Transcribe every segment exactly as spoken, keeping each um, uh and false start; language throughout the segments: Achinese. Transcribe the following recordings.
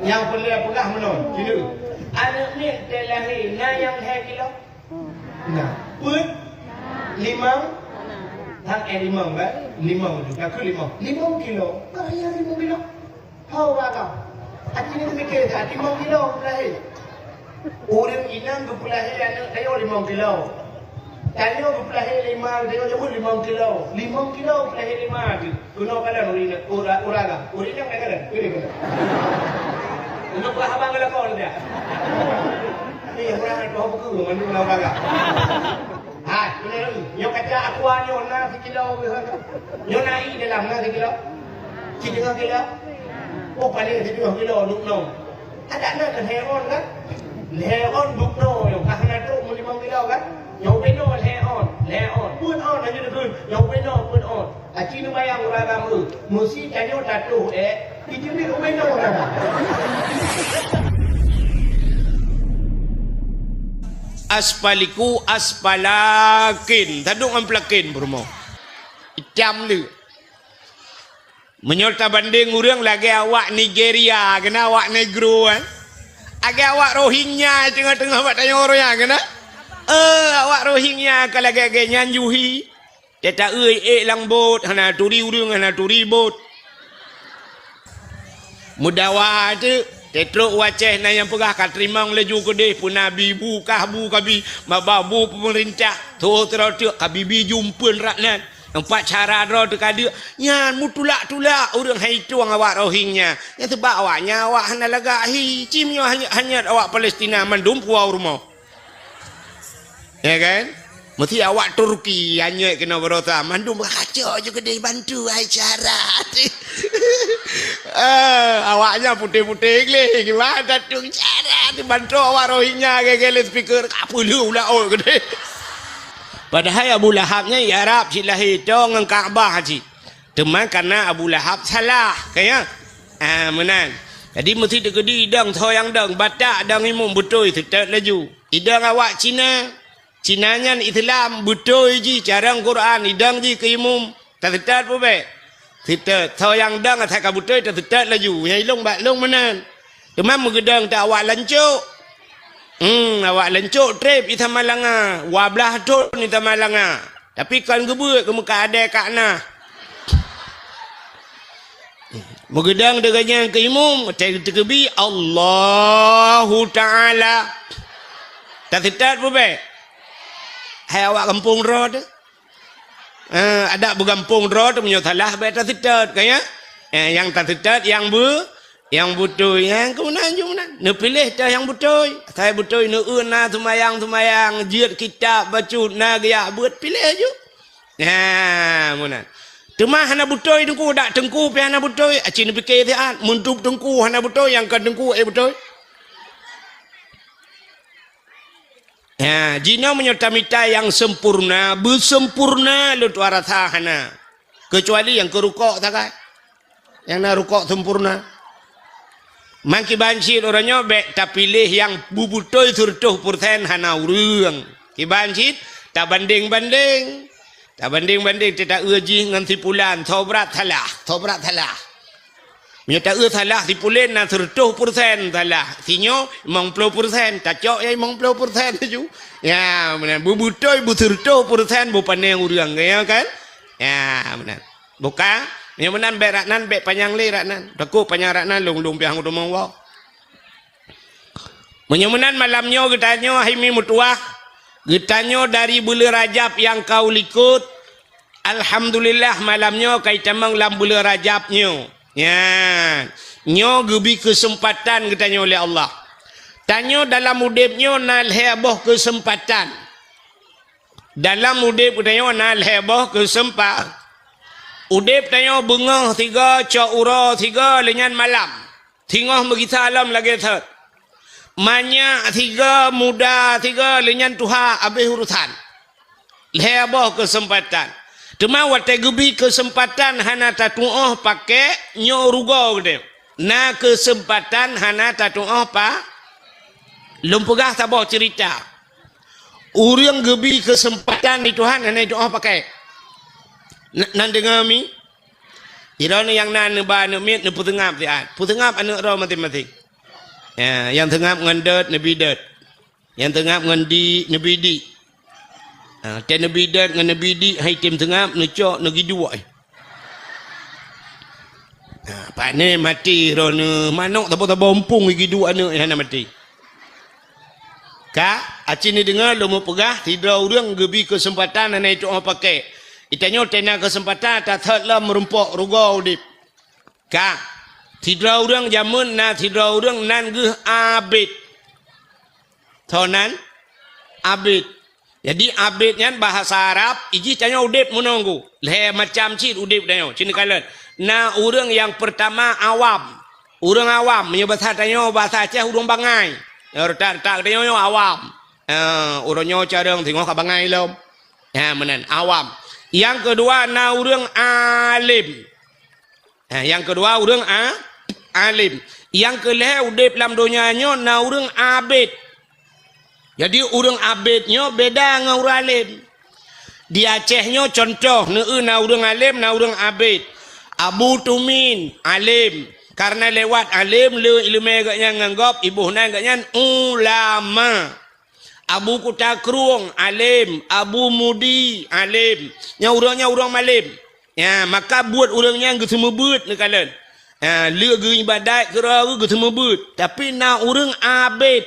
Nyang peureulèe peugah meunan, kira. Aneuk miet teuh lahé, na nyang lhèe kilo? Na. Peuet? Limong? Hang, eh, limong, kan? Limong tu, ka keu limong. Limong kilo. Ka raya limong kilo. Ho, baka. Hati ni teumikir, hati limong kilo lahé. Ureueng inong geupeulahé aneuk tanyoe limong kilo. Tanyoe geupeulahé lé ma, tanyoe nyebut limong kilo. Limong kilo geupeulahé lé ma teuh. Keunoe kalon ureueng inong, ura-, ureueng agam. Ureueng inong kalon. Keunoe kalon. Keunoe peugah abang ngon lakoe dia. Ni ureueng inong tuha buku, mandum ureueng agam. Hai, keunoe lagi. Nyoe kaca aqua nyoe na sikilo. Nyoe na ié dalam na sikilo. Siteungoh kilo. Oh, paléng siteungoh kilo, dum nyoe. Adak na kan lhèe ôn kan? Lhèe ôn buknoe nyoe, ka hana trok meulimong kilo kan? Nyoe ubé noe lhèe ôn, lhèe ôn. Peuet ôn laju dikeue, nyoe ubé noe peuet ôn. Aci neubayang ureueng agam eu, meusi tanyoe tatoh ék, jiteubiet ubé noe kan? Aspaliku aspalakin, tadong ngon pelakin peurumoh. Itam le. Meunyoe tabandeng ureueng lagèe awak Nigeria, keunan awak Negro, eh. Lagèe awak Rohingya teungoh-teungoh bak tanyoe ureueng nyan, keunan. Eh, awak Rohingya ka lagèe-lagèe nyan juhi. Teuta eu ék lam bot, hana turi ureueng, hana turi bot. Meudawa teuk, teutrok u Aceh na nyang peugah ka teurimong laju keudeh, peuna bi bu kah bu kabi, maba bu peumeurintah, tho sidroe teuk kabi bi jumpeuen rak nan. Nyoe pat cara droe teuka deuk, nyan meutulak-tulak ureueng hai tueng awak Rohingya. Nyan seubab awak nyan awak hana lagak hi, ci meunyoe hanyut-hanyut awak Palestina mandum puwoe u rumoh. Ya kan? Meusti awak Turki hanyut keunoe baroesa, mandum kacok ju keudeh bantu hai cara. Eh, awak nyan putéh-putéh gleh, kiban tatung cara dibantu awak Rohingya gèt-gèt lé speaker, ka peuleuh u laôt keudeh. Padahai Abu Lahab nyan i Arab cit lahé, toe ngon Ka'bah cit. Teuma kareuna Abu Lahab salah, ka ya? Ah, meunan. Jadi meusti teukeudi idong, soe nyang dong, batak dong imum beutôi, seutôt laju. Idong awak Cina, Cina nyan Islam, beutôi jih carông Quran, idong jih keu imum, taseutôt peue bèk? Seutôt. Soe nyang dong asai ka beutôi, taseutôt laju. Nyang ilong bak long meunan. Teuma meugeudong teuh awak lancok. Hmm, awak lancok trép i Samalanga, dua blaih thon i Samalanga. Tapi kon geubeuet keu meuka adèe ka na. Meugeudong deungon nyan keu imum, teu-, teukeubi Allahu Ta'ala. Taseutôt peue bèk? Hai awak gampông droe teuh. Eh, adak beugampông droe teuh meunyoe salah bèk taseutôt, ka ya? Eh, nyang taseutôt nyang beu-, nyang beutôi, nyang keunan ju meunan. Neupiléh teuh nyang beutôi. Asai beutôi neueu na seumayang-seumayang, jeuet kitab bacut, na geujak beuet, piléh ju. Nah, meunan. Teuma hana beutôi teungku, dak teungku pih hana beutôi, aci neupike siat, meuntub teungku hana beutôi, nyang kon teungku ék beutôi. Ha, jinoe meunyoe tamita nyang sempurna, beusempurna lôn tuan rasa hana. Keucuali nyang keu rukok sagai. Nyang na rukok sempurna. Mangkiban cit uroe nyoe bèk tapiléh nyang beubeutôi seureutôh peureusén hana ureueng. Kiban cit tabandeng-bandeng. Tabandeng-bandeng teuta eu jih ngon si pulan, soe brat salah, soe brat salah. Meunyoe ta eu salah si pulan na seureutôh peureusén salah, sinyoe limong ploh peureusén, tacok nyang limong ploh peureusén laju. Ya, meunan. Beubeutôi beuseureutôh peureusén beupané ureueng, ya kan? Ya, meunan. Buka, meunyoe meunan bèk rak nan, bèk panyang lé rak nan. Takot panyang rak nan, lôn-lôn piah ngon teumong woe. Meunyoe meunan malam nyoe geutanyoe hai mi meutuwah, geutanyoe dari buleuen Rajab nyang ka u likot, alhamdulillah malam nyoe ka itamong lam buleuen Rajab nyoe. Nyan, nyoe geubi keuseumpatan geutanyoe lé Allah. Tanyoe dalam udeb nyoe na lhèe boh keuseumpatan. Dalam udeb geutanyoe na lhèe boh keuseumpa-, udeb tanyoe beungoh sigoe, cok uroe sigoe, lheueh nyan malam. Singoh meugisa lom lagèe thot. Manyak sigoe, muda sigoe, lheueh nyan tuha, abéh urosan. Lhèe boh keuseumpatan. Teuma watèe geubi keuseumpatan hana tatu'oh pakèk, nyoe rugoe geutanyoe. Na keuseumpatan hana tatu'oh pa-, lôn peugah saboh ceurita. Ureueng geubi keuseumpatan di Tuhan hana jitu'oh pakèk. N-, nan deungö mi? Sidroe nyang na neuba aneuëk miet neupeuseungab siat. Peuseungab aneuëk droe maséng-maséng. Ya, nyang seungab ngon dot neubi dot. Nyang seungab ngon dik neubi dik. Ha, watée neubi dot ngon neubi dik hai tem seungab neucok neugiduek. Ha, pane maté droeneueh manok tabo-tabo umpung giduek aneuëk hana maté. Ka, aci neudeungoe lôn meupeugah, sidroe ureuëng geubi keuseumpatan hana jitu'oh paké. Geutanyoe tena keuseumpatan tathot lom meurumpok rugoe udeb. Ka, sidroe ureuëng jameun na sidroe ureuëng nan geuh Abed. Soe nan? Abed. Jadi Abed nyan bahasa Arab, iji tanyoe udeb meununggu. Lhée macam cit udeb tanyoe, cit neukalon. Na ureuëng nyang peurtama awam. Ureuëng awam, meunyoe basa tanyoe, basa Aceh ureuëng bangai. Nyang retak-retak tanyoe nyoe awam. Ha, ureuëng nyoe carông singoh ka bangai lom. Ha, meunan, awam. Nyang keudua na ureuëng alem. Ha, nyang keudua ureuëng a, alem. Nyang keulhée udeb lam donya nyoe na ureuëng abed. Jadi ureuëng abed nyoe beda ngon ureuëng alem. Di Aceh nyoe cuntoh, neueu na ureuëng alem, na ureuëng abed. Abu Tumin, alem. Karena lewat alem le iéleumé geuhnyan ngon gob, iboh nan geuhnyan ulama. Abu Kuta Krueng, alem. Abu Mudi, alem. Nyan ureuëng nyan ureuëng malem. Ya, maka buet ureuëng nyan geuseumeubeuet neukalon. Ha, le geuibadat keudroe geuh geuseumeubeuet. Tapi na ureuëng abed.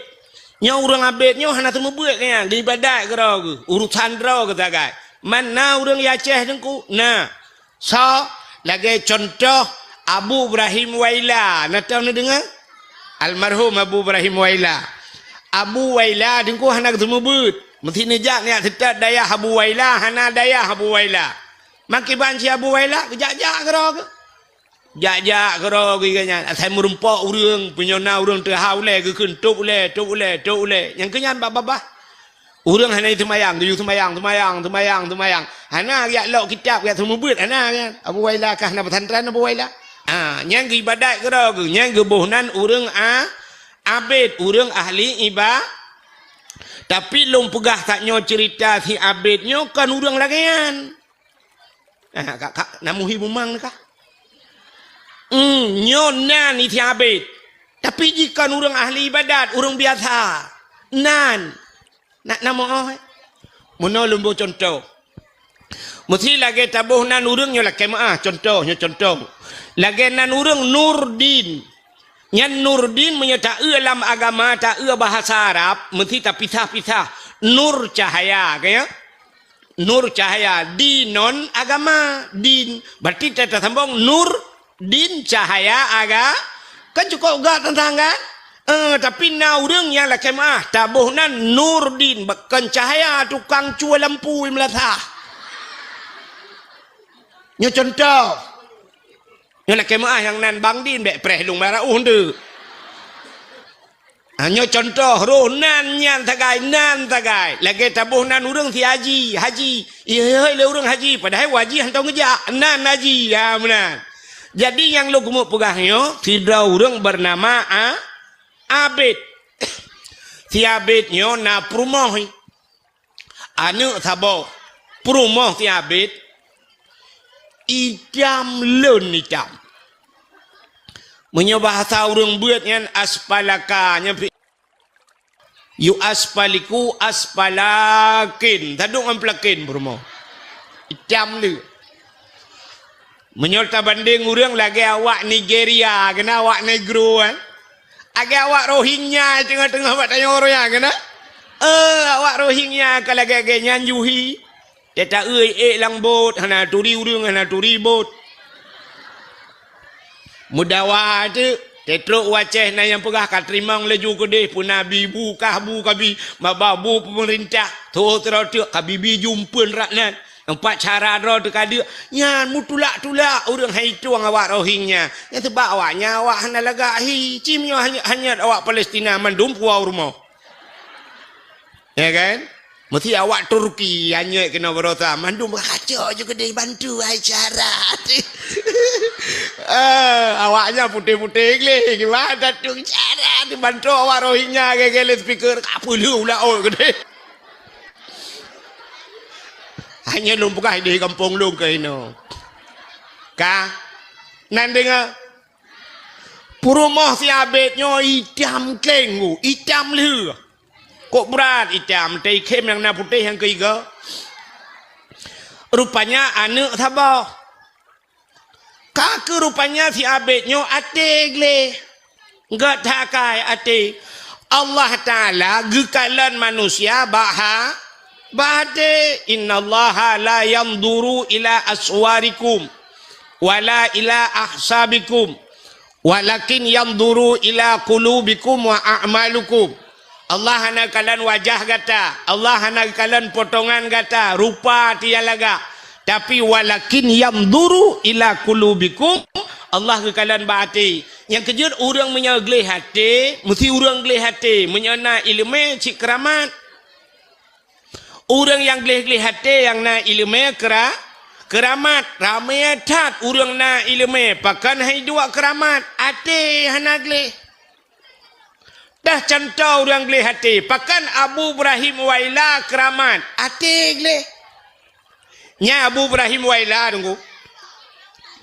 Nyoe ureuëng abed nyoe hana seumeubeuet keu nyan, geuibadat keudroe geuh. Urosan droe geuh sagai. Man na ureuëng Aceh teungku? Na. Soe? Lagée cuntoh Abu Ibrahim Waila. Na teuh neudeungoe? Almarhum Abu Ibrahim Waila. Abu Waila teungku hana geuseumeubeuet. Meusti neujak nyak seutôt dayah Abu Waila, hana dayah Abu Waila. Makiban si Abu Waila, geujak-jak keudroe geuh. Jak-jak keudroe geuh nyan, asai meurumpok ureuëng, punyona ureuëng teuhah ulée, geukheun tôb ulée, tôb ulée, tôb ulée. Nyang keu nyan babah-babah. Ureuëng hana seumayang, geuyue seumayang, seumayang, seumayang, seumayang. Hana geujak lok kitab, geujak seumeubeuet, hana nyan. Abu Waila kah na pesantren Abu Waila. Ha, nyan geuibadat keudroe geuh, nyan geuboh nan ureuëng a, abed, ureuëng ahli iba-, Tapi lôn peugah tanyoe ceurita si abed nyoe kon ureuëng lagée nyan. Ah, ka, ka, na muhi bumang kah? Hmm, nyoe nan isi abed. Tapi jih kon ureuëng ahli ibadat, ureuëng biasa. Nan. Nak na moh, eh? Meunoe lôn boh cuntoh. Meusti lagée taboh nan ureuëng nyoe lakée meuáh, cuntoh, nyoe cuntoh. Lagée nan ureuëng Nurdin. Nyan Nurdin meunyoe taeu lam agama, taeu bahasa Arab, meusti tapisah-pisah. Nur cahaya, ka ya? Nur cahaya, dinon agama, din. Berarti ta-, tasambong nur, din, cahaya, aga-, kan cukôp gak teuntang kan? Eh, tapi na ureuëng nyang lakée meuáh, taboh nan Nurdin, kon cahaya tukang cue lampu meulathah. Nyoe cuntoh. Nyoe lakée meuáh nyang nan Bang Din bék preh lôn bara uh nteuk. Ha, nyoe cuntoh roh nan nyan sagai, nan sagai. Lagée taboh nan ureuëng si haji, haji. Ihôi lé ureuëng haji, padahai haji hantom geujak. Nan haji, ha, meunan. Jadi nyang lôn keumeuk peugah nyoe, sidroe ureuëng beunama A-, Abed. Si Abed nyoe na peurumoh. Aneuëk saboh peurumoh si Abed, itam lôn itam. Meunyoe bahasa ureuëng beuet nyan aspalaka, nyan pi-, yu aspaliku aspalakin, taduek ngon pelakin peurumoh. Itam le. Meunyoe tabandeng ureuëng lagée awak Nigeria, keunan awak negro, eh. Lagée awak Rohingya teungoh-teungoh bak tanyoe ureuëng nyan, keunan. Eh, awak Rohingya ka lagée-lagée nyan juhi. Teuta eu ék lam bot, hana turi ureuëng, hana turi bot. Meudawa teuk, teutrok u Aceh na nyang peugah ka teurimong laju keudeh, peue nabi bu kah bu kabi, maba bu peumeurintah, tho teuroteuk kabi bi jumpeuen rat nan. Empat cara droe teuka deuk, nyan meutulak-tulak ureuëng hai tueng awak Rohingya. Nyan seubab awak nyan awak hana lagak hi, cim nyoe hanyot, hanyot awak Palestina mandum kuah u rumoh. Ya kan? Meusti awak Turki hanyot keunoe barosa, mandum kacok ju keudeh bantu hai cara. Eh, awak nyan putéh-putéh gleh, kiban datang cara dibantu awak Rohingya gaya-gaya speaker, ka peuleueh ulah ot keudeh. Hanya lôn peugah di gampông lôn keunoe. Ka? Nan deungoe? Peurumoh si Abed nyoe itam kleng, itam lheueh. Kok brat itam, teuikhém nyang na putéh nyang keuiga. Rupanya aneuk saboh. Ka keuh rupanya si Abed nyoe até gleh. Gét that akai até. Allah Taala geukalon manusia bak ha-, bak até. "Innallaha la yanzuru ila aswarikum wala ila ahsabikum, walakin yanzuru ila qulubikum wa a'malukum." Allah hana kalon wajah gata, Allah hana kalon potongan gata, rupa tiang lagak. Tapi walakin yanzuru ila qulubikum, Allah geukalon bak até. Nyang keujeuet ureuëng meunyoe gleh até, meusti ureuëng gleh até. Meunyoe na iéleumé cit keuramat. Ureuëng nyang gleh-gleh até nyang na iéleumé keura-, keuramat. Ramé that ureuëng na iéleumé, pakon han iduek keuramat, até hana gleh. Dah cuntoh ureuëng gleh até, pakon Abu Ibrahim Waila keuramat, até gleh. Nyan Abu Ibrahim Waila, Teungku.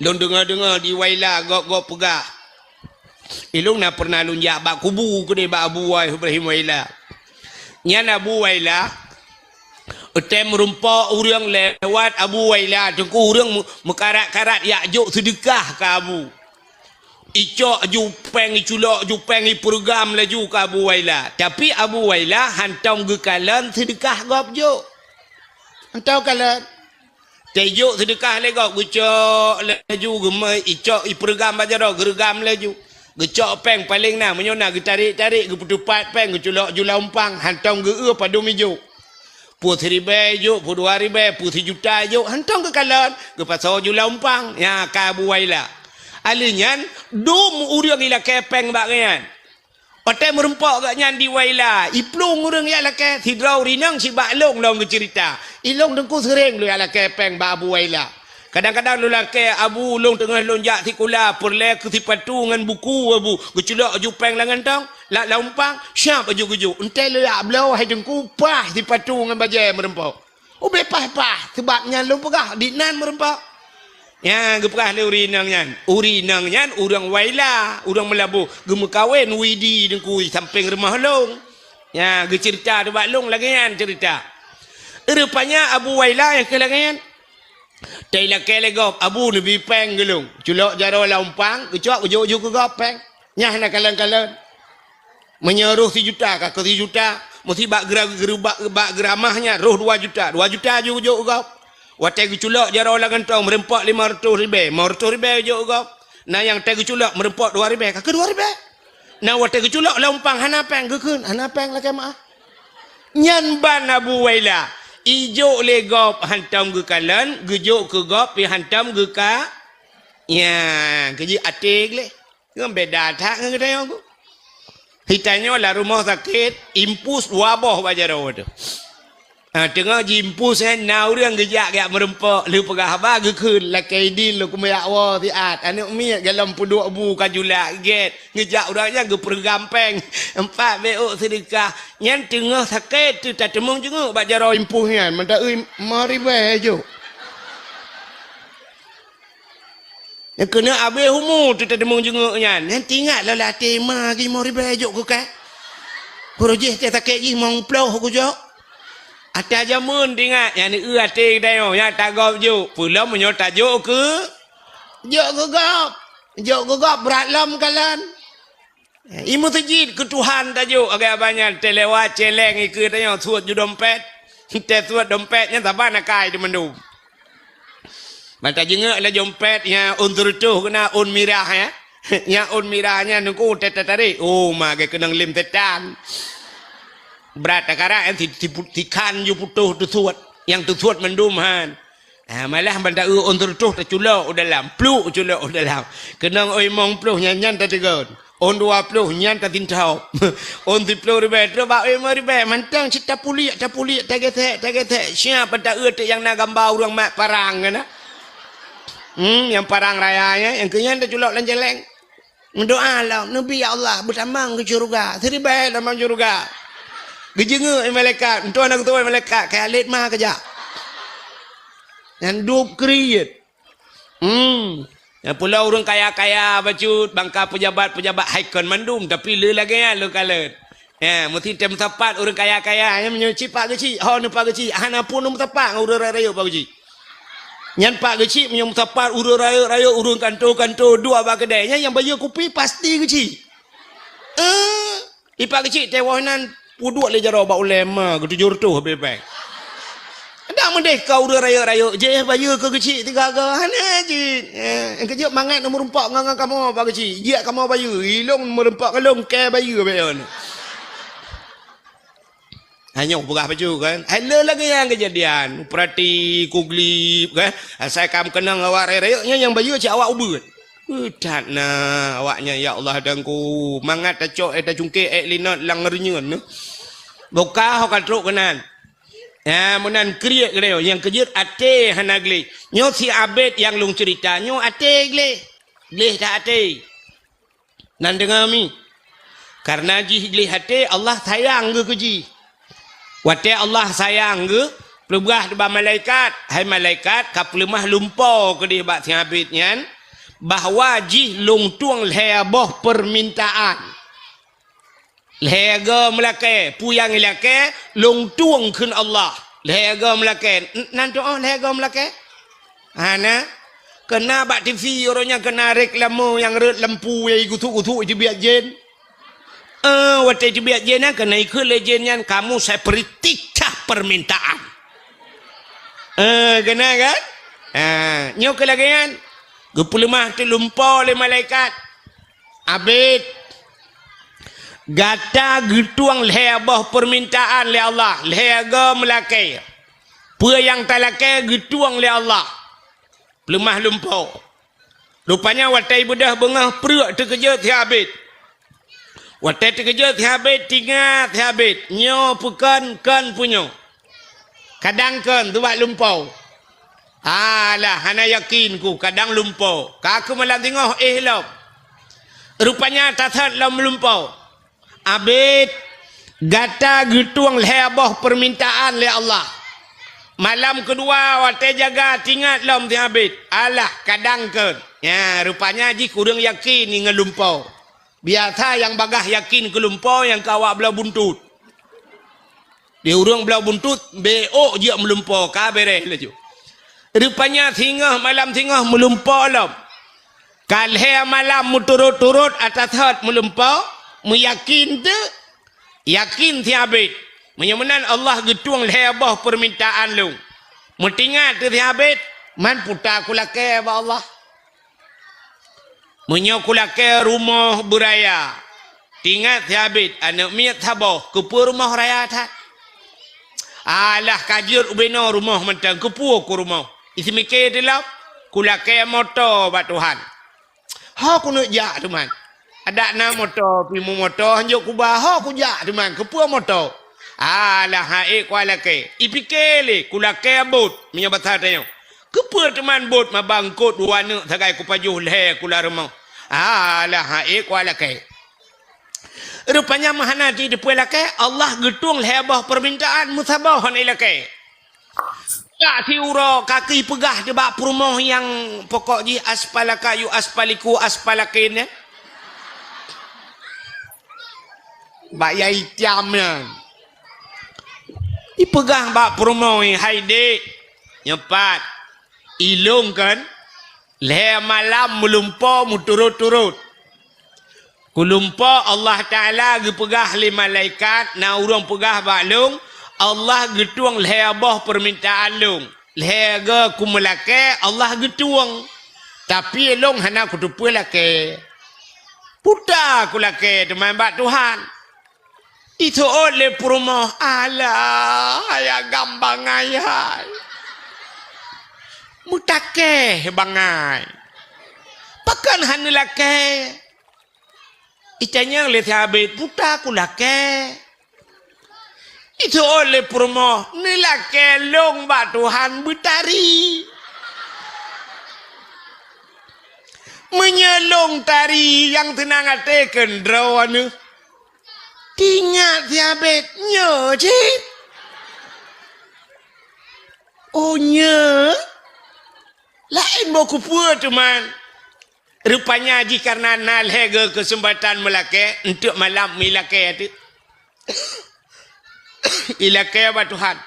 Lôn deungoe-deungoe di Waila gob-gob peugah. Ilôn na pernah lôn jak bak kubu keudeh bak Abu Ibrahim Waila. Nyan Abu Waila, watée meurumpok ureuëng lewat Abu Waila, Teungku, ureuëng meu-, meukarat-karat jak jok seudeukah keu Abu. Icok ju péng, iculok ju péng, ipeureuguem laju keu Abu Waila. Tapi Abu Waila hántom geukalon seudeukah gob jok. Hántom kalon. Teujok seudeukah lé gob, geucok laju, geumeu icok ipeureuguem bak jaroe, geureugam laju. Geucok péng paleng na, meunyoe na geutarek-tarek, geupeuteupat péng, geuculok ju lam umpang, hántom geu-eu padum ijok. Peue siribée ijok, peue dua ribée, peue sijuta ijok, hántom geukalon, geupasoe ju lam umpang. Nyan ka Abu Waila. Alheuh nyan, dum ureuëng ilakée péng bak gobnyan. Watée meurumpok gobnyan di Waila, iplueng ureuëng jak lakée, sidroe ureuëng inong sibak lôn lom geuceurita. Ilôn Teungku seuréng lôn jak lakée péng bak Abu Waila. Kadang-kadang lôn lakée, "Abu, ulôn teungoh lôn jak sikula, peureulée keu sipatu ngon buku, Abu." Geuculok ju péng lam gantong, lam, lam umpang, siab laju geujok. Enteuk lôn jak bloe, hai Teungku, paih sipatu ngon bajée meurumpok. Ubé paih-paih, sabab nyan lôn peugah, di nan meurumpok. Nyan geupeugah lé ureuëng inong nyan. Ureuëng inong nyan ureuëng Waila, ureuëng Meulaboh, geumeukawen Widi Teungku sampéng rumoh lôn. Nyan geuceurita bak lôn lagée nyan ceurita. Rupanya Abu Waila nyang keu lagée nyan. Teulakée lé gob, "Abu, neubi péng keu lôn." Culok jaroe lam umpang, geucok geujok ju keu gob péng. Nyan hana kalon-kalon. Meunyoe roh sijuta, ka keu sijuta, meusti bak geura-, geura-, bak, bak geuramah nyan roh dua juta, dua juta ju geujok keu gob. Watée geuculok jaroe lam gantong, meurumpok limong reutôh ribée, limong reutôh ribée geujok keu gob. Na nyang watée geuculok meurumpok dua ribée, ka keu dua ribée. Na watée geuculok lam umpang hana péng, geukheun, "Hana péng, lakée meuáh." Nyan ban Abu Waila. Ijok lé gob hántom geukalon, geujok keu gob pih hántom geuka-, nyan, keujeuet até gleh. Ngon beda that ngon geutanyoe, Teungku. Geutanyoe lam rumoh sakét, impus dua boh bak jaroe teuh. Ha, teungoh jiimpus nyan, na ureuëng geujak, geujak meurumpok, lheueh peugah haba geukheun, "Lakée idin lôn keumeujak woe siat, aneuk miet golom peuduek bu ka julak gét." Geujak ureuëng nyan geupeureugam péng, empat beuôk seudeukah. Nyan teungoh sakét teuh tateumeung jeungeuk bak jaroe impus nyan, mantong eu limong ribée jok. Nyang keuneuk abéh umu teutateumeung jeungeuk nyan. Nyan teuingat lom lam até, "Ma, limong ribée jok keu kah? Peureujih teuh sakét jih limong ploh kujok." Ata jameun teuingat, nyan eu até geutanyoe, nyan tagob jok. Peulom meunyoe tajok keu, jok keu gob. Jok keu gob brat lom kalon. I meuseujid keu Tuhan tajok, lagée abah nyan, teuh lewat céléng ikeue tanyoe suet ju dompet. Teuh suet dompet nyan saban akai teuh mandum. Ban tajeungeuk lam dompet nyan ôn seureutôh keunan ôn mirah nyan. Nyan ôn mirah nyan Teungku teuh tatarek. Oh, ma geukeunong lém setan. Brat takarak nyan si, si, sikhan ju putôh teusuet. Nyang teusuet mandum han. Ha, malah ban ta-eu ôn seureutôh taculok u dalam, pluk culok u dalam. Keunong ôn limong ploh nyan, nyan tateugon. Ôn dua ploh nyan tatintoe. Ôn siploh ribée, trok bak ôn limong ribée, mantong cit tapuliek, tapuliek, tagesek, tagesek. Siab ban ta-eu teuk nyang na gamba ureuëng mat parang keunan. Hmm, nyang parang raya nyan, nyang keu nyan taculok lam céléng. Meudoa lom, "Neubi, ya Allah, beutamong keu syeuruga." Siribée tamong syeuruga. Geujeungeuk lé malaikat, meutuah na geutuwai malaikat, "Kayalét ma keujak." Nyan dub kriet. Hmm. Nyang pulo ureuëng kaya-kaya bacut, bangka pejabat-pejabat hai kon mandum, tapi le lagée nyan lôn kalon. Ya, meusti tem sapat ureuëng kaya-kaya, nyan meunyoe cit pak geuchik, ho neupak geuchik, hana pun neumeusapat ngon ureuëng rayeuk-rayeuk pak geuchik. Nyan pak geuchik meunyoe meusapat ureuëng rayeuk-rayeuk, ureuëng kanto-kanto, duek bak keudai, nyan nyang bayeue kupi pasti geuchik. Eh, Ipak geuchik tewoh nan peuduek lé jaroe bak ulée ma geutujoh reutôh habéh-habéh. Dak meudeh ka ureuëng rayeuk-rayeuk jih bayeue keu geuchik tiga go hana jih. Eh, keujeuet mangat na meurumpok ngon, ngon kamoe pak geuchik. Jiak kamoe bayeue, ilong meurumpok ngon lôn kée bayeue bék yon. Hanyoe peugah bacut kan. Hai le lagée nyang keujadian. Peurati kuglib kan. Asai kam keunong awak rayeuk-rayeuk nyan nyang bayeue cit awak ubeut. That na awaknyan, ya Allah Tuhanku, mangat tacok, eh, tacungkek, eh, linot lam reunyeun nyoe. Boka ho ka trok keunan. Ya, meunan kriet keunoe, nyang keujeuet até hana gleh. Nyoe si Abed nyang lôn ceurita, nyoe até gleh. Gleh that até. Nan deungoe mi. Kareuna jih gleh até, Allah sayang geuh keu jih. Watée Allah sayang geuh, peugah bak malaikat, "Hai malaikat, ka peuleumah lumpo keudeh bak si Abed nyan, bahwa jih lôn tueng lhée boh peumintaan. Lhée go meulakée, peue nyang ilakée, lôn tueng kheun Allah. Lhée go meulakée." N-, nan tuoh lhée go meulakée? Hana. Keu na bak T V uroe nyan keu na reklame nyang rhot lampu nyang igusuk-gusuk iteubiet jén. Eh, watée iteubiet jén nyan keu na ikheun lé jén nyan, "Kamu saya beri tiga permintaan." Eh, keu na kan? Ha, nyoe keu lagée nyan. Geupeuleumah teuk lumpo lé malaikat. "Abed, gata geutueng lhée boh peumintaan lé Allah, lhée go meulakée. Peue nyang talakée geutueng lé Allah." Peuleumah lumpo. Rupanya watée ibeudôh beungoh pruek teukeujot si Abed. Watée teukeujot si Abed, tingat si Abed, nyoe peue kon, kon peue nyoe. Kadang kon teuh bak lumpo. Alah, hana yakin ku, kadang lumpo. Ka keu malam singoh éh lom. Rupanya tasot lom lumpo. "Abed, gata geutueng lhée boh peumintaan lé Allah. Malam keudua watée jaga tingat lom si Abed. Alah, kadang kon." Nya, rupanya jih kureueng yakin ngon lumpo. Biasa nyang bagaih yakin keu lumpo nyang ka awak bloe buntut. Di ureuëng bloe buntut, béok jeuet meulumpo, ka béréh laju. Rupanya singoh malam singoh meulumpo lom. Ka lhée malam meuturot-turot atasot meulumpo, meuyakin teuh, yakin si Abed. Meunyoe meunan Allah geutueng lhée boh peumintaan lôn. Meutingat teuh si Abed, man puta kulakée bak Allah. Meunyoe kulakée rumoh beuraya, tingat si Abed aneuëk miet saboh, keupeue rumoh raya that? Alah, ka jeuet ubenoe rumoh mantong, keupeue ku rumoh? Iseumike teuh lom, kulakée moto bak Tuhan. Ho kuneuk jak teuman. Adak na moto, pimu moto, hanjeuet kuba, ho kujak teuman, keupeue moto? Alah, ha'ék kualakée. Ipike lé, kulakée bot, meunyoe basa tanyoe. Keupeue teuman bot maba eungkot dua neuk sagai kupajoh lhée kula rumoh? Alah, ha'ék kualakée. Rupanya meuhana jiteupeue lakée, Allah geutueng lhée boh peumintaan meusaboh hana ilakée. Ka siuroe ka keuh ipeugah teuh bak peurumoh nyang pokok jih aspalaka yu aspaliku aspalakin nyan. Bak yai tiam nyan. Ipeugah bak peurumoh nyan, "Hai dék, nyoe pat, ilôn kan lhée malam meulumpo meuturot-turot. Kulumpo Allah Taala geupeugah lé malaikat, na ureuëng peugah bak lôn, Allah geutueng lhée boh peumintaan lôn. Lhée go kumeulakée Allah geutueng. Tapi lôn hana kuteupeue lakée. Puta kulakée teuman bak Tuhan." Iseuôt lé peurumoh, "Alah, hai agam bangai hai. Meutakée bangai. Pakon hana lakée?" Itanyong lé si Abed, "Puta kulakée." Iseuôt lé peurumoh, "Neulakée lôn bak Tuhan beutari. Meunyoe lôn tari nyang teunang até keudroe neuh." Tingat si Abed, "Nyoe cit." "Oh, nyoe? Laén boh keupeue teuman?" Rupanya jih karena na lhèe geu keuseumpatan meulakèe, eunteuk malam meulakèe teuk. Ilakèe bak Tuhan.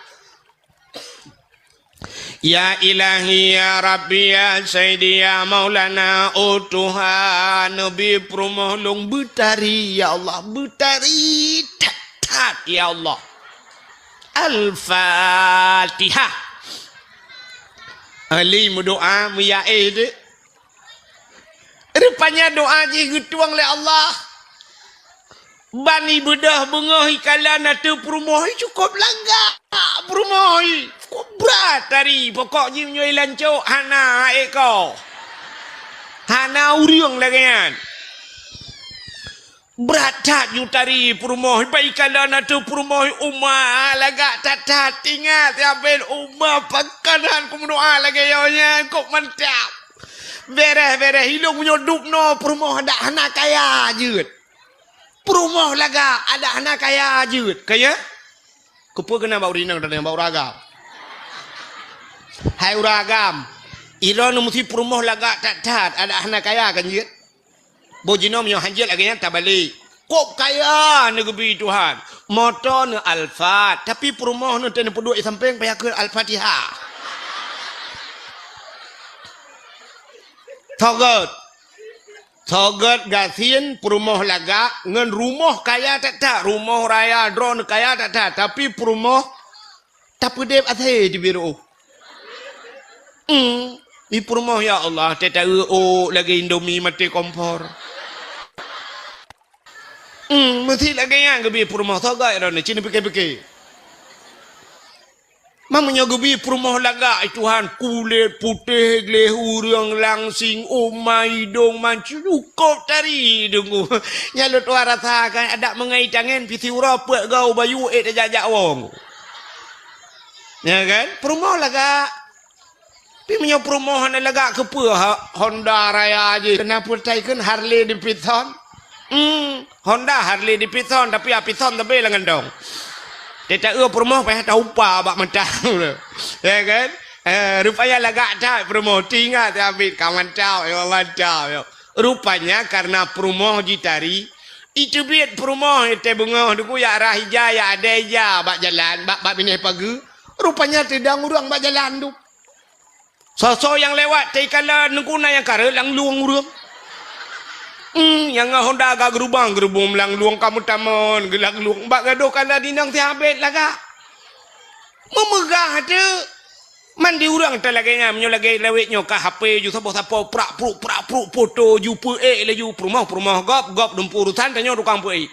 Ya Ilahi, ya Rabbi, ya Sayyidi, ya Maulana, oh Tuhan, neubi peurumoh lôn beutari, ya Allah, beutari that-that, ya Allah. Al-Fatihah. Ali meudoa, meuyaéh deh. Rupanya doa jih geutueng lé Allah. Ban ibeudôh beungoh ikalon ateueh peurumoh, cukôp lagak peurumoh, cukôp brat tari. Pokok jih meunyoe ilancok, hana ék ko. Hana ureueng lagèe nyan. Brat that ju tari peurumoh, iba ikalon ateueh peurumoh, uma lagak that-that. Ingat, ya Ben, uma pakon han kumeudoa lagèe nyoe nyan, kok mantap. Bereh-bereh, ilôn meunyoe dubnoe peurumoh adak hana kaya jeuet. Peurumoh lagak adak hana kaya jeuet. Kaya? Keupeue keunan bak ureueng inong dan bak ureueng agam? Hai ureueng agam, droeneuh meusti peurumoh lagak that-that, adak hana kaya kan jeuet? Boh jinoe meunyoe han jeuet lagèe nyan tabalek. Kok kaya neugeubri Tuhan. Moto neuh Alphard, tapi peurumoh neuh teuh neupeuduek di sampéng payah kheun Al-Fatihah. Sogot. Sogot gasien peurumoh lagak ngon rumoh kaya that-that. Rumoh raya droeneuh kaya that-that, tapi peurumoh tapeudeb asèe teubiet reuôh. Hmm, di peurumoh, ya Allah, teuta eu-ôk lagèe Indomie maté kompor. Hmm, meusti lagèe nyan geubi peurumoh, sogot droeneuh, ci neupike-pike. Meunyoe geubi peurumoh lagak, ai Tuhan, kulét putéh gleh ureueng langsing, uma idông mancung, cukôp tari deungoe. Nyan lôn tuan rasakan, adak meungai tangen, pih siuroe peuet goe bayu ék tajak-jak wong. Ya kan? Peurumoh lagak. Tapi meunyoe peurumoh hana lagak, keupeue ha-, Honda raya jih? Keupeue taikheun Harley Davidson? Hmm, Honda Harley Davidson, tapi Davidson tapi lam gantong. Teuta eu peurumoh payah taupa bak mata. Ya kan? Eh, rupanya lagak that peurumoh. Teuingat, ya, Abid, ka mantap, ya, mantap, ya. Rupanya karena peurumoh jitari, iteubiet peurumoh teuh beungoh, deungoe jak rhah ija, jak adèe ija bak jalan, bak, bak binéh pageue. Rupanya teudong ureueng bak jalan tu. Soe-soe nyang lewat, teuikalon, neukuna nyang kareuet lam lueng ureueng. Hmm, nyang ngon Honda ka geurubang, geurubong lam lueng ka meutamon, geulam lueng bak gadôh kala dinang sihabet lagak. Meumeugah teuk. Mandi ureueng ta lagèe nyan, meunyoe lagèe lawét nyoe ka H P ju saboh sapo prak pruk, prak pruk, foto ju peuék laju peurumoh, peurumoh gob, gob dumpu urusan, tanyoe tukang peuék.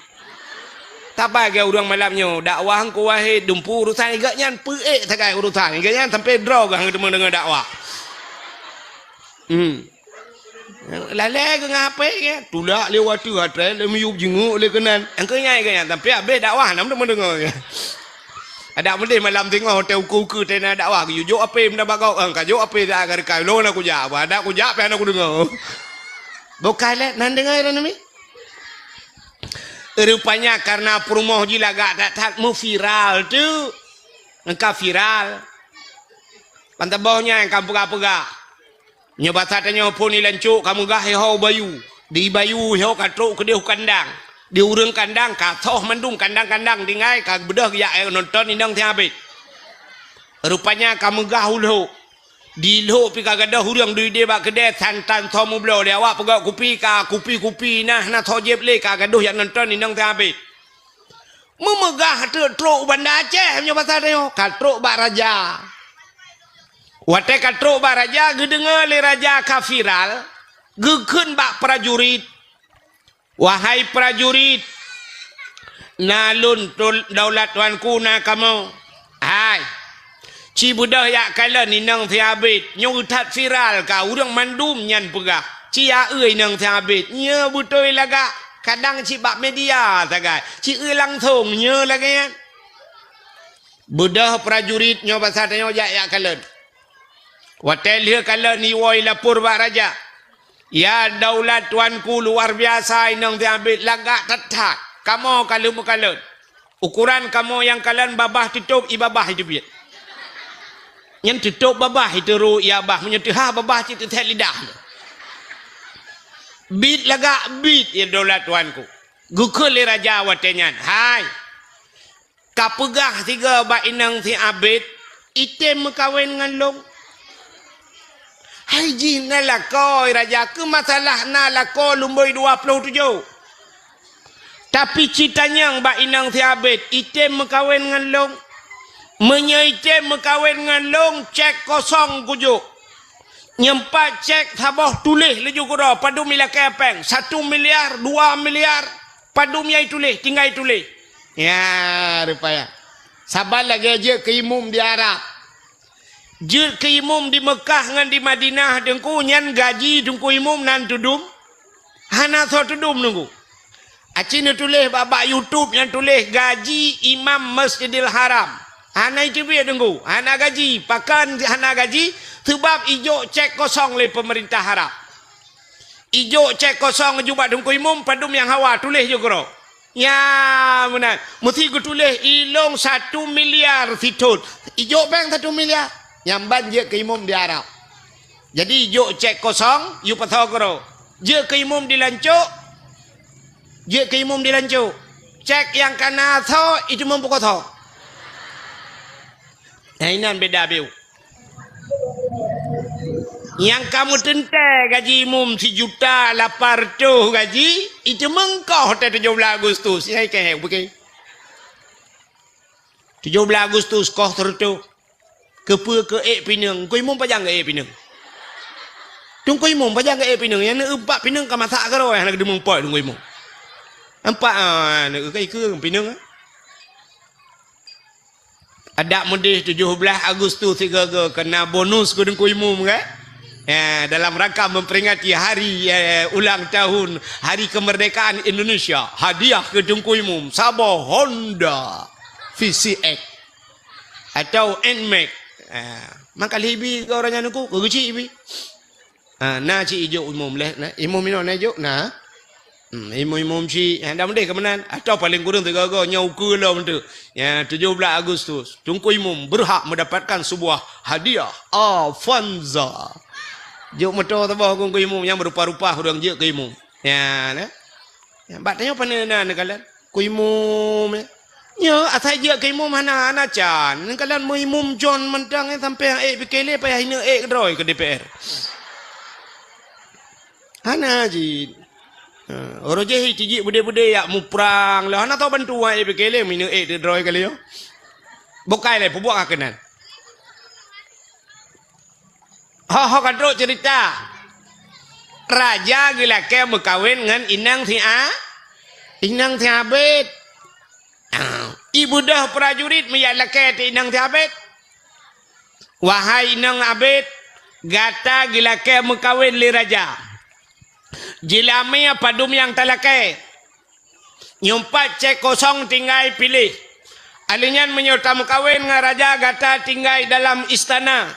Saban geu ureueng malam nyoe, dakwah Teungku Wahid, dumpu urusan, gobnyan peuék sagai urusan, gobnyan sampai droe geuh deungoe-deungoe dakwah. Hmm. Lalè geuh ngon H P geuh, tulak lé watèe atré lé miyueb jingeuk lé keunan. Engkeu nyai geuh nyan sampai habéh dakwah hana meudeungoe-deungoe. Adak meudeh malam singoh watèe ukeue-ukeue teuh na dakwah, geuyue jok H P meunan bak gob, ka jok H P dak ka reukai, lôn na kujak, adak kujak pih hana kudeungoe. Boh ka lé nan deungoe droeneuh mi. Rupanya karena peurumoh jih lagak that-that meuviral tu. Ka viral. Ban saboh nyan ka peugah-peugah. Nyoe basa tanyoe phon ilancok ka meugah iho bayu. Di bayu iho ka trok keudeh u kandang. Di ureueng kandang ka soh mandum kandang-kandang tinggai ka beudôh geujak nonton inong sihabet. Rupanya ka meugah u Lhok. Di Lhok pih ka gadôh ureueng duek ideh bak keudè santan soe meubloe lé awak peugöt kupi ka kupi-kupi nah na soe jieb lé ka gadôh jak nonton inong sihabet. Meumeugah teuk trok u Banda Aceh meunyoe basa tanyoe, ka trok bak raja. Watèe ka trok bak raja, geudeungoe lé raja ka viral, geukheun bak prajurit, "Wahai prajurit, na lôn tul-, daulat tuanku na kamoe. Hai, ci beudôh jak kalon inong sihabet, nyoe that viral ka ureueng mandum nyan peugah. Ci a eu inong sihabet, nyoe beutôi lagak, kadang cit bak media sagai, ci eu langsong nyoe lagèe nyan." Beudôh prajurit nyoe basa tanyoe jak, jak kalon. Watèe lheueh kalon iwoe ilapor bak raja. "Ya daulat tuanku, luar biasa inong sihabet, lagak that-that. Kamoe ka lheueh meukalon. Ukoran kamoe nyang kalon babah teutôp ié babah iteubiet." Nyan teutôp babah iteurô ié babah, meunyoe teuhah babah cit teuthet lidah. Bit lagak bit, ya daulat tuanku. Geukheun lé raja watée nyan, "Hai, kapeugah sigoe bak inong si Abed, item meukawen ngon lôn." "Hai jih na lakoe, raja, keu masalah na lakoe lumboi dua ploh tujoh. Tapi ci tanyong bak inong si Abed, item meukawen ngon lôn? Meunyoe item meukawen ngon lôn, cek kosong kujok. Nyoe pat cek saboh, tuléh laju keudroe, padum ilakée péng, satu miliar, dua miliar, padum nyang ituléh, tinggai tuléh." Ya, rupaya. Saban lagée jeuet keu imum di Arab. Jeuet keu imum di Meukah ngon di Madinah, Teungku, nyan gaji Teungku Imum nan teudum? Hana soe teudum, Teungku. Aci neutuléh bak, bak YouTube nyang tuléh gaji Imam Masjidil Haram. Hana iteubiet, Teungku. Hana gaji. Pakon hana gaji? Seubab ijok cek kosong lé peumeurintah Arab. Ijok cek kosong aju bak Teungku Imum, padum nyang hawa, tuléh ju keudroe. Ya, meunan. Meusti geutuléh, "Ilong satu miliar sithon." Ijok péng satu miliar. Nyang ban jeuet keu imum di Arab. Jadi, ijok cek kosong, yue pasoe keudroe. Jeuet keu imum di lancok, jeuet keu imum di lancok. Cek nyang ka na soe, itu meupukoe soe. Nah, inan beda biu. Nyang ka meuteuntée gaji imum sijuta lapan reutôh gaji, itu meukoh teuh tujoh blah Agustus. Nyang ikeu bukai. Tujoh blah Agustus koh seureutôh. Keupeue? Keu ék pineung. Teungku Imum pajan keu ék pineung? Teungku Imum pajan keu ék pineung? Nyang na empat pineung ka masak keudroe, hana geudeumeung pot Teungku Imum. Empat, ah, na keu, keu pineung, ah. Adak meudeh tujoh blah Agustus sigoe-goe keu na bonus keu Teungku Imum, kan? Ya, dalam rangka memperingati hari, eh, ulang tahun Hari Kemerdekaan Indonesia, hadiah keu Teungku Imum saboh Honda V C X atau Nmax. Ah, mangka lheuh ibi keu ureueng nyan Teungku, keu geuchik ibi. Ah, na cit ijok imum leh, na. Imum inoe na ijok, na. Hmm, imum-imum cit, ah, dak meudeh keu meunan. Atau paléng kureueng sigoe-goe nyoe ukeue lom tu. Ya, tujoh blah Agustus, Teungku Imum berhak mendapatkan sebuah hadiah Avanza. Jok moto saboh keu Teungku Imum nyang meurupa-rupa ureueng jeuet keu imum. Ya, na. Ya, bak tanyoe pane na neukalon. Keu imum, eh. Nyoe asai jeuet keu imum hana, hana can. Neukalon meuimum John mantong, eh, sampoe ék pike lé payah ineuk ék keudroe keu D P R. Hana jih. Ha, uroe jih tijik beudé-beudé yak muprang lé. Hana tau bantu wan ék pike lé, ineuk ék keudroe kali nyoe. Bukai lé, peubuet ka keunan. Ho, ho ka trok cerita. Raja geulakée meukawen ngon inong si A-, inong si Abed. Ah, ibeudôh prajurit meujak lakée teuh inong si Abed. "Wahai inong Abed, gata geulakée meukawen lé raja. Jeulamé padum nyang talakée. Nyoe pat cek kosong tinggai piléh. Alèh nyan meunyoe tameukawen ngon raja gata tinggai dalam istana.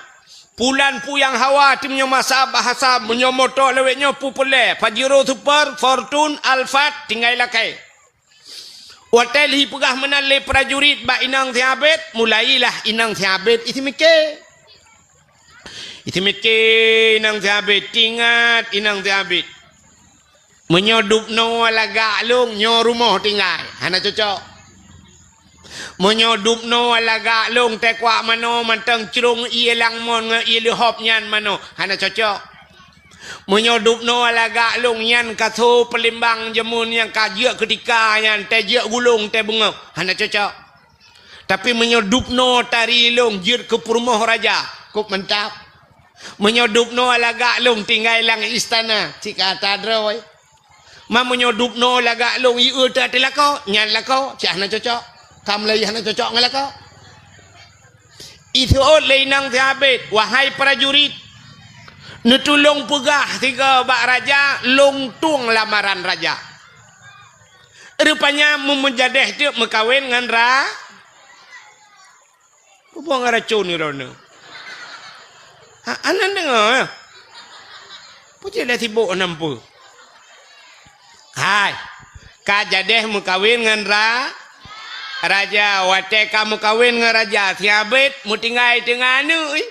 Pulan peue nyang hawa teuh meunyoe masa bahasa, meunyoe moto lawét nyoe peue peureulée, Pajero Super, Fortuner, Alphard tinggai lakée." Watée lheuh peugah meunan lé prajurit bak inong si Abed, mulailah inong si Abed iseumiké. Iseumiké inong si Abed, teuingat inong si Abed. Meunyoe dubnoe lagak lôn, nyoe rumoh tinggai, hana cocok. Meunyoe dubnoe lagak lôn, teukuak manoe mantong crông ié langmon ngon ié leuhop nyan manoe, hana cocok. Meunyoe dubnoe lagak lôn nyan ka so peulimbang jameun nyang ka jeuet keutika nyan, tée jeuet gulong, tée beungoh, hana cocok. Tapi meunyoe dubnoe tari lôn jeuet keu peurumoh raja, kôp mantap. Meunyoe dubnoe lagak lôn tinggai lam istana, cit ka ata droe. Ma meunyoe dubnoe lagak lôn ié teuh ateueh lakoe, nyan lakoe, cit hana cocok. Ka mulai hana cocok ngon lakoe. Iseuôt lé inong si Abed, "Wahai prajurit, neutulông peugah sigoe bak raja, lôn tueng lamaran raja." Rupanya meumeujadeh teuk meukawen ngon ra-, peue buet ngon racôn droeneuh? Ha, aneuk deungoe, eh? Peue cit lé sibok nam peue? Hai, ka jadeh meukawen ngon ra-, raja. Watée ka meukawen ngon raja, si Abed meutinggai teungoh aneuk, eh?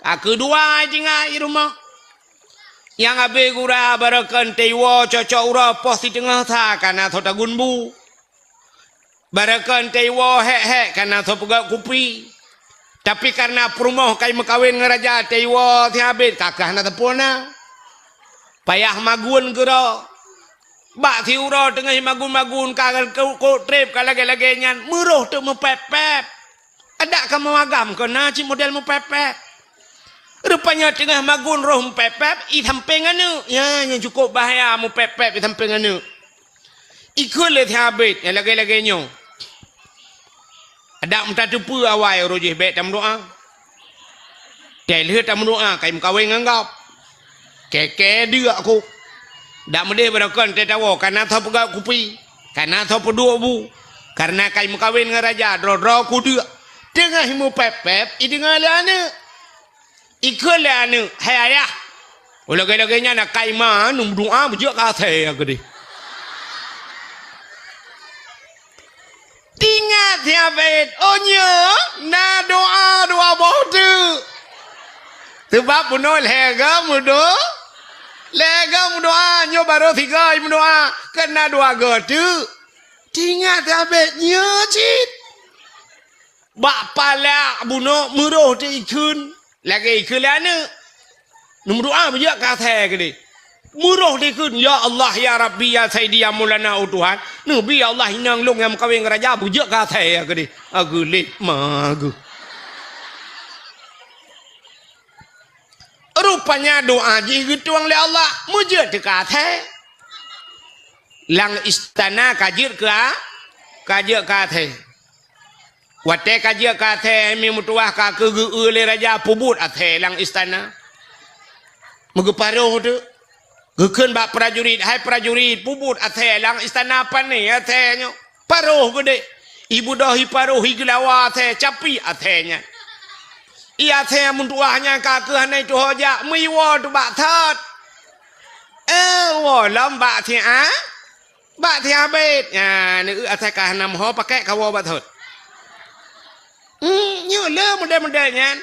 Ka keudua tinggai rumoh. Nyang abéh gura barokon teuiwoe cocok uroe poh siteungoh sa ka na soe tagun bu. Barokon teuiwoe hék-hék ka na soe peugöt kupi. Tapi kareuna peurumoh ka meukawen ngon raja teuiwoe sihabéh ka keuh hana sapeue na. Payah magun keudroe. Bak siuroe teungoh magun-magun ka kok treb ka lagée-lagée nyan meuroh teuk meupép-pép. Adak ka meuagam keu na cit model meupép-pép. Rupanya teungoh magun roh meupép-pép i sampéng aneuk. Ya, nyan cukup bahaya meupép-pép i sampéng aneuk. Ikheun lé sihabéh nyang lagée-lagée nyoe. Adak meutateupeue awai uroe jih bék tameudoá. Teuh lheueh tameudoá ka meukawen ngon gob. Kée-kée deuk ku. Dak meudeh barokon teuh tawoe ka na soe peugöt kupi, ka na soe peuduek bu. Kareuna ka meukawen ngon raja droe-droe ku deuk. Teungoh meupép-pép ideungoe lé aneuk. Ikheun lé aneuk, "Hai ayah, ulagée-lagée nyan akai ma neumeudoá beujeuet keu asèe keudeh." Tingat sihabéh, "Oh nyoe na doá dua boh teuk." Seubab bunoe lhée goe meudo-, lhée goe meudoá, nyoe barô sigoe meudoá, keu na dua goe teuk. Tingat sihabéh nyoe cit. Bak palak bunoe meuroh teuk ikheun, lagée ikheun lé aneuk. Neumeudoá beujeuet keu asèe keudeh. Meuroh teuk ikheun, "Ya Allah, ya Rabbi, ya Saidi, ya Maulana, oh Tuhan, neubi ya Allah inong lôn nyang meukawen ngon raja beujeuet keu asèe keudeh." Ageuléh ma geuh. Rupanya doá jih geutueng lé Allah, meujeuet teuk keu asèe. Lam istana ka jeuet keu a-, ka jeuet keu asèe. Watée ka jeuet keu asèe, mi meutuwah ka keuh geu-eu lé raja peubuet asèe lam istana. Meugeuparoh teuk. Geukheun bak prajurit, "Hai prajurit, peubuet asèe lam istana pane asèe nyoe." Paroh geudeh. Ibeudôh iparoh igeulawa asèe, capi asèe nyan. Ié asèe meutuwah nyan ka keuh hana tuho jak, meuiwoe teuk bak thot. Eh, woe lom bak siat. Bak sihabéh. Nyan, eu asai ka hana meuho pakék kawoe bak thot. Hmm, nyoe le model-model nyan.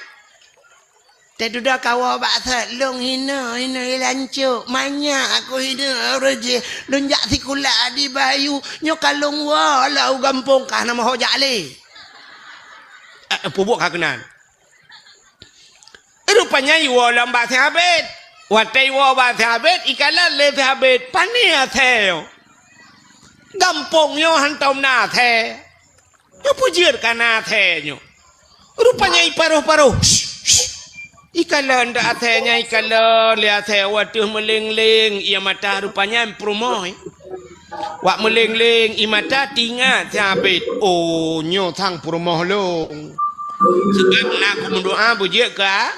Teududoe kawoe bak thot, lôn hinoe, hinoe lancok. Manyak aku hinoe ureueng jih. Lôn jak sikula di Bayu. Nyoe ka lôn woe lam u gampông ka hana meuho jak lé. Eh, peubuet ka keunan. Rupanya iwoe lom bak sihabéh. Watée iwoe bak sihabéh, ikalon lé sihabéh, "Pane asèe nyoe? Gampông nyoe hantom na asèe. Nyoe peue jeuet ka na asèe nyoe?" Rupanya iparoh-paroh. Ikalon dak asèe nyan, ikalon lé asèe watée meuleng-leng ié mata rupanya peurumoh. Wak meuleng-leng ié mata tingat sihabéh, "Oh, nyoe sang peurumoh lôn. Seubab na kumeudoá beujeuet keu a-,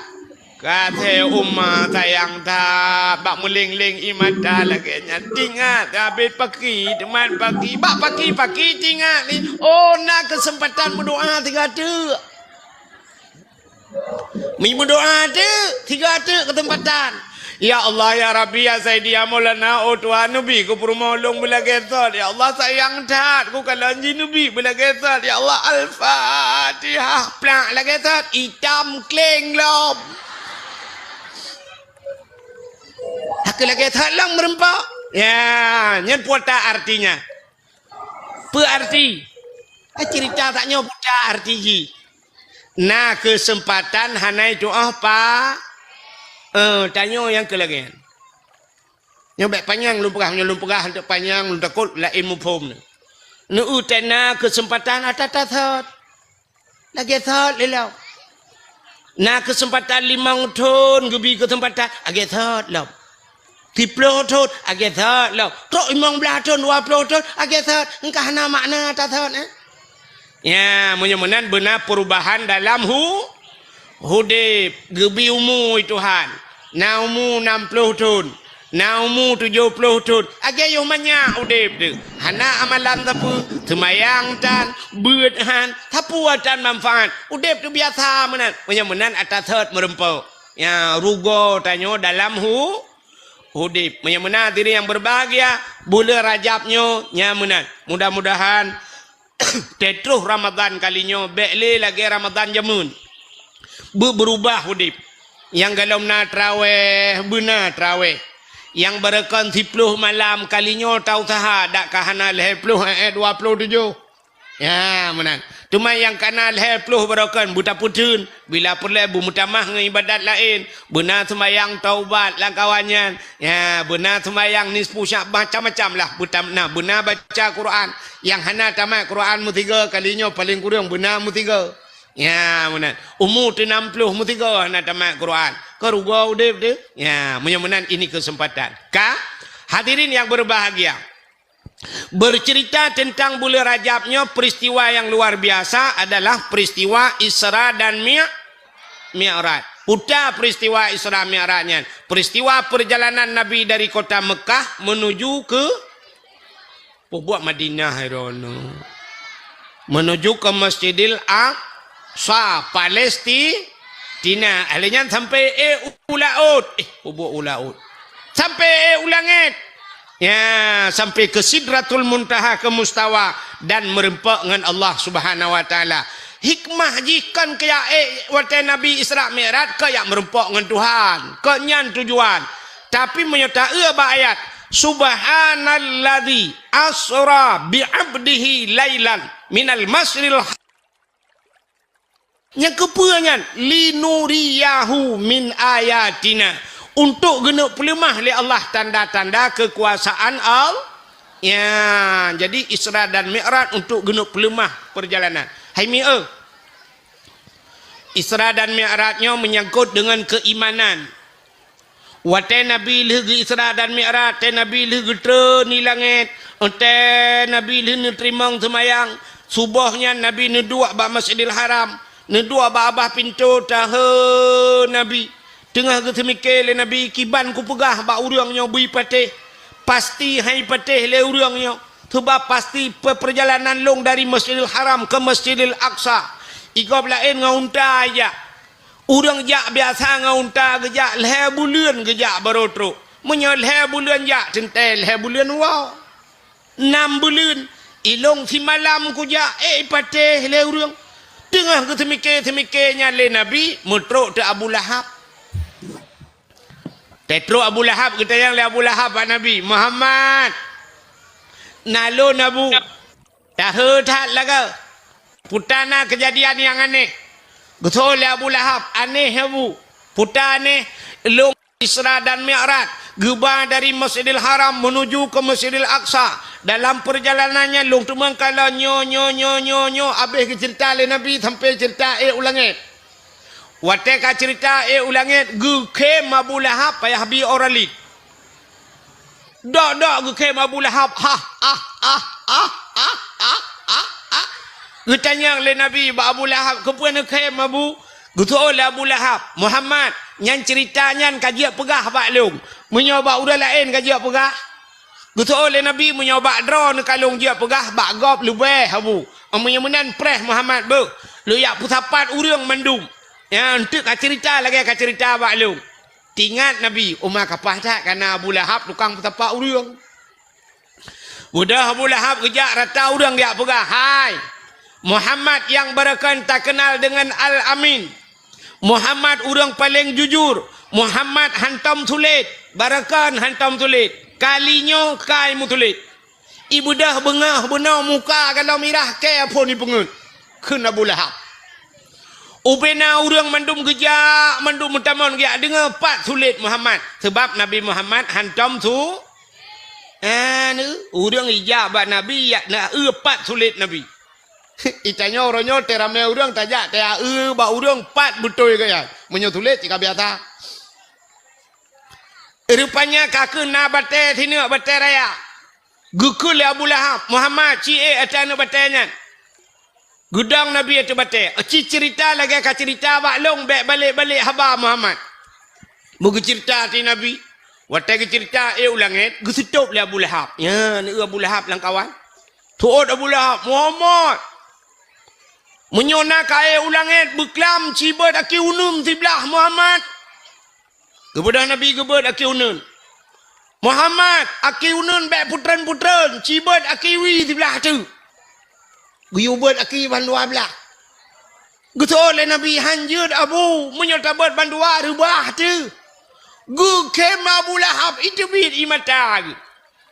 keu asèe uma sayang that." Bak meuleng-leng ié mata lagée nyan. Tingat sihabéh paki, teuma paki. Bak paki-paki tingat lé, "Oh, na keuseumpatan meudoá sigoe teuk." Mi meudoá teuk, sigoe teuk keuseumpatan. "Ya Allah, ya Rabbi, ya Saidi, ya Maulana, oh Tuhan, neubi keu peurumoh lôn beulagée thot. Ya Allah, sayang that kukalon jih, neubi beulagée thot. Ya Allah, Al-Fatihah." Plak lagée thot, itam kleng lom. Hana lagée thot lom meureumpok. Ya, nyan peue artinya. Peue arti? Eh, ceurita tanyoe buta arti jih. Na keuseumpatan hana tu'oh pa-, eh, tanyoe nyang keu lagée nyan. Nyoe bék panyang lôn peugah, nyoe lôn peugah hantom panyang, lôn takot laén muphom. Neu-eu teuh na keuseumpatan ata-ata thot. Lagée thot lé lom. Na keuseumpatan limong thon geubi keuseumpatan, lagée thot lom. Siplôh thon, lagée thot lom. Trok limong blaih thon, dua plôh thon, lagée thot. Engkah na makna ata thot, eh? Ya, meunyoe meunan beuna peurubahan dalam hu-, udeb. Geubi umu Tuhan. Na umu nam plôh thon. Na umu tujoh plôh thon, lagée yoh manyak udeb teuh. Hana amalan sapeue, seumayang tan, beuet han, sapeue tan manfaat. Udeb teuh biasa meunan. Meunyoe meunan ata thot meureumpok. Ya, rugoe tanyoe dalam hu-, udeb. Meunyoe meunan hadirin yang berbahagia, buleuen Rajab nyoe nyang meunan. Mudah-mudahan teutroh Ramadhan kali nyoe bék lé lagée Ramadhan jameun. Beu-, beurubah udeb. Nyang golom na trawéh, beuna trawéh. Nyang barokon siploh malam, kali nyoe tausaha, dak ka hana lhèe ploh, eh, eh, dua ploh tujoh. Ya, meunan. Teuma nyang ka na lhèe ploh barokon, beutapeutheun. Bila peureulèe beumeutamah ngon ibadat laén, beuna seumayang taubat lam kawan nyan. Ya, beuna seumayang nisfu Sya'ban, macam-macam lah. Beutam-, na, beuna baca Quran. Nyang hana tamat Quran meusigoe, kali nyoe paleng kureueng beuna meusigoe. Ya, meunan. Umu teu nam ploh meusigoe hana tamat Quran. Keu rugoe udép teuh. Ya, meunyoe meunan ini keuseumpatan. Ka, hadirin nyang beubahgia. Bercerita tentang buleuen Rajab nyoe, peristiwa yang luar biasa adalah peristiwa Isra dan Mi-, Mi'raj. Peue ta peristiwa Isra Mi'raj nyan? Peristiwa perjalanan Nabi dari kota Mekah menuju ke Peubuet Madinah droeneuh. Menuju ke Masjidil Aqsa, Palestina. Lheueh nyan sampai éh u laôt. Eh, peubuet u laôt. Sampai éh u langét. Ya, sampai ke Sidratul Muntaha, ke Mustawa, dan meureumpok ngon Allah Subhanahu wa Taala. Hikmah jih kon keu jak éh watèe Nabi Isra Mi'raj, keu jak meureumpok ngon Tuhan. Kon nyan tujuan. Tapi meunyoe ta-eu bak ayat, "Subhanalladzi asra bi 'abdihi lailan minal masjidil ha-," nyang keupeue nyan? "Linuriyahu min ayatina." Untuk geuneuk peuleumah lé Allah tanda-tanda keukuasaan Allah. Ya, jadi Isra dan Mi'raj untuk geuneuk peuleumah perjalanan. Hai mi-, eu. Isra dan Mi'raj nyoe meunyangkot deungon keuimanan. Watèe Nabi lheueh geu-Isra dan Mi'raj, watèe Nabi lheueh geutreun di langét, watèe Nabi lheueh neuteurimong seumayang, suboh nyan Nabi neuduek bak Masjidil Haram, neuduek bak babah pintoe, tahe Nabi. Teungoh geuseumike lé Nabi, "Kiban kupeugah bak ureueng nyoe beu patéh? Pasti han patéh lé ureueng nyoe, sabab pasti pe-, peurjalanan lôn dari Masjidil Haram ke Masjidil Aqsa. Igob laén ngon unta jak." Ureueng jak biasa ngon unta geujak, lhèe buleuen geujak barô trok. Meunyoe lhèe buleuen jak, teuntèe lhèe buleuen woe. Nam buleuen, ilôn simalam kujak, éh, patéh lé ureueng. Teungoh geuseumike-seumike nyan lé Nabi, meutrok teuk Abu Lahab. Teutrok Abu Lahab, geutanyong lé Abu Lahab bak Nabi, "Muhammad, na lôn, Abu." Tahe that lagèe. Peue ta na keujadian nyang aneh. Geutho lé Abu Lahab, "Aneh, Abu." Peue ta aneh? "Lôn Isra dan Mi'raj, geuba dari Masjidil Haram menuju ke Masjidil Aqsa. Dalam perjalanan nyan lôn teumangkala nyoe, nyoe, nyoe, nyoe, nyoe." Abéh geuceurita lé Nabi sampai ceurita éh u langét. Watèe ka ceurita éh u langét, geukhém Abu Lahab payah bi orang laén. Dok-dok geukhém Abu Lahab, "Hah, ah, ah, ah." Geutanyong lé Nabi bak Abu Lahab, "Keupeue neukhém, Abu?" Geuteu'oh lé Abu Lahab, "Muhammad, nyang ceurita nyan ka jeuet peugah bak lôn. Meunyoe bak ureueng laén ka jeuet peugah?" Geuteu'oh lé Nabi, "Meunyoe bak droeneuh ka lôn jeuet peugah, bak gob leubeh, Abu. Meunyoe meunan preh Muhammad beuh, lôn jak peusapat ureueng mandum nyang eunteuk ka ceurita lagèe ka ceurita bak lôn." Teuingat Nabi, uma kapah that ka na Abu Lahab tukang peusapat ureueng. Beudôh Abu Lahab geujak rata ureueng geujak peugah, "Hai, Muhammad nyang barokon takeunal deungon Al-Amin. Muhammad ureueng paleng jujur. Muhammad hantom sulet, barokon hantom sulet. Kali nyoe kai meusulet." Ibeudôh beungoh bunoe muka galom mirah kèe phon ipeungeut, kheun Abu Lahab. Ubena ureueng mandum geujak, mandum meutamong geujak deungö pat sulet Muhammad, sabab Nabi Muhammad hantom su-, anu, ureueng ijak bak Nabi, jak na eu pat sulet Nabi. Itanyoe uroe nyoe teuramé ureueng tajak, ta eu bak ureueng pat beutôi gaya. Meunyoe sulet cit ka biasa. Rupanya ka keuh na batèe sineuk, batèe raya. Geukheun lé Abu Lahab, "Muhammad, ci ék ateueh aneuk batèe nyan." Geudong Nabi ateueh batèe. "Ci ceurita lagèe ka ceurita bak lôn, bèk balek-balek haba, Muhammad." Meugeuceurita ateueh Nabi. Watèe geuceurita ék u langét, geuseutôb lé Abu Lahab. Nyan, eu Abu Lahab lam kawan. Teuôt Abu Lahab, "Muhammad, meunyoe na ka ék u langét, beuklam ci beuet aki uneun siblah, Muhammad." Geubeudôh Nabi geubeuet aki uneun. "Muhammad, aki uneun bèk putreun-putreun, ci beuet aki wie siblah teuk." Geuyue beuet aki bandua blah. Geuteuôt lé Nabi, "Han jeuet, Abu, meunyoe tabeuet bandua reubah teuk." Geukhém Abu Lahab, iteubiet ie mata geuh.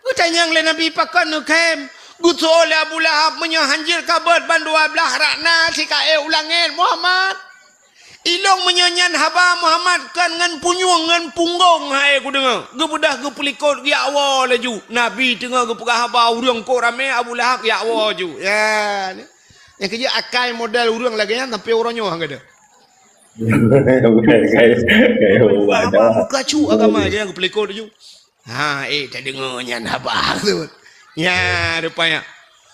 Geutanyong lé Nabi, "Pakon neukhém?" Geuseuôt lé Abu Lahab, "Meunyoe hanjeuet ka beuet ban dua blaih rakna sikaék u langét, Muhammad, ilong meunyoe nyan haba Muhammad kon ngon punyueng ngon punggong hai kudeungoe." Geubeudôh geupeulikot geujak woe laju. Nabi teungoh geupeugah haba ureuëng kok ramé, Abu Lahab geujak woe laju. Ya, ni. Nyang keujeuet akai model ureuëng lagée nyan sampoe uroe nyoe geuh. Bukan, kayak, kayak Wah, ubah dah. Buka cu agama je yang geupelikot laju. Ha, eh, tadeungoe nyan haba tu. Nya, rupanya.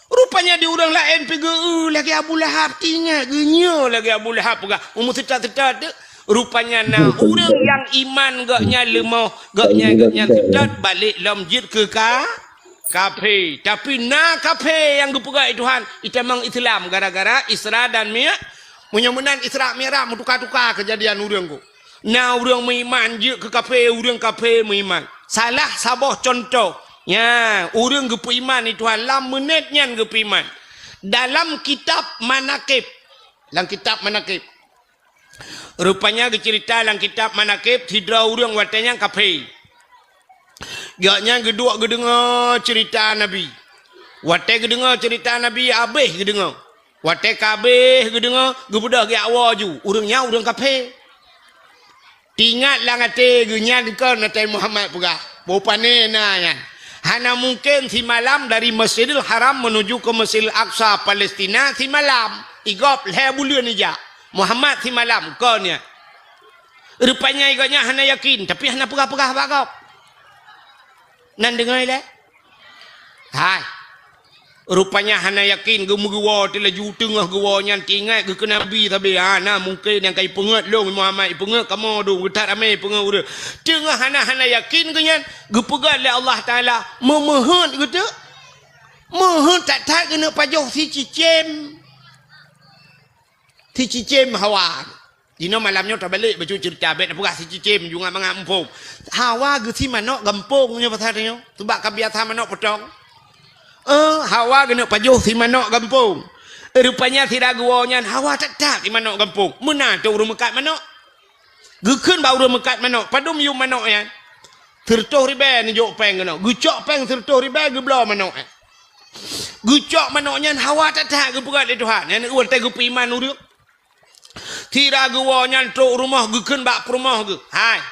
Rupanya di ureuëng laén pi geu lagée Abu Lahab, tingat geunyoe lagée Abu Lahab peugah. Umur setat-setat tu. Rupanya na ureuëng yang iman geuh nyan leumoh, geuh nyan, geuh nyan setat balik lom jeuet keu ka, kafé. Tapi na kafé nyang geupeugah lé Tuhan, itamong Islam gara-gara Isra dan Mi-, meunyoe meunan Isra Mi'raj meutuka-tuka keujadian ureuëng ku. Na ureuëng meuiman jeuet keu kafé, ureuëng kafé meuiman. Salah saboh cuntoh, nya, ureuëng geupeuiman lé Tuhan lam meunét nyan geupeuiman. Dalam kitab Manaqib, lam kitab Manaqib, rupanya geuceurita lam kitab Manaqib, sidroe ureuëng watée nyan kafé. Gobnyan geuduek geudeungoe ceurita Nabi. Watée geudeungoe ceurita Nabi, habéh geudeungoe. Watée ka habéh geudeungoe, geubeudôh geujak woe laju. Ureuëng nyan ureuëng kafé. Teuingat lam até geuh nyan kon Nabi Muhammad peugah, "Boh pané na nyan. Hana mungken simalam dari Masjidil Haram menuju ke Masjidil Aqsa, Palestina, simalam. Igob lhée buleuen ijak. Muhammad simalam kon nyan." Rupanya gobnyan hana yakin, tapi hana peugah-peugah bak gob. Nan deungoe ilée? Hai. Rupanya hana yakin, geumeugewoe teulaju teungoh geuwoe nyan teuingat geuh keu Nabi sabe. Ha, na mungken nyang ka ipeungeuet lôn Muhammad, ipeungeuet kamoe dum, geuthat ramé ipeungeuet ureuëng. Teungoh hana-hana yakin geuh nyan, geupeugah lé Allah Taala, meumeuheuet geuh teuk. Meuheuet that-that geuneuk pajoh sicicém. Sicicém hawa. Jinoe malam nyoe tabalek bacut ceurita, bék tapeugah sicicém, jungat mangat muphom. Hawa geusie manök gampông nyoe pasal nyoe, seubab ka biasa manök peutong. Eh, hawa geuneuk pajoh sie manök gampông. Rupanya sira geuwoe nyan hawa that-that sie manök gampông. Meunan teuk ureuëng meukat manök. Geukheun bak ureuëng meukat manök, "Padum yum manök nyan?" "Sireutôh ribée neujok péng keunoe." Geucok péng sireutôh ribée geubloe manök nyan. Geucok manök nyan hawa that-that geupeugah lé Tuhan. Nyan watée geupeuiman ureuëng. Sira geuwoe nyan trok rumoh geukheun bak peurumoh geuh, "Hai,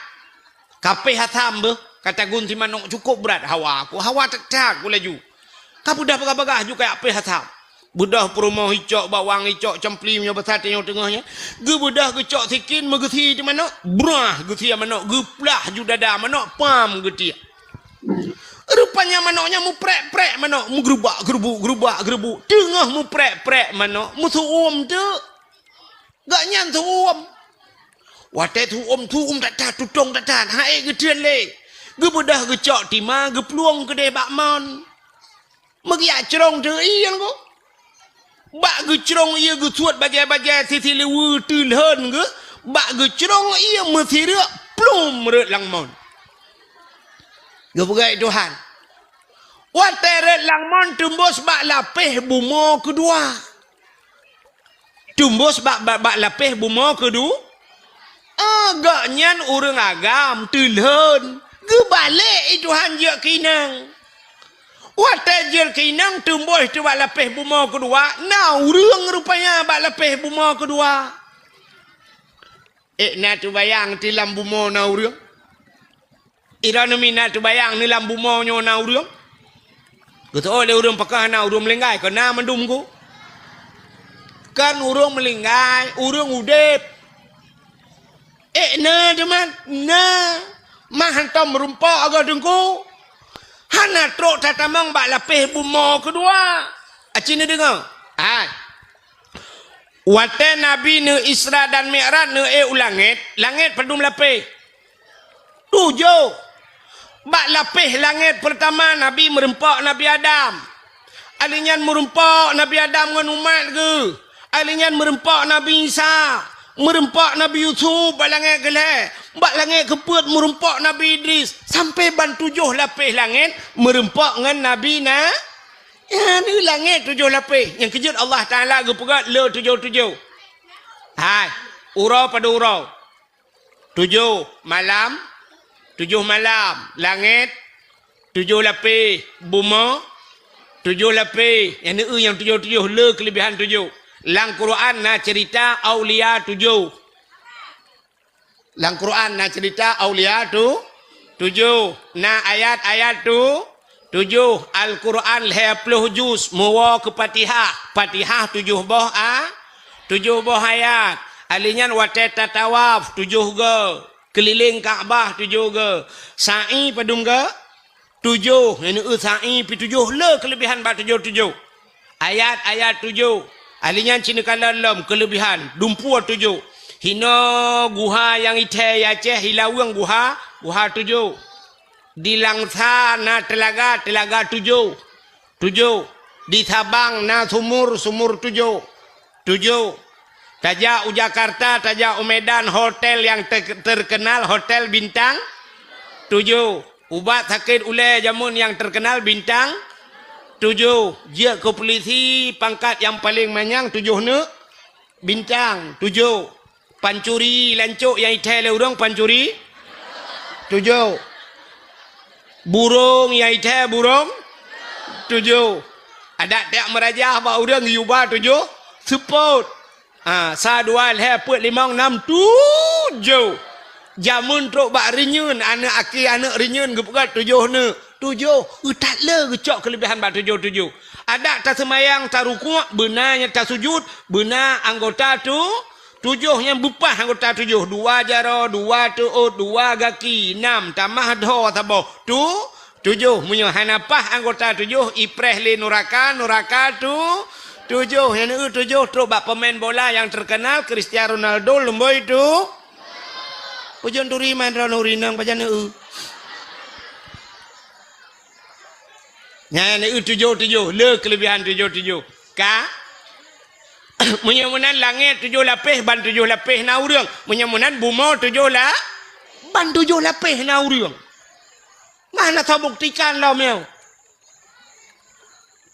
kapéh asam beuh, ka tagun sie manök cukôp brat hawa ku, hawa that-that ku laju." Ka beudôh bagah-bagah ju kajak péh asam. Beudôh peurumoh icok bawang, icok cempli meunyoe basa tanyoe teungoh nyan. Geubeudôh geucok sikin meugeusie di manök, brah geusie manök, geuplah ju dada manök, pam geutiek. Rupanya manök nyan muprek-prek manök, meugeurubak-geurubuk, geurubak-geurubuk. Teungoh muprek-prek manök, meusu'uem teuk. Gobnyan su'uem. Watée su'uem, su'uem that-that, tutong that-that, han ék geuteun lé. Geubeudôh geucok tima, geuplueng keudeh bak mon. Meugiak crông teuk ié nyan ko. Bak geucrông ié geusuet bajée-bajée sisi liweue teulhon geuh, bak geucrông ié meusireuk plum rot lam mon. Geupeugah Tuhan. Watée rot lam mon teumbôh bak lapéh bumoe keudua. Teumbôh bak, bak, bak lapéh bumoe keudu-, ah, gobnyan ureuëng agam teulhon, geubalek i Tuhan jeuet keu inong. Watée jeuet keu inong teumbôh teuk bak lapéh bumoe keudua, na ureuëng rupanya bak lapéh bumoe keudua. Ék na teubayang ti lam bumoe na ureuëng? Droeneuh mi na teubayang ni lam bumoe nyoe na ureuëng? Geuteuôt lé ureuëng pakon hana ureuëng meulinggai, kon na mandum ku. Kon ureuëng meulinggai, ureuëng udeb. Ék na teuma, na. Mah hantom meurumpok agoe teungku. Hana trok tatamong bak lapéh bumoe keudua. Aci neudeungoe? Hai. Watée Nabi neu Isra dan Mi'raj neu ék u langét, langét padum lapéh? Tujoh. Bak lapéh langét peurtama Nabi meurumpok Nabi Adam. Alheuh nyan meurumpok Nabi Adam ngon umat geuh. Alheuh nyan meurumpok Nabi Isa. Meurumpok Nabi Yusuf bak langét keulhée. Bak langét keupeuet meurumpok Nabi Idris. Sampoe ban tujoh lapéh langét meurumpok ngon Nabi na Nyan di langét tujoh lapéh. Nyang keujeuet Allah Taala geupeugah le tujoh-tujoh. Hai, uroe padum uroe? Tujoh malam, tujoh malam, langét tujoh lapéh, bumoe tujoh lapéh. Nyang neu-eu nyang tujoh-tujoh le keuleubihan tujoh. Lam Quran na ceurita aulia tujoh. Lam Quran na ceurita aulia tu tujoh. Na ayat-ayat tu tujoh. Al-Quran lhée ploh juz, meuwoe keu Fatihah. Fatihah tujoh boh a, tujoh boh ayat. Ali nyan watée tatawaf tujoh go, keulileng Ka'bah tujoh go. Sa'i padum go? Tujoh, nyang neu-eu sa'i pi tujoh le keuleubihan bak tujoh-tujoh. Ayat-ayat tujoh. Ali nyan cit neukalon lom keuleubihan, dumpeue tujoh. Hinoe guha nyang ithée i Aceh, i Laweueng guha, guha tujoh. Di Langsa na teulaga, teulaga tujoh. Tujoh. Di Sabang na sumur, sumur tujoh. Tujoh. Tajak u Jakarta, tajak u Medan, hotel nyang ter-, terkenal, hotel bintang tujoh. Ubat sakét ulée jameun nyang terkenal bintang tujoh. Jeuet keu pulisi pangkat nyang paleng manyang tujoh neuk bintang tujoh. Pancuri lancok nyang ithée lé ureuëng pancuri tujoh. Burông nyang ithée burông tujoh. Adak tajak meurajah bak ureuëng yuba tujoh seupôt. Ha, sa dua lhée peuet limong nam tujoh. Jameun trok bak reunyeun, aneuëk aki aneuëk reunyeun geupeugah tujoh neuk. Tujoh, eu that le geucok keuleubihan bak tujoh-tujoh. Adak taseumayang, tarukuk, beuna nyang tasujut, beuna anggota tu, tujoh nyang beupah anggota tujoh, dua jaroe, dua teuôt, dua gaki, nam, tamah dhoe saboh, tu, tujoh. Meunyoe hana pah anggota tujoh, ipreh lé nuraka, nuraka tu, tujoh. Nyang neu-eu tujoh trok bak peumain bola nyang terkenal, Cristiano Ronaldo, lumboi tu. Ujong turi main droe nuri nang pajan neu-eu. Nyan neu-eu tujoh-tujoh, le keuleubihan tujoh-tujoh. Ka? Meunyoe meunan langét tujoh lapéh, ban tujoh lapéh na ureuëng. Meunyoe meunan bumoe tujoh la-, ban tujoh lapéh na ureuëng. Mana tabuktikan lom nyoe?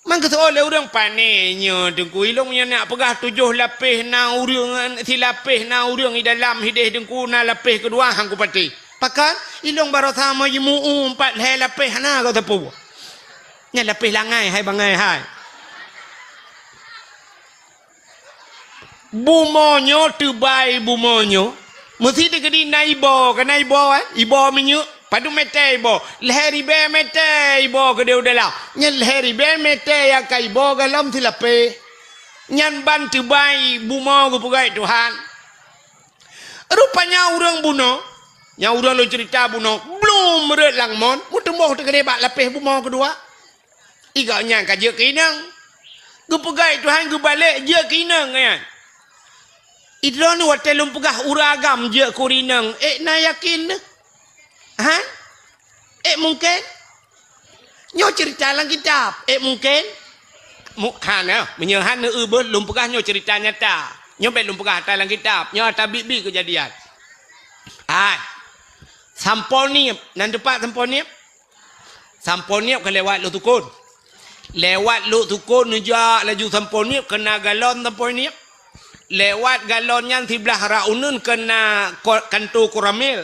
Mangkeuseuôt lé ureuëng, "Pané nyoe Teungku, ilong nyoe nak peugah tujoh lapéh na ureuëng, silapéh na ureuëng i dalam hideh Teungku, na lapéh keudua han kupatéh." Pakon? Ilong barosa meu jimu-u empat lhée lapéh hana gata peue. Nyan lapéh langai hai bangai hai. Bumoe nyoe teubai bumoe nyoe, meusi teukeudi na iboh, ka na iboh, eh? Iboh minyeuk, padum mètè iboh? Lhèe ribèe mètè iboh keudéh u dalam. Nyan lhèe ribèe mètè nyang ka iboh galom silapéh. Nyan ban teubai bumoe geupeugöt Tuhan. Rupanya ureueng bunoe, nyang ureueng lôn ceurita bunoe, blom rhot lam mon, meuteumboh teukeudéh bak lapéh bumoe keudua. Igak nyan ka jeuet keu inong. Geupeugöt Tuhan geubalek jeuet keu inong nyan. Idroeneuh watèe lôn peugah ureueng agam jeuet keu ureueng inong, ék na yakin neuh? Ha? Ék mungken? Nyoe ceurita lam kitab, ék mungken? Mu-, hana, meunyoe hana eu beuh lôn peugah nyoe ceurita nyata. Nyoe bèk lôn peugah ata lam kitab, nyoe ata biet-biet keujadian. Hai. Sampoe Nieb, nan teupat Sampoe Nieb? Sampoe Nieb ka lewat Lhoksukon. Lewat Lhoksukon neujak laju Sampoe Nieb, keu na galon Sampoe Nieb. Lewat galon nyan siblah rot uneuen keu na ko-, kanto Koramil.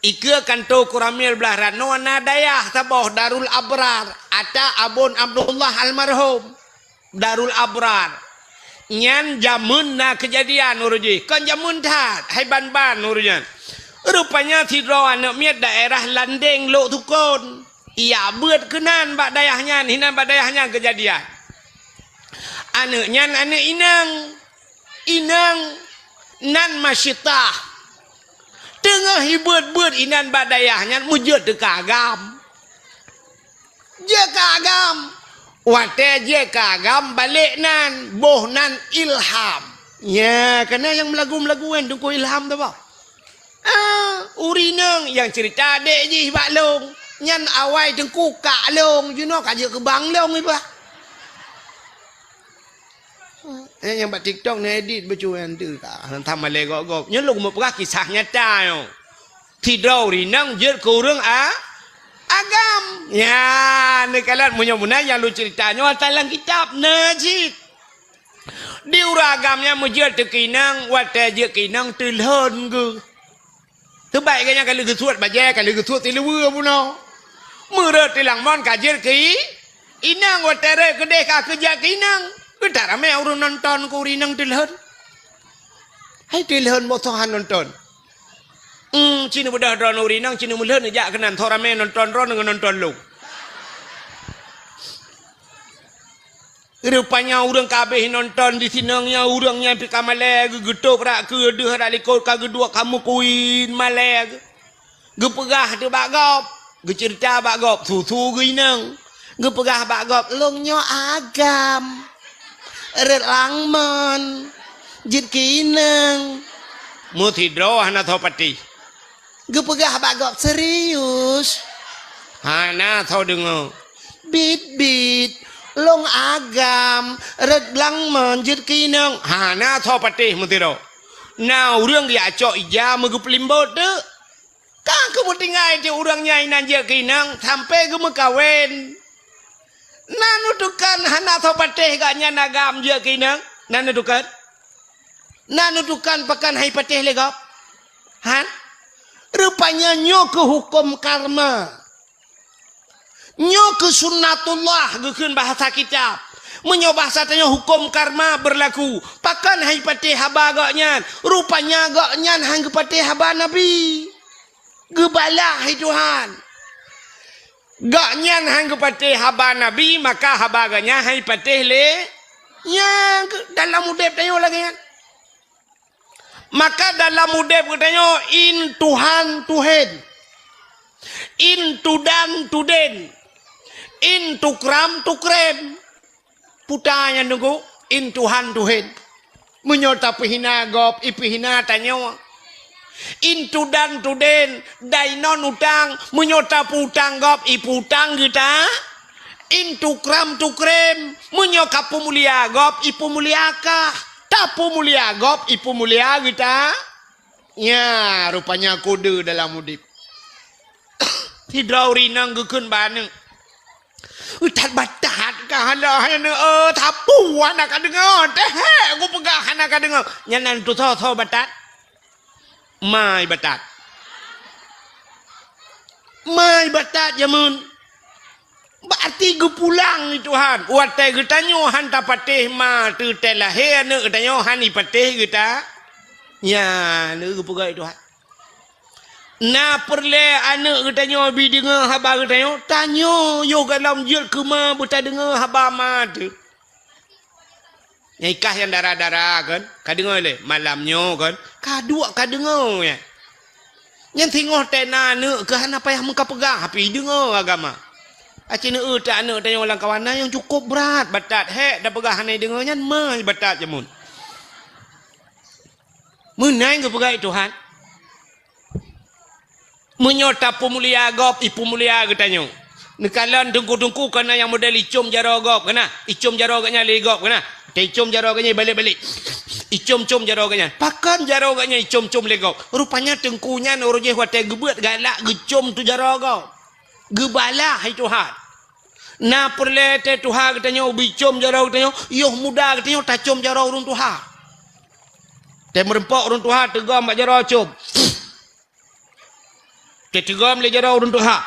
Ikeue kanto Koramil blah rot nyoe na dayah saboh Darul Abrar, ata Abon Abdullah almarhum. Darul Abrar. Nyan jameun na keujadian uroe jih. Kon jameun that, hai ban-ban uroe nyan. Rupanya sidroe aneuk miet daerah Landeng Lhoksukon. Ijak beuet keunan bak dayah nyan, hinan bak dayah nyan keujadian. Aneuk nyan aneuk inong. Inong nan Masyitah. Teungoh jibeuet-beuet inan bak dayah nyan meujeuet teuka agam. Jeuet ka agam. Watèe jeuet ka agam balek nan, boh nan Ilham. Nya, keunan nyang meulagu-meulagu nyan Teungku Ilham tu bah. Ah, ureueng inong nyang ceurita adék jih bak lôn. Nyan awai Teungku kak lôn, jinoe ka jeuet keu bang lôn ié bah. Eh, nyang bak TikTok neuedit bacut nyan teuh ka, hantom malèe gob-gob. Nyoe lôn meupeugah kisah nyata nyoe. Sidroe ureueng inong jeuet keu ureueng a-, agam. Nyan, neukalon meunyoe meunan nyang lôn ceurita nyoe ata lam kitab na cit. Di ureueng agam nyan meujeuet teuh keu inong, watèe jeuet keu inong teulhon geuh. Teubaik geuh nyan ka lheueh geusuet bajée, ka lheueh geusuet siluweue bunoe. Meureuet tilang mon ka jeuet keu i-, inong, watée rhot keudeh ka keu jak keu inong. Geutak ramé ureuëng nonton keu ureuëng inong teulhon. Hai teulhon boh soe han nonton. Hmm, ci neubeudôh droeneuh ureuëng inong, ci neumeulhon jak keunan, soe ramé nonton droeneuh ngon nonton lôn. Rupanya ureuëng ka habéh nonton di sinong nyan, ureuëng nyan pih ka malée, geu-, geutôb rak keue deuh rak likot ka geuduek ka meukuin malée. Geupeugah teuh bak gob, geuceurita bak gob, su-su geuinong. Geupeugah bak gob, "Lôn nyoe agam. Rhot lamon, jeuet keu inong." Meusidroe hana soe patéh. Geupeugah bak gob, "Serius?" Hana soe deungoe. "Bit-bit, lôn agam, rhot lamon jeuet keu inong." Hana soe patéh meusidroe. Na ureuëng geujak cok ija meugeupeulimbot teuk. Ka geumeutinggai cit ureuëng nyan inan jeuet keu inong sampoe geumeukawen. Na neutukan hana soe patéh gobnyan agam jeuet keu inong? Na neutukan? Na neutukan pakon han ipatéh lé gob? Han? Rupanya nyoe keuh huköm karma. Nyoe keuh sunnatullah geukheun bahasa kitab. Meunyoe bahasa tanyoe huköm karma beurlaku. Pakon han ipatéh haba gobnyan? Rupanya gobnyan han geupatéh haba Nabi. Geubalah hai Tuhan. Gobnyan han geupatéh haba Nabi, maka haba gobnyan han ipatéh lé. Nyan keuh dalam udeb tanyoe lagée nyan. Maka dalam udeb geutanyoe in Tuhan tuhen, in tudan tuden, in tukram tukrem. Puta nyan Teungku, in Tuhan tuhen. Meunyoe tapeuhina gob, ipeuhina tanyoe. In tudan tuden, dainon utang, meunyoe tapeuutang gob, ipeuutang geuta. In tukram tukrem, meunyoe kapeumulia gob, ipeumulia kah. Tapeumulia gob, ipeumulia geuta. Nya, rupanya kode dalam udeb. Sidroe ureuëng inong geukheun bak aneuëk, "That batat ka hala hai aneuëk, eh, sapeue hana ka deungoe, teuhek kupeugah hana ka deungoe." Nyan nan tusoe-soe batat? Mai batat. Mai batat jameun. Berarti geupulang ni Tuhan. Watée geutanyoe han tapatéh ma teuh tée lahé aneuëk geutanyoe han ipatéh geuta. Nya, lé geupeugah Tuhan. Na peureulée aneuëk geutanyoe bi deungoe haba geutanyoe, tanyoe yoh gohlom jeuet keu ma beutadeungoe haba ma teuh. Nyang ikah nyang dara-dara kan, ka deungoe lé malam nyoe kan, ka duek ka deungoe nyan. Nyan singoh tée na aneuëk keu hana payah meukapeugah, tapi deungoe agama. Aci neueu ta aneuëk tanyoe lam kawan na nyang cukup brat, batat hék tapeugah hana deungoe nyan, ma batat jameun. Meunan geupeugah Tuhan. Meunyoe tapeumulia gob, ipeumulia geutanyoe. Neukalon teungku-teungku kana nyang model icom jaroe gob kana, icom jaroe gobnyan lé gob kana. Teuicom jaroe gobnyan balek-balek. Icom-com jaroe gobnyan. Pakon jaroe gobnyan icom-com lé gob? Rupanya teungku nyan uroe jéh watée geubeuet galak geucom tu jaroe gob. Geubalah hai Tuhan. Na peureulée tée tuha geutanyoe bicom jaroe geutanyoe, yoh muda geutanyoe tacom jaroe ureuëng tuha. Tée meurumpok ureuëng tuha teugom bak jaroe com. Teuteugom lé jaroe ureuëng tuha.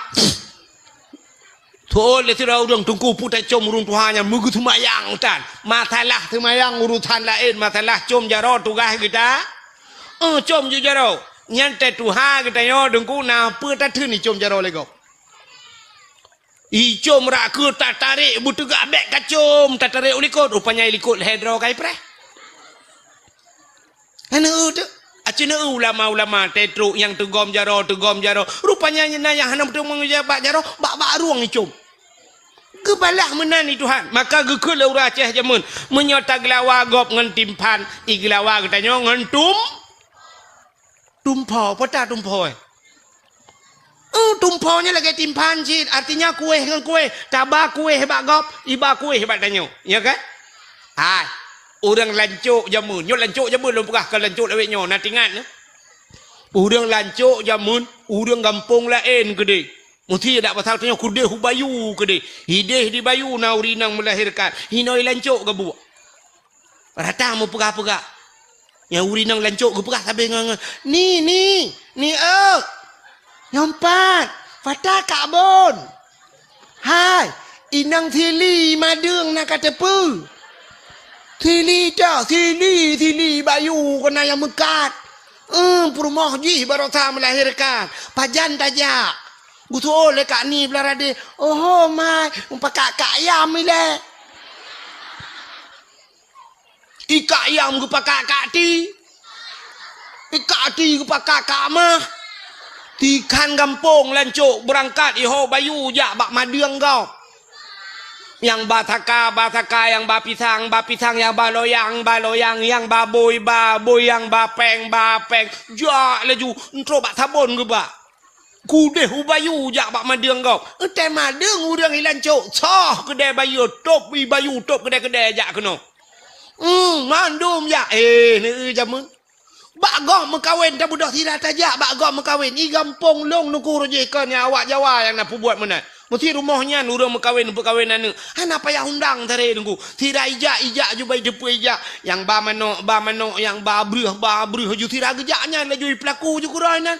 Tuôn lé sidroe ureuëng teungku peue tacom ureuëng tuha nyan meugeuseumayang tan. Masalah seumayang urusan laén, masalah com jaroe tugaih geuta. Eh, com ju jaroe. Nyan tée tuha geutanyoe teungku na peue tatheun icom jaroe lé gob. Icom rak keu tatarek beuteugah bék kacom, tatarek u likot, rupanya i likot lhée droe ka ipreh. Hana eu teuk. Aci na eu ulama-ulama tée trok nyang teugom jaroe, teugom jaroe. Rupanya na nyang hana meuteumé bak jaroe, bak, bak rueng icom. Geubalah meunan i Tuhan. Maka geukheun lé ureuëng Aceh jameun, meunyoe tageulawa gob ngon timphan, igeulawa geutanyoe ngon tum-, tumpho. Peue ta tumpho, eh? Eh, tumpho nyan lagée timphan cit, artinya kueh ngon kueh. Taba kueh bak gob, iba kueh bak tanyoe. Ya kan? Hai, ureuëng lancok jameun. Nyoe lancok jameun lôn peugah, kon lancok lawét nyoe. Na teuingat, eh? Ureuëng lancok jameun, ureuëng gampông laén keudeh. Meusti dak pasal tanyoe keudeh u bayu keudeh. Hideh di bayu na ureuëng inong meulahérkan. Hinoe lancok gabuek. Rata meupeugah-peugah. Nyang ureueng inong lancok geupeugah sabe ngon, ngon, "Ni, ni, ni, eu! Nyoe pat, Fata kak bon!" "Hai, inong Sili madeueng na ka teupeue?" "Sili ta, Sili, Sili Bayu keunan nyang meukat. Eh, peurumoh jih baroesa meulahirkan. Pajan tajak?" Geuseuôt lé Kak Ni Blah Radeh, "Oho, mai, mupakak-kak yam ilée." I kak yam geupakak kak ti. I kak ti geupakak kak mah. Tikhan gampông lancok beurangkat iho Bayu jak bak madeueng gob. Nyang ba saka, ba saka, nyang ba pisang, ba pisang, nyang ba loyang, ba loyang, nyang ba bôi, ba bôi, nyang ba péng, ba péng. Jak laju, entrok bak sabon geubak. Kudeh u Bayu jak bak madeueng gob. Eutée madeueng ureueng i lancok, soh keudée Bayu, tôb i Bayu, tôb keudée-keudée jak keunoe. Hmm, mandum jak. Eh, neu-eu jameun. Bak gob meukawen tabeudôh sira tajak bak gob meukawen. I gampông lôn nuku rujih kon nyang awak Jawa nyang na peubuet meunan. Meusi rumoh nyan ureueng meukawen, peukawen aneuk. Hana payah undang taré nunggu. Sira ijak, ijak ju bai teupeu ijak. Nyang ba manok, ba manok, nyang ba breuh, ba breuh ju sira geujak nyan laju i peulaku ju keudroe nyan.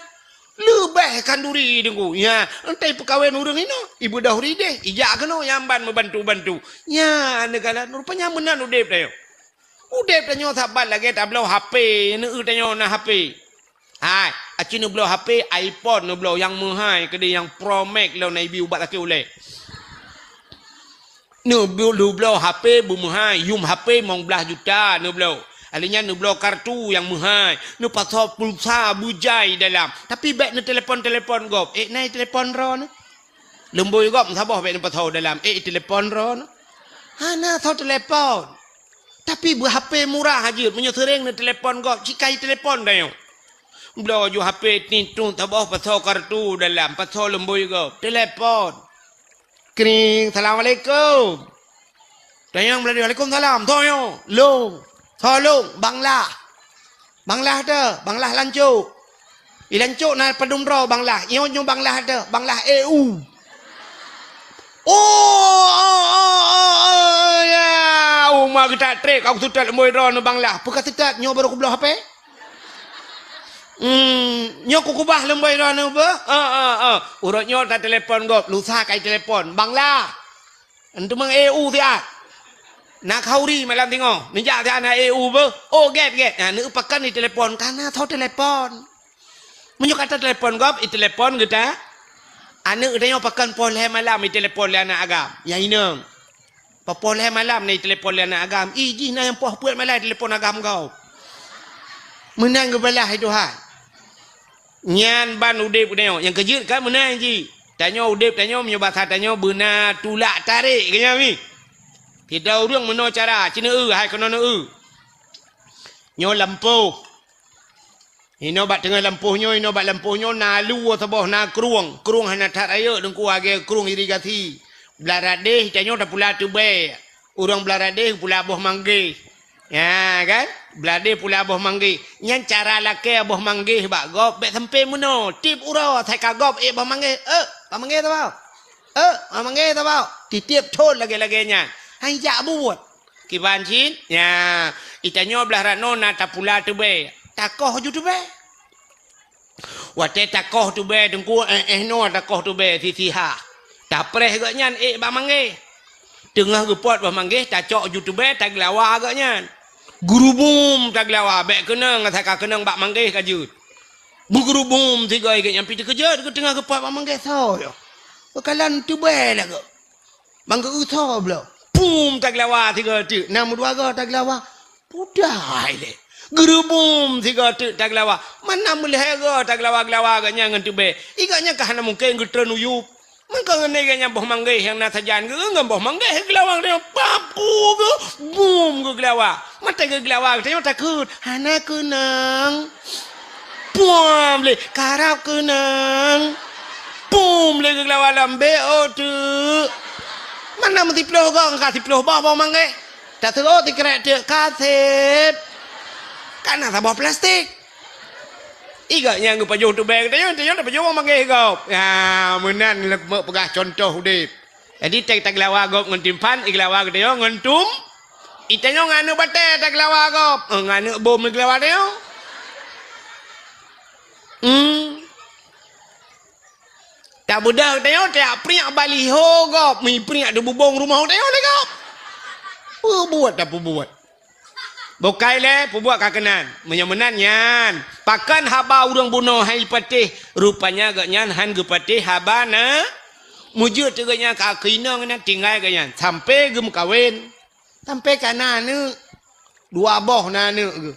Leubeh khanduri deungoe. Nya, entai peukawen ureueng inoe, ibeudôh rideh, ijak keunoe nyang ban meubantu-bantu. Nya, neukalon rupanya meunan udeb tanyoe. Udeb tanyoe saban lagée tabloe H P, neu-eu tanyoe na H P. Hai, aci neubloe H P iPhone neubloe nyang meuhai keudeh nyang Pro Max lom na ibi ubat sakét ulée. Neubloe, neubloe H P beumeuhai, yum H P limong blaih juta neubloe. Alèh nyan neubloe kartu nyang meuhai, neupasoe pulsa beujai dalam. Tapi bék neutelepon-telepon gob. Ék na i telepon droeneuh? Lumbôi gob saboh bék neupasoe dalam. Ék i telepon droeneuh? Hana soe telepon. Tapi beu H P murah jeuet, meunyoe seuréng neutelepon gob, cit ka i telepon tanyoe. Bloe ju H P tintu saboh pasoe kartu dalam, pasoe lumbôi gob. Telepon. Kring, "Assalamualaikum." Tanyong Meulayu, "Waalaikumsalam." Soe nyoe? "Lôn." "Soe lôn?" "Bang Lah." "Bang Lah teuh?" "Bang Lah lancok." "I lancok na padum droe Bang Lah?" "Nyoe, nyoe Bang Lah teuh, Bang Lah E U." "Oh, oh, oh, oh, oh, ya. Oh, ma geutak trek, aku seutôt lumbôi droeneuh Bang Lah." "Peue ka seutôt, nyoe barô kubloe H P." "Hmm, nyoe kukubah lumbôi droeneuh beuh?" "Eh, eh, eh." Uroe nyoe tatelepon gob, lusa ka itelepon. "Bang Lah." Enteumang E U siat. Na khauri malam singoh. Neujak siat na E U beuh. Oh, gét, gét. Na, neupakan itelepon. Kana soe telepon. Meunyoe ka tatelepon gob, itelepon geuta. Aneuk geutanyoe pakan poh lhée malam itelepon lé aneuk agam. Nyang inong. Poh lhée malam na itelepon lé aneuk agam. Ih, jih na nyang poh peuet malam itelepon agam gob. Meunan geubalah hai Tuhan. Nyan ban udeb geutanyoe. Nyang keujeuet kan meunan jih. Tanyoe udeb tanyoe meunyoe basa tanyoe beuna tulak tarek keu nyan mi. Sidroe ureueng meunoe cara, ci neu-eu hai keunoe neu-eu. Nyoe lampôh. Inoe bak teungoh lampôh nyoe, inoe bak lampôh nyoe na lue saboh, na krueng. Krueng hana that rayeuk Teungku, lagée krueng irigasi. Blah Radeh tanyoe tapula teubée. Ureueng Blah Radeh pula boh manggeh. Ya kan? Blah Radeh pula boh manggeh. Nyan cara lakée boh manggeh bak gob bék sampoe meunoe. Tieb uroe asai ka gob ék boh manggeh. Eh, boh manggeh saboh. Eh, boh manggeh saboh. Titieb thon lagée-lagée nyan. Hai jak buet. Kiban cit, nya, i tanyoe blah rot noe na tapula teubée, takoh ju teubée. Watée takoh teubée Teungku, éh, éh noe takoh teubée sisiha. Tapreh gobnyan ék bak manggeh. Teungoh geupot bak manggeh, tacok ju teubée, tageulawa gobnyan. Geurubum tageulawa, bék keunong asai ka keunong bak manggeh ka jeuet. Beugeurubum sigoe gobnyan pih teukeujot, teungoh geupot bak manggeh soe nyoe. Beukalon teubée lagoe. Manggeu-eu soe bloe. Pum tageulawa sigoe teuk, na meudua goe tageulawa. Pudai lé. Geurubum sigoe teuk tageulawa. Mana meulhée goe tageulawa-geulawa gobnyan ngon teubée. I gobnyan ka hana mungken geutreun u yup. Meuko ngon gobnyan boh manggeh nyang na sajan geu ngon boh manggeh geulawa geutanyoe papu geu bum geugeulawa. Maté geugeulawa geutanyoe takot. Hana keunong. Puam lé, karab keunong. Pum lé geugeulawa lambek, oh, teuk. Mana meusiploh goe, ka siploh boh boh manggeh. Taseuôt sikrek teuk, ka sép. Kana saboh plastik. I gobnyan geupajoh teubée geutanyoe, tanyoe tapajoh boh manggeh gob. Ya, meunan lé peugah cuntoh udeb. Jadi, teuh tageulawa gob ngon timphan, igeulawa geutanyoe ngon tum-, Itanyoe ngon aneuk batée takeulawa gob. Eh, ngon aneuk bom takeulawa tanyoe. Hmm. Tabeudôh tanyoe, tajak priek baliho gob. Meupriek di bubông rumoh tanyoe lé gob. Peubuet tapeubuet. Bukai lé, peubuet ka keunan. Meunyoe meunan nyan, pakon haba ureuëng bunoe han jipatéh, rupanya gobnyan han geupatéh haba na. Meujeuet teuk gobnyan ka keu inong nyan tinggai gobnyan, sampai geumeukawen. Sampai ka na aneuk. Dua boh na aneuk geuh.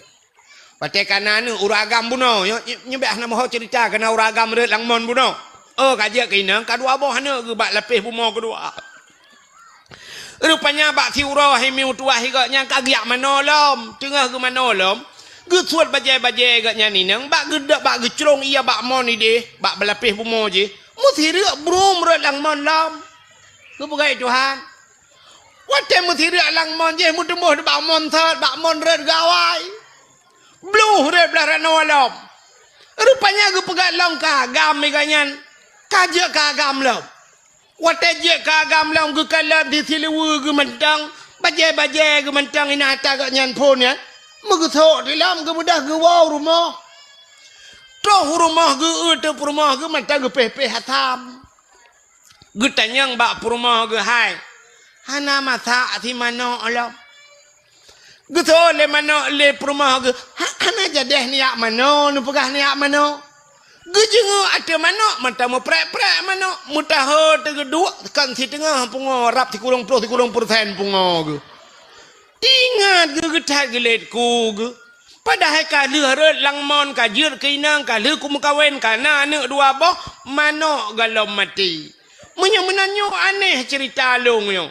Watée ka na aneuk ureuëng agam bunoe, nyoe, nyoe, nyoe bèk hana meuho ceurita, ka na ureuëng agam rhot lam mon bunoe. Oh, ka jeuet keu inong, ka dua boh aneuk geuh bak lapéh bumoe keudua. Rupanya bak siuroe hai miseue tuwah gobnyan ka geujak manoe lom. Teungoh geumanoe lom, geusuet bajée-bajée gobnyan inong, bak geuda-, bak geucrông ie bak mon idéh, bak lapéh bumoe jih. Meusireuk brum rhot lam mon lom. Geupeugah Tuhan. Watée meusireuk lam mon jih, meuteumôh bak mon sot, bak mon rhot gawai. Bluh rhot blah ranoe lom. Rupanya geupeugah lom ka agam gobnyan. Ka jeuet ka agam lom. Watée jeuet ka agam lom geukalon di siluweue geuh mantong, bajée-bajée geuh mantong inan ata gobnyan phon nyan. Meugeusok di lom geubeudôh geuwoe u rumoh. Troh u rumoh geuh, eu teuk peurumoh geuh mantong geupéh-péh asam. Geutanyong bak peurumoh geuh, "Hai, hana masak si manok lom?" Geutho lé manok lé peurumoh geuh, "Ha-, hana jadeh neujak manoe, neupeugah neujak manoe." Geujeungeuk ateueh manok, mantong meuprek-prek manok, meutaho teugeuduek kon siteungoh pungoe, rab sikureueng ploh sikureueng peureusén pungoe geuh. Teuingat geuh geuthat geulet ku geuh. Padahai ka lheueh rhot lam mon, ka jeuet keu inong, ka lheueh kumeukawen, ka na aneuk dua boh, manok goh lom maté. Meunyoe meunan nyoe aneh ceurita lôn nyoe.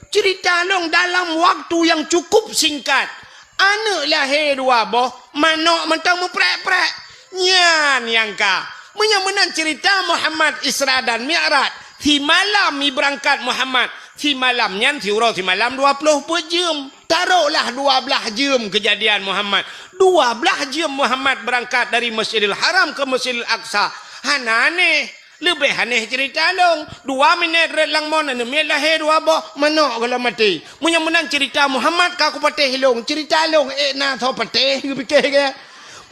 Ceurita lôn dalam waktu nyang cukup singkat. Aneuk lahé dua boh, manok mantong meuprek-prek. Nyan nyang ka. Meunyoe meunan ceurita Muhammad Isra dan Mi'raj, simalam ibeurangkat Muhammad, simalam nyan siuroe simalam dua ploh peuet jeuem. Taroklah dua blaih jeuem keujadian Muhammad. Dua blaih jeuem Muhammad beurangkat dari Masjidil Haram keu Masjidil Aqsa. Hana aneh. Leubeh aneh ceurita lôn. Dua minét rhot lam mon, aneuk miet lahé dua boh, manok goh lom maté. Meunyoe meunan ceurita Muhammad ka kupatéh lôn, ceurita lôn ék na soe patéh, geupike geuh.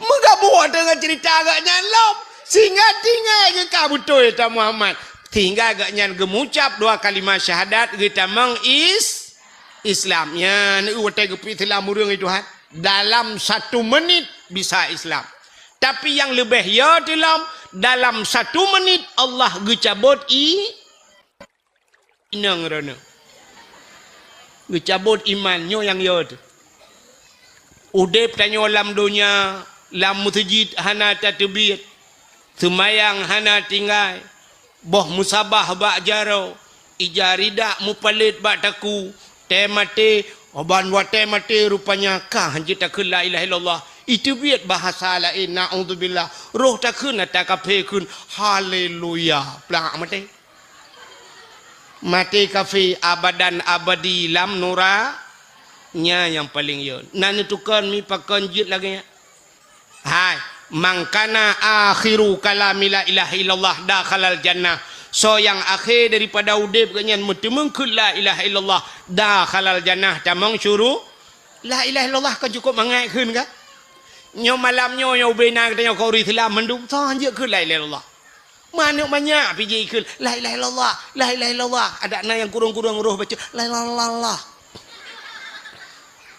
Meugabuk deungon ceurita gobnyan lom, sehingga tinggai geuh ka beutôi ta Muhammad. Sehingga gobnyan geumucab dua kalimah syahadat geutamong is-, Islam. Nyan watée geupeuislam ureuëng itu, ha. Dalam satu menit bisa Islam. Tapi nyang leubeh yo teulom, dalam satu menit Allah geucabot i-, inong droeneuh. Geucabot iman, nyoe nyang yo teuh. Udeb tanyoe lam donya, lam meuseujid hana tateubiet, seumayang hana tinggai, boh meusabah bak jaroe, ija ridak mupalét bak takue, tée maté, ban watée maté rupanya ka hanjeuet takheun la ilaha illallah. Iteubiet bahasa laén, naudzubillah. Roh takheun ata kafé kheun, haleluya. Plak maté. Maté kafé abadan abadi lam nura-, nya nyang paleng yo. Na neutukon mi pakon jeuet lagée nyan. Hai, "Man kana akhiru kalami la ilaha illallah dakhalal jannah." Soe nyang akhé daripada udeb geuh nyan meuteumeung kheun la ilaha illallah dakhalal jannah, tamong syuru-, la ilaha illallah kan cukup mangat kheun ka? Nyoe malam nyoe, nyoe ubé na geutanyoe keu ureuëng Islam mandum, soe hanjeuet kheun la ilaha illallah. Manök manyak pih jikheun, "La ilaha illallah, la ilaha illallah." Adak na nyang kurong-kurong roh baca, "La ilaha illallah."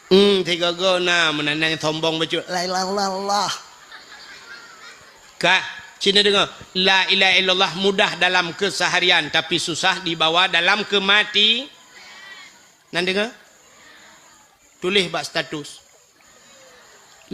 Hmm, tiga go na, meunan nyang sombong baca, "La ilaha illallah." Ka, sini dengar, "La ilaha illallah mudah dalam keseharian, tapi susah dibawa dalam kemati." Nan dengar? Tuléh bak status.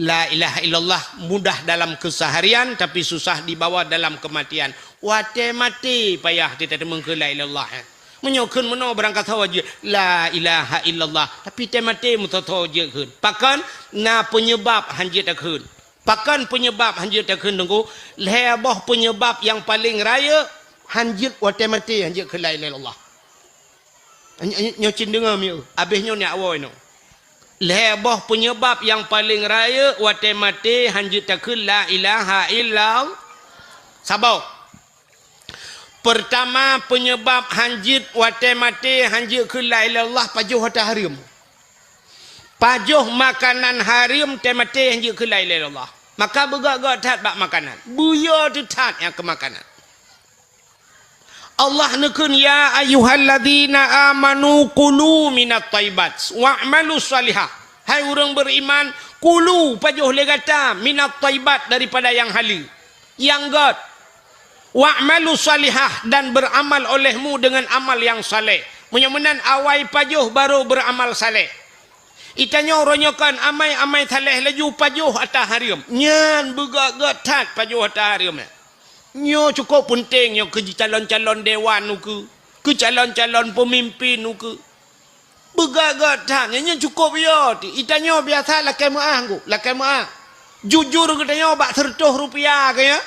La ilaha illallah mudah dalam keseharian, tapi susah dibawa dalam kematian. Watée maté payah teuteumeukeue la ilaha illallah, eh. Meunyoe kheun meunoe barangkasoe jeuet, la ilaha illallah, tapi tée maté meusoe-soe jeuet kheun. Pakon? Na peunyeubab hanjeuet takheun. Pakon peunyeubab hanjeuet takheun, Teungku? Lhée boh peunyeubab nyang paleng rayeuk hanjeuet watée maté hanjeuet kheun la ilaha illallah. Nyoe, nyoe, nyoe cit deungoe mieu, abéh nyoe nyak woe nyoe. Lhée boh peunyeubab nyang paleng rayeuk watée maté hanjeuet takheun la ilaha illallah. Saboh. Peurtama, peunyeubab hanjeuet watée maté hanjeuet kheun la ilaha illallah pajoh ata hareuem. Pajoh makanan hareuem teumaté nyang jeuet keu laén lé Allah. Maka beugét-gét that bak makanan. Beuyo teuh that nyang keu makanan. Allah neukheun, "Ya ayyuhalladzina amanu kulu minat thayyibat wa'malu shalihah." Hai ureuëng beriman, kulu, pajoh lé gata, minat thayyibat, daripada nyang haleue, nyang gét. "Wa'malu shalihah," dan beramal olehmu dengan amal yang saleh. Meunyoe meunan awai pajoh baru beramal saleh. Itanyoe uroe nyoe kan amai-amai saleh laju pajoh ata hareuem. Nyan beugét-gét that pajoh ata hareuem nyan. Nyoe cukôp peunteng nyoe keu jicalon-calon dewan ukeue, keu calon-calon peumimpin ukeue. Beugét-gét that nyan, nyan cukôp yo teuh. Itanyoe biasa lakée meuáh ngku, lakée meuáh. Jujur geutanyoe bak seureutôh rupiah keu nyan.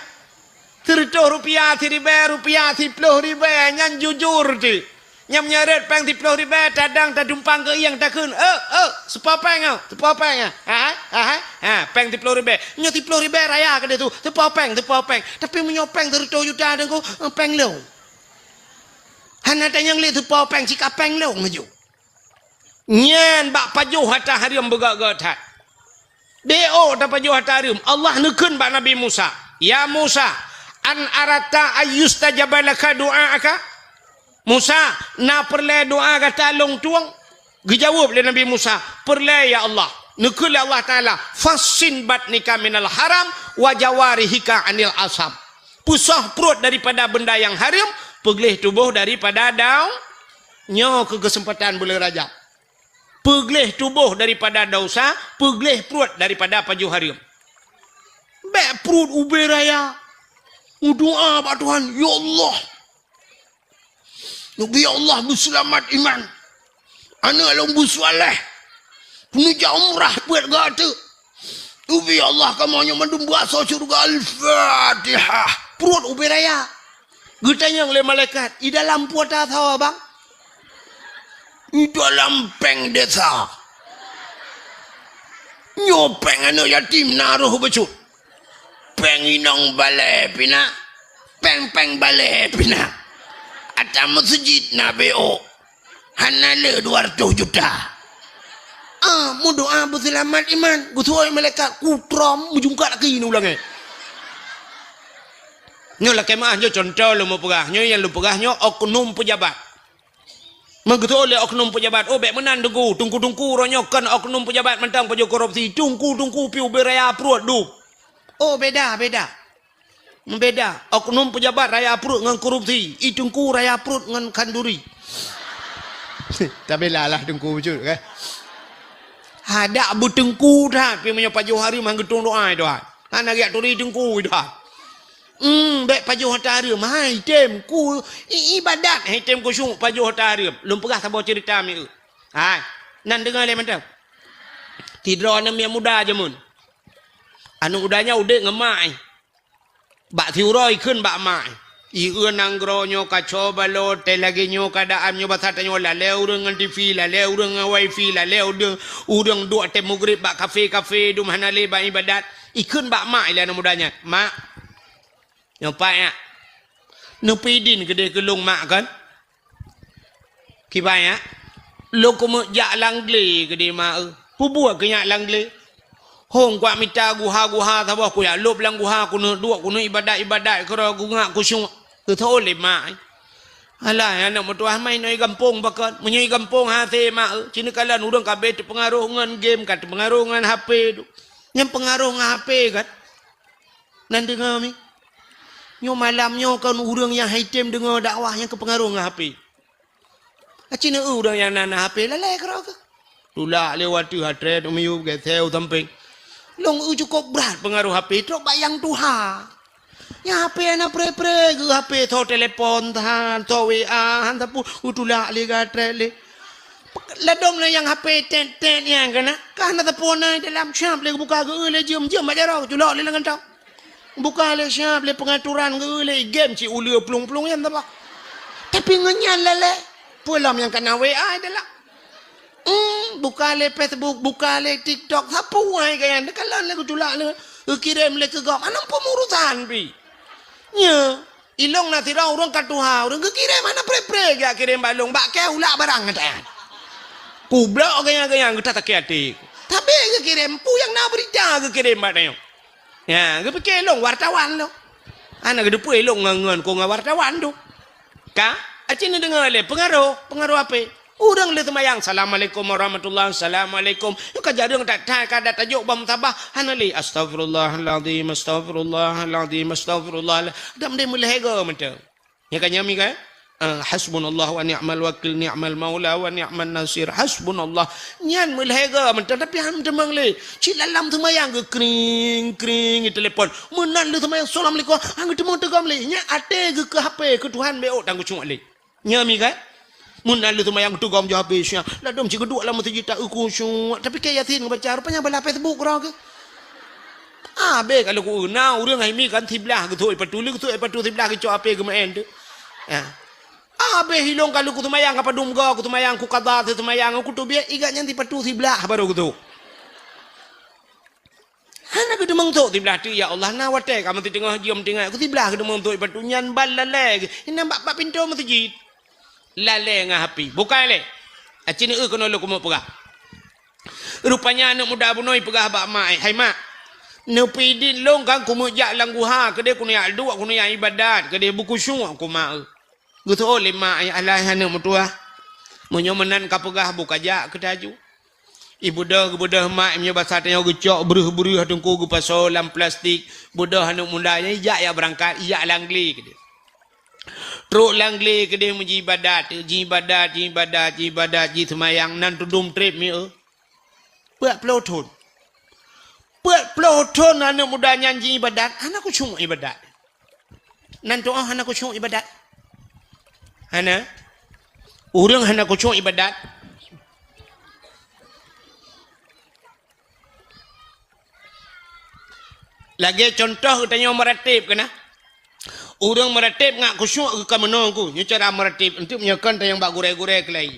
Seureutôh rupiah, siribée rupiah, siploh ribée, nyan jujur teuh. Nyang meunyoe rot péng siploh ribée, tadang tadumpang keu ieng takheun, "Eh, eh, seupo péng ah, seupo péng ah." Ha, ha, ha, ha, péng siploh ribée. Nyoe siploh ribée raya keudeh tu, seupo péng, seupo péng. Tapi meunyoe péng seureutôh juta teungku, eh, péng lôn. Hana tanyong lé seupo péng, cit ka péng lôn laju. Nyan bak pajoh ata hareuem beugét-gét that. Beu tapajoh ata hareuem. Allah neukheun bak Nabi Musa, "Ya Musa, an aratta ayyustajaba laka du'aaka?" "Musa, na peureulée doá gata lôn tueng?" Geujaweueb lé Nabi Musa, "Peureulée, ya Allah." Neukheun lé Allah Taala, "Fassin batnika minal haram wa jawarihika anil asam." Peusoh pruet daripada benda nyang hareuem, peugleh tuboh daripada dau-, nyoe keu keuseumpatan buleuen Rajab. Peugleh tuboh daripada desya, peugleh pruet daripada pajoh hareuem. Bék pruet ubé raya. Meudoá bak Tuhan, "Ya Allah, neubi Allah beuseulamat iman. Aneuëk lôn beuseuleh. Neujak umrah peuet gata. Neubi Allah kamoe nyoe mandum beuasoe syeuruga." Al-Fatihah. Pruet ubé raya. Geutanyong lé malaikat, "I dalam peue ata soe, Bang?" "I dalam péng desa. Nyoe péng aneuëk yatim na roh bacut. Péng inong balée pih na. Péng-péng balée pih na. Ata meuseujid na B O. Hana le dua ratus juta." Ah, meudoá beuseulamat iman. Geusuai malaikat kutrom meujungkat laki neu ulangée. Nyoe lakée meuáh, nyoe cuntoh lôn meupeugah. Nyoe nyang lôn peugah nyoe oknum peujabat. Meugeutôi lé oknum peujabat, "Oh, bék meunan, Teungku. Teungku-teungku uroe nyoe kon oknum peujabat mantong pajoh korupsi. Teungku-teungku pih ubé raya pruet dum." Oh, beda, beda. Meubeda. Oknum peujabat raya pruet ngon korupsi. I teungku raya pruet ngon khanduri. Tabela lah teungku bacut, kan? Hadak beuteungku that, pih meunyoe pajoh hareuem han geutueng doá, Tuhan. Hana geujak turi teungku, Tuhan. Hmm, bék pajoh ata hareuem. Hai, tem ku i-, ibadat, hai, tem khusyuk pajoh ata hareuem. Lôn peugah saboh ceurita mieu. Hai, nan deungoe lé mantong. Sidroe aneuk miet muda jameun. Aneuk muda nyan udeb ngon mak, eh. Bak siuroe ikheun bak mak, "Ieu nanggroe nyoe kaco balot, teuh lagée nyoe keuadaan nyoe basa tanyoe lalée ureuëng ngon TV, lalée ureuëng ngon wifi, lalée ureuëng, ureuëng duek teuh mugrib bak kafe-kafe, dum hana lé bak ibadat." Ikheun bak mak ilée aneuk muda nyan, "Mak, nyoe pat nyak, neupeudin keudeh keu lôn mak kon?" Kiban nyak, lôn keumeuk jak lam glé keudeh mak eu. Peue buet keu nyak lam glé? Hong kuak mita guha-guha saboh kujak lôb lam guha keuneuk duek keuneuk ibadat-ibadat keudroe kungak kusyuek. Geutôi lé mak. Alah, aneuk meutuah mai nyoe i gampông pakon. Meunyoe i gampông hase mak eu. Ci neukalon ureuëng ka abéh teupeungaroh ngon game, ka teupeungaroh ngon HP tu. Nyang peungaroh ngon HP kan? Nan deungoe mi. Nyoe malam nyoe kon ureuëng nyang hai tem deungoe dakwah nyang keupeungaroh ngon HP. Aci neu ureuëng nyang na, na HP lalée keudroe keuh. Tulak lé watée hatré tu miyueb geuseu sampéng. Lôn eu cukôp brat peungaroh HP trok bak nyang tuha. Nyang HP hana pré-pré geuh HP tho telepon than, tho WA han sapeue, eu tulak lé gatré lé. Ladom lé nyang HP tet-tet nyang keunan, ka hana sapeue na dalam siab lé geubuka geu lé jeuem-jeuem bak jaroe, culok lé lam kantong. Buka lé siab lé peungaturan geu lé game cit uleue plueng-plueng nyan saboh. Tapi ngon nyan lalée, peue lom nyang kana WA dalam. Hmm, buka lé Facebook, buka lé TikTok, sapeue ai gaya nyan, teukalon lé geutulak lé, geukirém lé keu gob, hana peumurusan pih. Nyo, ilong na sidroe ureuëng ka tuha, ureuëng geukirém hana pré-pré geujak kirém bak lôn, bak kée ulak barang nyan. Kublok gaya-gaya geuta sakét até. Tapi geukirém, peue nyang na beurita geukirém bak tanyoe. Ya, geupike lôn wartawan lôn. Hana geuteupeue lôn ngon, ngon ku ngon wartawan tu. Ka? Aci neudeungoe lé peungaroh, peungaroh ape? Ureuëng lheueh seumayang, "Assalamualaikum warahmatullahi, assalamualaikum." Nyoe ka jareueng that-that ka dat tajok bak musabah, hana lé, "Astaghfirullahalazim, astaghfirullahalazim, astaghfirullah." Dak meude meulhèe goe mantong. Nyan ka nyami kan? Ah, "Hasbunallah wa ni'mal wakil, ni'mal maula wa ni'man nasir. Hasbunallah." Nyan meulhèe goe mantong, tapi han teumeung lé. Cit lam-lam seumayang geukring, kring, telepon. Meunan lheueh seumayang, "Assalamualaikum." Han geuteumeung teugom lé. Nyan até geuh keu H P, keu Tuhan beu tan khusyuk lé. Nyami kan? Meunan lheueh seumayang teugom jih habéh nyan. Ladôm cit geuduek lam meuseujid tak khusyuk. Tapi keu Yasin geubaca, rupanya balah Facebook keudroe geuh. Abéh ka lheueh ku na ureuëng hai mi kan siblah geusok ipatu, lheueh geusok ipatu siblah geucok ape geumeu'en tu. Ha. Abéh ilong ka lheueh kuseumayang ka padum goe, kuseumayang kukada seumayang, kuteubiet igat nyan sipatu siblah baru geusok. Hana geuteumeung sok siblah teuk, ya Allah, na watèe ka meuteungoh jeuem teungoh, ku siblah geuteumeung sok ipatu nyan ban lalè geuh. Inan bak, bak pintoe meuseujid. Lalè ngon api. Bukai lé. Aci neueu keunoe lôn keumeung peugah. Rupanya aneuk muda bunoe peugah bak mak, "Hai mak, neupeuidin lôn kan kumeujak lam guha keudeh, kuneujak duek, kuneujak ibadat keudeh, beukhusyuk ku mak eu." Geuseuôt lé mak, "Alah aneuk meutuwah, meunyoe meunan ka peugah bukajak keu taju." Ibeudôh geubeudôh mak, meunyoe basa tanyoe geucok breuh-breuh teungku geupasoe lam plastik, beudôh aneuk muda nyan ijak jak beurangkat, ijak lam glé keudeh. Trok lam glé keudeh meujiibadat, jiibadat, jiibadat, jiibadat, jiseumayang nan tudum treb mieu. Peuet ploh thon. Peuet ploh thon aneuk muda nyan jiibadat, hana khusyuk ibadat. Nan tu'oh hana khusyuk ibadat. Hana. Ureuëng hana khusyuk ibadat. Lagèe contoh geutanyoe meurateb keunan. Ureuëng meurateb ngat khusyuk geuh ka meunoe ku. Nyoe cara meurateb. Enteuk meunyoe kon tanyong bak gurèe-gurèe keulai.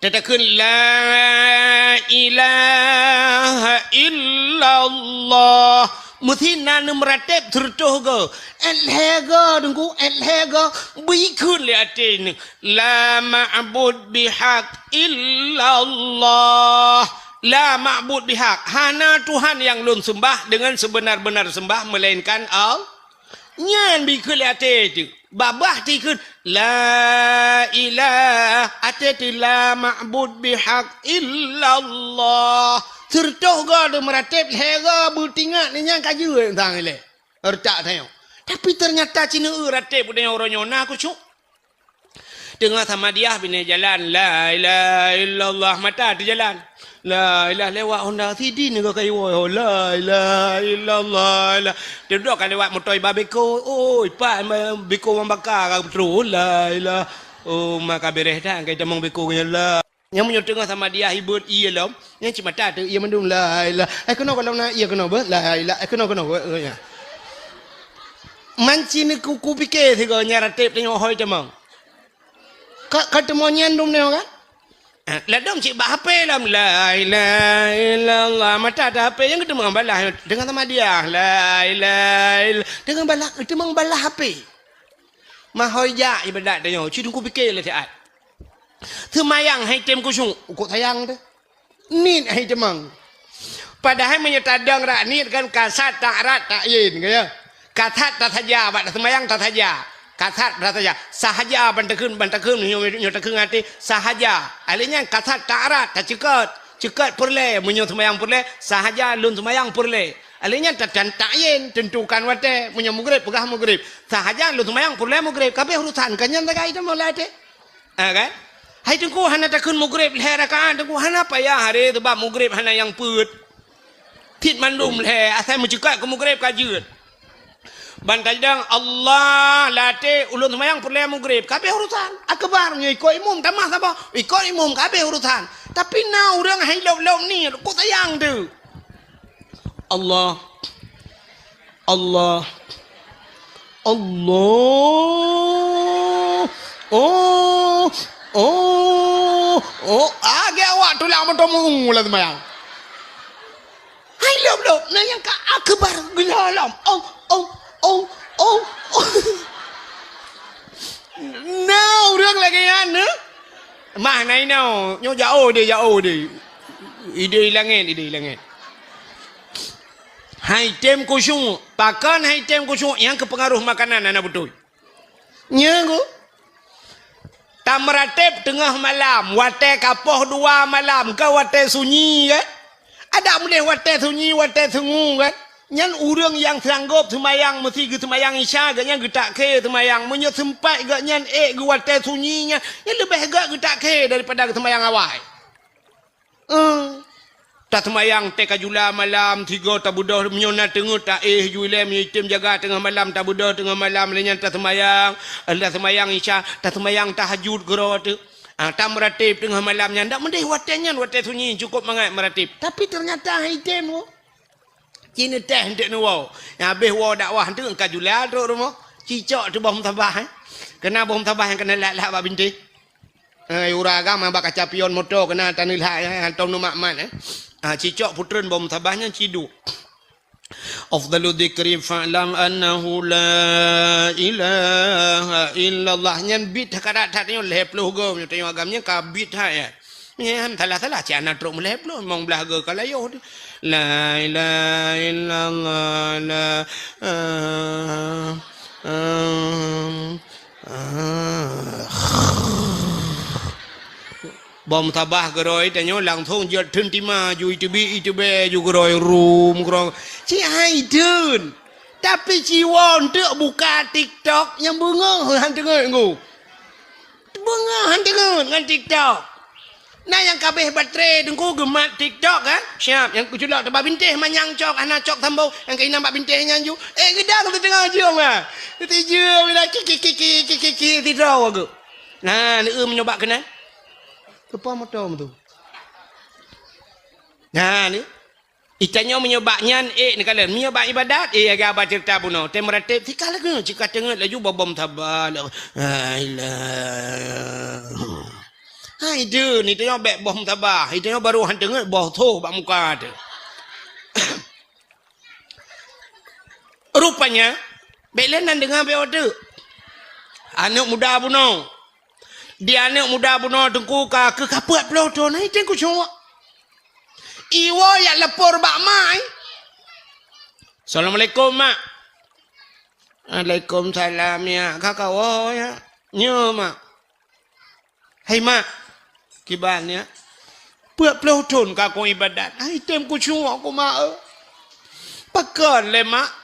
Tatakheun, "La ilaha illallah." Meusinan meurateb seureutôh goe. Èt lhèe goe, Teungku, èt lhèe goe. Beukheun lé até nyoe, "La ma'bud bihaq illallah." La ma'bud bihaq. Hana Tuhan nyang lôn seumbah deungon seubeuna-beuna seumbah meulainkan Allah. Nyan beukheun lé até teuh. Babah tikheun, "La ilaha," até teuh, "La ma'bud bihaq illallah." Seureutôh goe deumeurateb, lhèe goe beutingat, nyan ka jeuet sang ilèe. Reutak tanyoe. Tapi teunyata ci neueu rateb geutanyoe uroe nyoe na khusyuk. Teungoh samadiyah binéh jalan, "La ilaha illallah," mata teujalan. La ilaha lewat honda sidin nyoe ka iwoe, "La ilaha illallah, la." Teudok ka lewat moto iba beko, "Oi, pat beko mambaka ka beutôi, la ilaha." Oh, maka bereh dah, angkai tamong beko nyan, la. Nyang meunyoe teungoh samadiyah ibeuet ié lom, nyang cit mata teuh ié mandum, "La ilaha." Eh, keunoe gohlom na ié keunoe beuh, "La ilaha." Eh, keunoe, keunoe beuh, eh, nya. Manci ni ku, kupike sigoe nyan rateb tanyoe hôi tamong. Ka, ka teumo nyan dum nyoe kan? Eh, ladom cit bak H P lom, "La ilaha illallah." Mata teuh H P nyang geuteumong balah, teungoh samadiyah, "La ilaha ill-," teungoh balah, geuteumong balah H P. Mahôi jak ibadat tanyoe, ci Teungku pike lé siat. Seumayang hai tem khusyuk, ukok sayang teuh. Niet hai teumong. Padahai meunyoe tadong rak niet kan kasat ta'arat ta'yin, ka ya. Kasat tasaja, bak seumayang tasaja. Kasat tasaja. Sahaja ban takheun, ban takheun, nyoe, nyoe takheun até, sahaja. Alèh nyan kasat ta'arat, taceukot. Ceukot peureulèe, meunyoe seumayang peureulèe, sahaja lôn seumayang peureulèe. Alèh nyan ta-, tan-, ta'yin, tentukan watèe, meunyoe mugreb, peugah mugreb. Sahaja lôn seumayang peureulèe mugreb, ka abéh urusan, ka nyan sagai teuma lam até. Ha, kan? Hai Teungku, hana takheun mugreb lhèe rakaat, Teungku, hana payah aré, sabab mugreb hana nyang peuet. Cit mandum lhèe, asai meuceukot keu mugreb ka jeuet. Ban tajidong Allah lam até ulôn seumayang peureulèe mugreb, ka abéh urusan. Akbar, nyoe ikot imum tamah saboh, ikot imum ka abéh urusan. Tapi na ureueng hai lôb-lôb niet, kok sayang teuh. Allah. Allah. Allah. Oh. Oh. Oh. Agak awak tulak moto mu lam seumayang. Hai lôb-lôb, na nyang ka akbar geulolom. Oh, oh, oh, oh, oh. Na ureueng lagèe nyan, eh? Mah na inoe, nyoe jaoh deh, jaoh deh. Idéh langét, idéh langét. Hai tem khusyuk. Pakon hai tem khusyuk nyang keupeungaruh makanan hana beutôi. Nyan ku. Tameuratéb teungoh malam, watée ka poh dua malam, ka watée sunyi kan? Adak meudeh watée sunyi, watée sungu kan? Nyan ureuëng nyang sanggob seumayang meusi geuseumayang Isya, geuhnyan geutak khe seumayang. Meunyoe seumpat geuhnyan ék geuwatée sunyi nyan, nyan leubeh gét geutak khe daripada geuseumayang awai. Eh, taseumayang teuka jula malam, sigoe tabeudôh, meunyoe na teungeut taéh ju ilée, meunyoe item jaga teungoh malam tabeudôh, teungoh malam lé nyan taseumayang, taseumayang Isya, taseumayang tahajud keudroe teuk. Ah, tameuratéb teungoh malam nyan, dak meudeh watée nyan, watée sunyi, cukôp mangat meuratéb. Tapi teunyata hai item wo. Ci neuteh eunteuk neuwoe. Nyang habéh woe dakwah eunteuk ka jula trok rumoh. Cicok teuh boh musabah, eh. Keuna boh musabah nyang keuneuk lat-lat bak bintéh. Eh, ura agam bak kaca pion moto keuna taneulhak, eh, hantom neumat-mat, eh. Ah, cicok putreun boh musabah nyan ciduek. Afdalu dzikri fa'lam annahu la ilaha illallah. Nyan bit that karat that nyoe lhée ploh goe nyoe tanyoe agam nyan ka bit that, ya. Nyan salah-salah cit hana trok meulhée ploh, limong blaih goe ka layoh tu. La ilaha illallah, la, ah, ah, ah. Boh musabah keudroe tanyoe langsong jeuet theun tima ju iteubiet iteubiet ju keudroe rum keudroe. Ci hai theun. Tapi ci woe eunteuk buka TikTok nyang beungoh han teungeut ngku. Beungoh han teungeut ngon TikTok. Na nyang ka abéh baterai teungku geumat TikTok kan? Siap, nyang keuculok teubak bintéh manyang cok, hana cok sambông, nyang keuinam bak bintéh nyan ju. Eh, geudang teuteungoh jeuem ah. Teuteujeuem lah, ki, ki, ki, sidroe geuh. Na, neueu meunyoe bak keunan. Keupoh moto tu. Na, ni. Itanyoe meunyoe bak nyan, eh, neukalon. Meunyoe bak ibadat, eh, lagée haba ceurita bunoe. Tem ratéb, sika lagée, sika teungeut laju bobom saba. La ilaha. Hai deuh, ni tanyoe bék boh saba. Itanyoe baru han teungeut boh soh bak muka teuh. Rupanya, bék lé nan deungoe bék odeuk. Aneuëk muda bunoe. Di aneuëk muda bunoe teungku ka keu ka peuet ploh thon, hai teuku cuma. Iwoe yak lapor bak mak, eh. Assalamualaikum, Mak. Waalaikumsalam, ya. Ka kawoe, ya. Nyo, Mak. Hai, Mak. Kiban, ya. Peuet ploh thon ka kong ibadat. Hai, tem kucuma ku, Mak, eh. Pakon lé, Mak?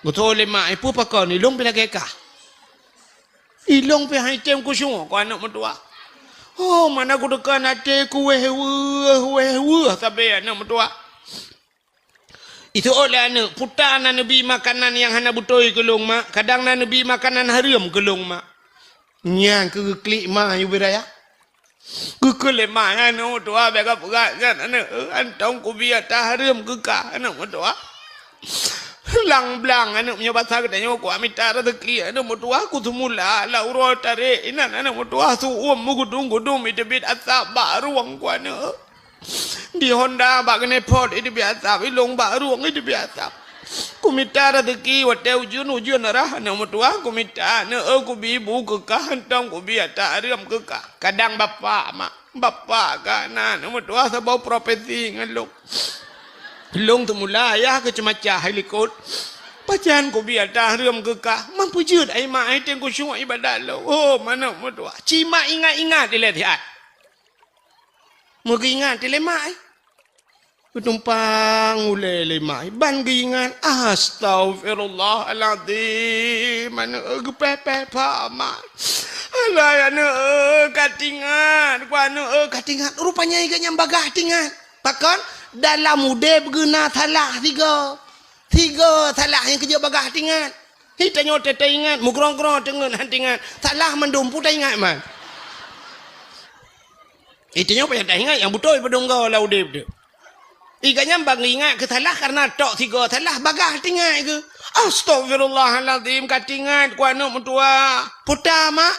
Geutoe lé mak, eh, peue pakon? Ilong pi lagée kah. Ilong pi hai tem kucuma ku aneuëk meutuwah. Oh, mana ku teuka até ku wéh weueh, wéh weueh sabe aneuëk meutuwah. Itu lé aneuëk, puta na neubi makanan nyang hana beutôi keu lôn, Mak. Kadang na neubi makanan hareuem keu lôn, Mak. Nyang keu geuklik ma yu bidaya. Geukheun lé ma nyan, "Oh, tuha, bék ka peugah nyan, aneuëk, eh, hántom kubi ata hareuem keu kah, aneuëk meutuha." Blang-blang, aneuëk, meunyoe basa geutanyoe, kuat mita raseuki, aneuëk meutuha, ku seumula, lam uroe tarek inan, aneuëk meutuha, su-uem meugudong-gudong, iteubiet asap bak rueng ku, aneuëk. Di honda bak keuneuk phot, iteubiet asap, ilong bak rueng, iteubiet asap. Ku mita raseuki watée ujeuen, ujeuen rhah, aneuëk meutuha, ku mita, aneuëk, eh, kubi bu keu kah, hántom kubi ata hareuem keu kah. Kadang bapak, mak, bapak ka na, aneuëk meutuha, saboh profesi ngon lôn. Lôn teumula ayah keu ceumacah hai likot. Pajan kubi ata hareuem keu kah, man peujeuet ai mak, ai teueng kusyuek ibadat lôn. Oh, manok meutuha. Ci mak ingat-ingat ilée siat. Meugeuingat lé mak, eh. Geutumpang ulée lé mak, eh. Ban geuingat, "Astagfirullahalazim, aneuëk, eh, geupéh-péh pak mak. Alah, aneuëk, eh, ka tingat, ku aneuëk, eh, ka tingat." Rupanya geuh nyang bagaih tingat. Pakon? Dalam udeb geuh na salah sigoe. Sigoe salah nyang keujeuet bagaih tingat. Hi tanyoe teuingat, meugrong-grong teungeut han tingat. Salah mandum peue taingat man. Itu nyoe payah taingat nyang beutôi padum goe lam udeb teuh. Iga nyan bang ingat keu salah kareuna tok sigoe salah bagaih tingat keu. Astagfirullahalazim, ka tingat ku aneuëk meutuha. Puta mak,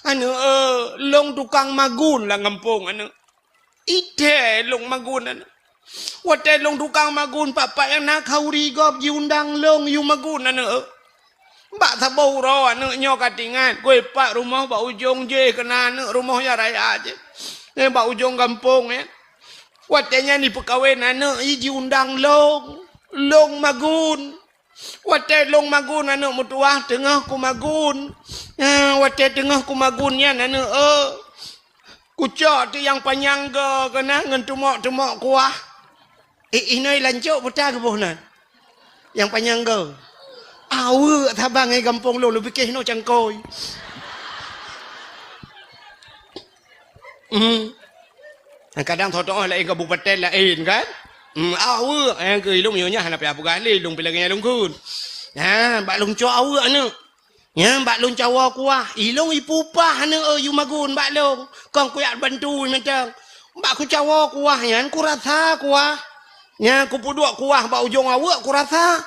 aneuëk, eh, lôn tukang magun lam gampông aneuëk. Ideh lôn magun aneuëk. Watée lôn tukang magun, pat-pat nyang na khauri gob jiundang lôn yue magun aneuëk. Bak saboh uroe aneuk nyoe ka tingat, keu pat rumoh bak ujong jih keunan aneuk rumoh nyang raya jih. Nyan bak ujong gampông nyan. Watée nyan jipeukawen aneuk jih jiundang lôn, lôn magun. Watée lôn magun aneuk meutuwah teungoh kumagun. Ha, watée teungoh kumagun nyan aneuk, eh, kucok teuk nyang panyang goe keunan ngon teumok-teumok kuah. Eh, inoe lancok peue ta geuboh nan? Nyang panyang goe. Aweuek saban ngon gampông lôn, lôn pike inoe cangkôi. Hmm. Kadang tho-tho laén kabupaten laén kan? Hmm, aweuek nyang keu ilôn nyoe nyan hana payah peugah lé, ilôn pih lagée nyan lôn kheun. Ha, bak lôn cok aweuek aneuk. Nyan bak lôn cawoe kuah, ilôn ipupah aneuk, eh, yue magun bak lôn. Kon kuyak bantu mantong. Bak kucawoe kuah nyan kurasa kuah. Nyan kupeuduek kuah bak ujong aweuek kurasa.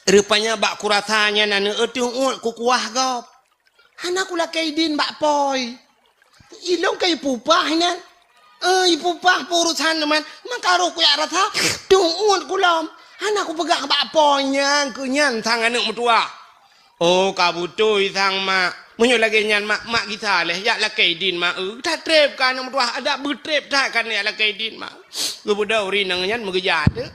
Rupanya bak kurasa nyan aneuk, eh, teuh uet kukuah gob. Hana kulakée idin bak po. Ilôn ka ipupah nyan. Eh, ipupah peurusan teuma. Maka roh kuyak rasa teuh uet kulom. Hana kupeugah bak po nyan keu nyan sang aneuk meutuwah. Oh, ka beutôi sang mak. Meunyoe lagée nyan mak, mak gisa lé, jak lakée idin mak. Eh, that treb ka aneuk meutuwah, adak beutreb that ka jak lakée idin mak. Geubeudôh ureueng inong nyan meugeujak teuk.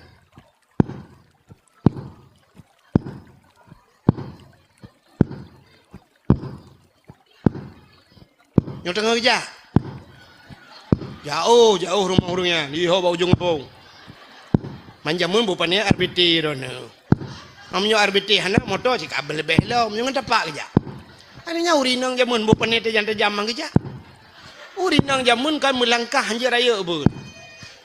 Nyoe teungoh geujak. Jaoh, jaoh rumoh ureueng nyan, di ho bak ujong gampông. Man jameun beu pané R B T droeneuh. Meunyoe R B T hana, moto cit ka leubeh lom, nyoe ngon tapak geujak. Akhirnya ureueng inong jameun beu pané tajam-tajam man geujak. Ureueng inong jameun kan meulangkah hanjeuet rayeuk beuet.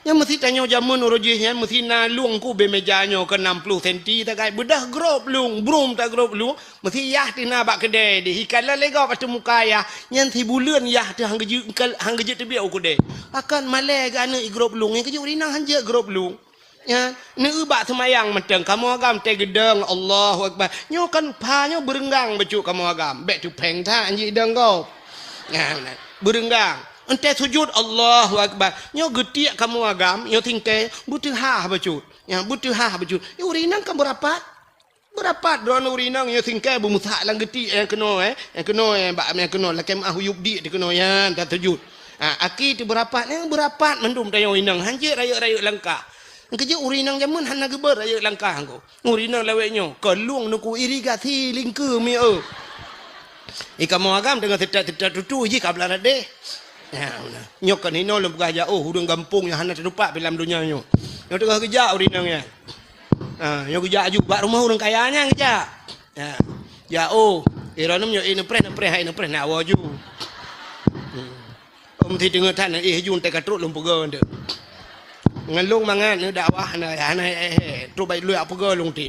Nyan meusi tanyoe jameun uroe jih nyan meusi na lueng ku bée meja nyoe keu enam puluh senti tagai beudah grob lueng, brum ta grob lueng, meusi yah teuh na bak keudè deh. Ikalon lé gob ateueh muka yah, nyan sibuleuen yah teuh han geujeuet, han geujeuet teubiet u keudè. Pakon malée geuh aneuk i grob lueng, nyan keuh jeuet ureueng inong hanjeuet grob lueng. Nyan, neueu bak seumayang mantong, kamoe agam teugeudong, Allahu Akbar. Nyoe kan pha nyoe beureunggang bacut kamoe agam. Bék teupéng that hanjeuet idong gob. Nyan, beureunggang. Entée sujut, Allahu Akbar. Nyoe geutiek kamoe agam, nyoe singkée, beuteuhah bacut. Nyan, beuteuhah bacut. Nyoe ureueng inong kan beurapat. Beurapat droeneuh ureueng inong nyoe singkée beumeusak lam geutiek nyang keunoe, eh. Nyang keunoe, eh, bak nyang keunoe, lakée meuah u yueb diek teuh keunoe nyan, tasujut. Ha, aki teuh beurapat, nyang beurapat mandum tanyoe inong, hanjeuet rayeuk-rayeuk langkah. Nyang keujeuet ureueng inong jameun hana geubeuet rayeuk langkah ko. Ureueng inong lawét nyoe, keu lueng nuku irigasi lingkeu mi eu. I kamoe agam teungoh seutat-seutat tutu jih ka blah radeh. Ya, beuna. Nyoe kon hinoe lôn peugah jaoh ureueng gampông nyang hana teutupat pih lam donya nyoe. Nyoe teungoh geujak ureueng inong nyan. Ha, nyoe geujak aju bak rumoh ureueng kaya nyan geujak. Ha. Jaoh, eh, droeneuh nyoe, eh, neupreh, neupreh, hai neupreh, nak woe ju. Hmm. Om ti deungoe that, eh, ju teuka trok lôn peugah tu. Ngon lôn mangat neudakwah, hana, hana, eh, eh, trok bai lôn peugah lôn ti.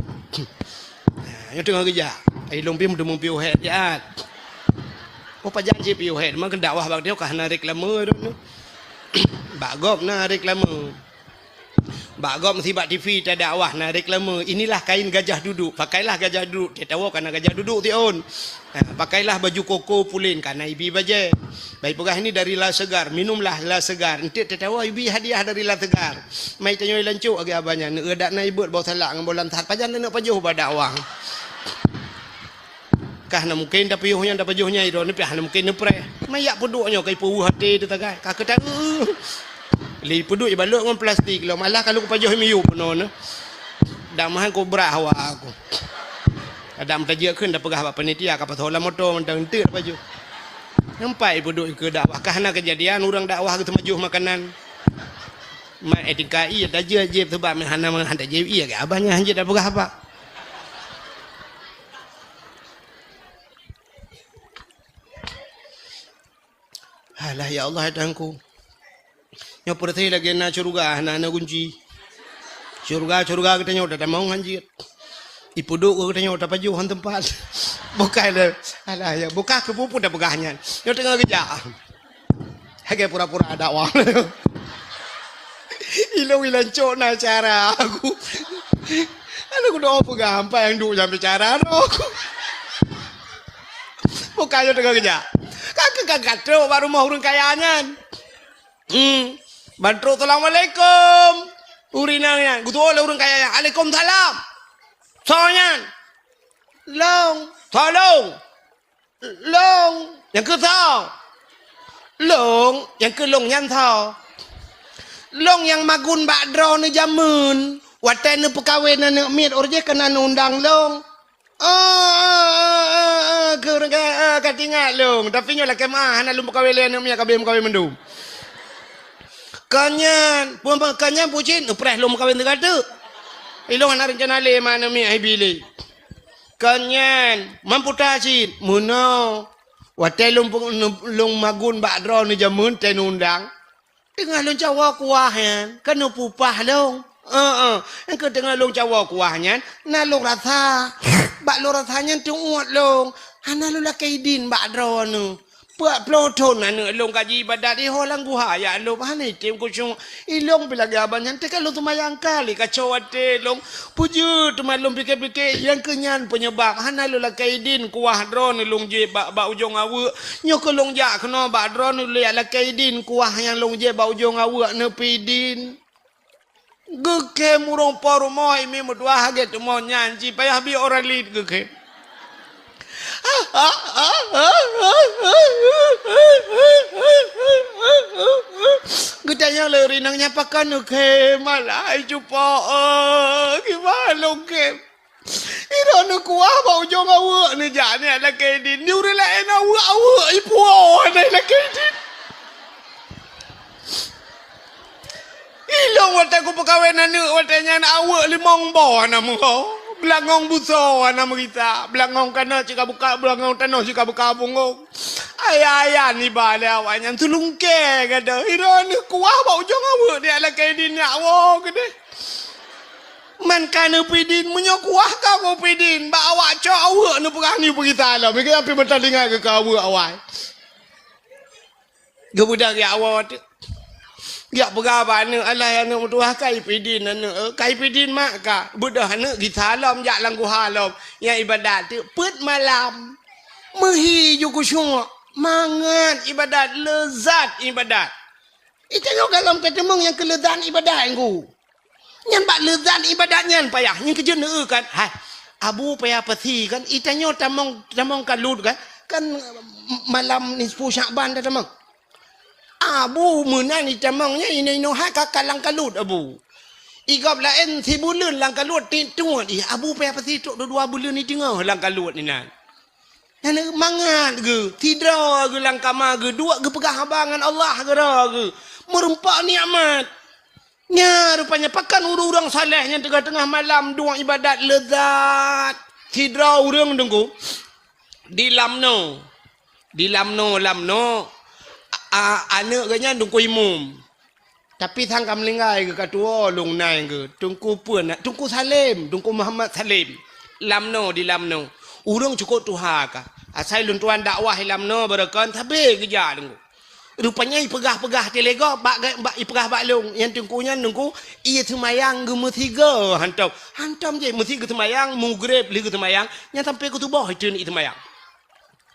Ha, nyoe teungoh geujak. Ai lôn pih meuteumé piôh hét siat. Oh, pajan cit piôh hét, meukeue dakwah bak nyoe ka hana reklame droeneuh. Bak gob na reklame. Bak gob meusi bak T V tadakwah na reklame, "Inilah kain gajah duduk, pakailah gajah duduk." Teuh tawoe ka na gajah duduk siôn. Ha, "Pakailah baju koko pulen, ka na ibi bajée." Bai peugah, "Ini dari La Segar, minumlah La Segar." Enteuk teuh tawoe ibi hadiah dari La Segar. Mai tanyoe lancok lagée abah nyan, neueu dak na ibeuet boh salak ngon boh lansat, pajan neuneuk pajoh bak dakwah. Ka hana mungken tapiôh nyan, tapajoh nyan, droeneuh pih hana mungken neupreh. Mayak peuduek nyoe ka ipeuweueh até teuh tagai. Ka keuh ta-, lé peuduek ibalot ngon plastik lom. Alah ka lôn kupajoh miyueb bunoe nyoe. Dak meuhan kubrah awak aku. Adak meutajeuet kheun tapeugah bak panitia ka pasoe lam moto mantong enteuk tapajoh. Nampak ipeuduek keu dakwah. Ka hana keujadian ureueng dakwah geuteumajoh makanan. Mat etika ie tajeuet jép sebab hana, hana tajeuet ie ke abah nyan hanjeuet tapeugah apa. Alah, ya Allah, ya Tuhanku. Nyoe peureuséh lagée na syeuruga, hana, hana gunci. Syeuruga, syeuruga geutanyoe tatamong hanjeuet. Ipeuduek geutanyoe tapajoh han teumpat. Bukai le. Alah, ya, bukai keu peue-peue tapeugah nyan. Nyoe teungoh geujak. Lagée pura-pura dakwah. Ilong ilan cok na cara aku. Aneuk kudoe peugah ampai nyang duek nyang bicara tu. Bukan nyoe teungoh geujak. Ka keu ka gatrok bak rumoh ureueng kaya nyan. Hmm. Ban trok, "Assalamualaikum." Ureueng inong nyan, geutuwoe lé ureueng kaya nyan, "Alaikumsalam." Soe nyan? Lôn. Soe lôn? Lôn. Nyang keu soe? Lôn. Nyang keu lôn nyan soe? Lôn nyang magun bak droeneuh jameun. Watèe neupeukawen aneuk miet, óh jih ka na neuundang lôn. Ah, ah, ah, ah, ah, keu, ah, ka teuingat lôn. Tapi nyoe lakèe meu'ah, hana lôn peukawen lé aneuk miet, ka abéh meukawen mandum. Ka nyan, peue, peue, ka nyan peue cit, neupreh lôn meukawen teuka teuk. Ilôn hana reuncana lé ma aneuk miet hai bi lé. Ka nyan, man puta cit, meunoe. Watèe lôn pe-, lôn magun bak droeneuh jameun teuh neuundang. Teungoh lôn cawoe kuah nyan, keuneuk peupah lôn. Heeh, nyang keu teungoh lôn cawoe kuah nyan, na lôn rasa. Bak lôn rasa nyan teuuet lôn. Hana lôn lakèe idin bak droeneuh. Peuet ploh thon aneuk lôn ka jiibadat di ho lam guha, ya Allah, hana item khusyuk. Ilôn pih lagèe abang nyan, teuka lôn seumayang kali kaco watèe lôn. Peue jeuet teuma lôn pike-pike, nyang keu nyan peunyebab hana lôn lakèe idin kuah droeneuh lôn jieb bak, bak ujong aweuek. Nyoe keuh lôn jak keunoe bak droeneuh lôn lakèe idin kuah nyang lôn jieb bak ujong aweuek neupeue idin. Geukhem ureueng po rumoh, imi meutuah lagèe teuma nyan, ci payah bi ora lit geukhem. Geutanyong lé ureueng inong nyan, "Pakon neukhem?" "Alah, hai cupo, eh, kiban lôn khem. Droeneuh kuah bak ujong aweuek neujak neulakèe idin. Di ureueng laén aweuek-aweuek ipuwoe neulakèe idin." Ilôn watèe kupeukawen aneuk watèe nyan aweuek limong boh hana meuho. Beulangong busoe hana meurita. Beulangong tanoh cit ka buka, beulangong tanoh cit ka buka punggong. Ayah-ayah niba lé awaknyan teulungkèe gata. Droeneuh kuah bak ujong aweuek neulakèe idin nyak woe keudeh. Man ka neupeue idin, meunyoe kuah ka kupeue idin, bak awak cok aweuek neupeugah nyoe peugita lom. Meukeue pih meutalinggai keu aweuek awai. Geubeudôh geujak woe teuk. Geujak peugah bak aneuk, "Alah, aneuk meutuah, ka ipeue idin aneuk, eh, ka ipeue idin mak ka." Beudôh aneuk gisa lom jak lam guha lom. Nyang ibadat teuk peuet malam. Meuhi ju khusyuk, mangat ibadat, leuzat ibadat. Itanyoe gohlom ka teumeung nyang keu leuzat ibadat, Teungku. Nyan bak leuzat ibadat nyan payah. Nyan keuh jeuet neueu kan. Hai, Abu payah pasi kan. Itanyoe tamong, tamong kalut kan. Kan malam nisfu Syakban tatamong. Abu meunan itamong nyan inoe-inoe hai ka, ka lam kalut Abu. Igob laén sibuleuen lam kalut ti tuet. Ih, Abu payah pasi trok dua buleuen iteungoh lam kalut inan. Nyan mangat geuh, sidroe geuh lam kama geuh, duek geupeugah haba ngon Allah keudroe geuh. Meurumpok nikmat. Nya rupanya pakon ureueng-ureueng saleh nyang teungoh-teungoh malam duek ibadat leuzat. Sidroe ureueng Teungku di Lamno. Di Lamno, Lamno, a, a, aneuk geuh nyan Teungku Imum. Tapi sang ka meuninggai geuh ka tuwoe lôn nai geuh. Teungku peue na, Teungku Salem, Teungku Muhammad Salem. Lamno di Lamno. Ureueng cukôp tuha ka. Asai lôn tuan dakwah i Lamno beureukan sabe geujak Teungku. Rupanya ipeugah-peugah teulego bak, bak ipeugah bak lôn. Nyang Teungku nyan Teungku, ie seumayang geumeusigoe hantom. Hantom jih meusi geuseumayang, mugreb lheueh geuseumayang, nyan sampoe keu suboh itreun ie seumayang.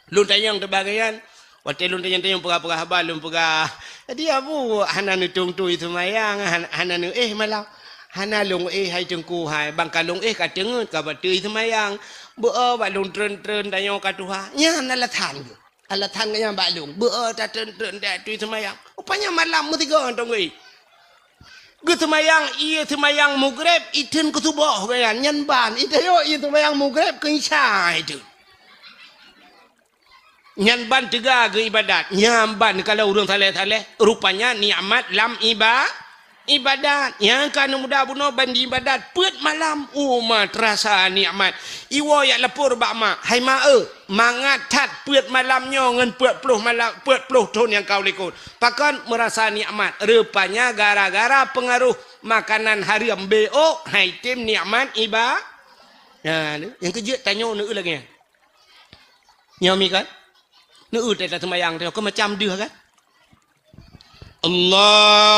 Lôn tanyong teuk bak gobnyan. Watèe lôn tanyong-tanyong peugah-peugah haba lôn peugah, "Jadi Abu hana neutueng-tueng ie seumayang, han-, hana neuéh malam?" "Hana lôn éh hai Teungku hai, ban ka lôn éh ka teungeut ka bateue ie seumayang. Beu-o bak lôn treun-treun tanyoe ka tuha." Nyan alasan geuh. Alasan geuh nyan bak lôn, beu-o tatreun-treun tateue ie seumayang. Rupanya malam meusigoe hantom geuéh. Geuseumayang ie seumayang mugreb, itreun keu suboh gobnyan, nyan ban, itanyoe ie seumayang mugreb keu isya itreun. Nyan ban teuga geuibadat. Nyan ban kalau ureueng saleh-saleh, rupanya nikmat lam iba-, ibadat. Nyang ka neuh muda bunoe ban jiibadat peuet malam, uma teurasa nikmat. Iwoe jak lapor bak mak, "Hai mak eu, mangat that peuet malam nyoe ngon peuet ploh malam, peuet ploh thon nyang ka u likot." Pakon meurasa nikmat? Rupanya gara-gara peungaroh makanan hareuem, beu-o hai tem nikmat iba-, nah, nyang keu jeuet tanyoe neueu lagèe nyan. Nyoe mi kan? Neueu teuh taseumayang teuh, keu macam deuh kan? Allahu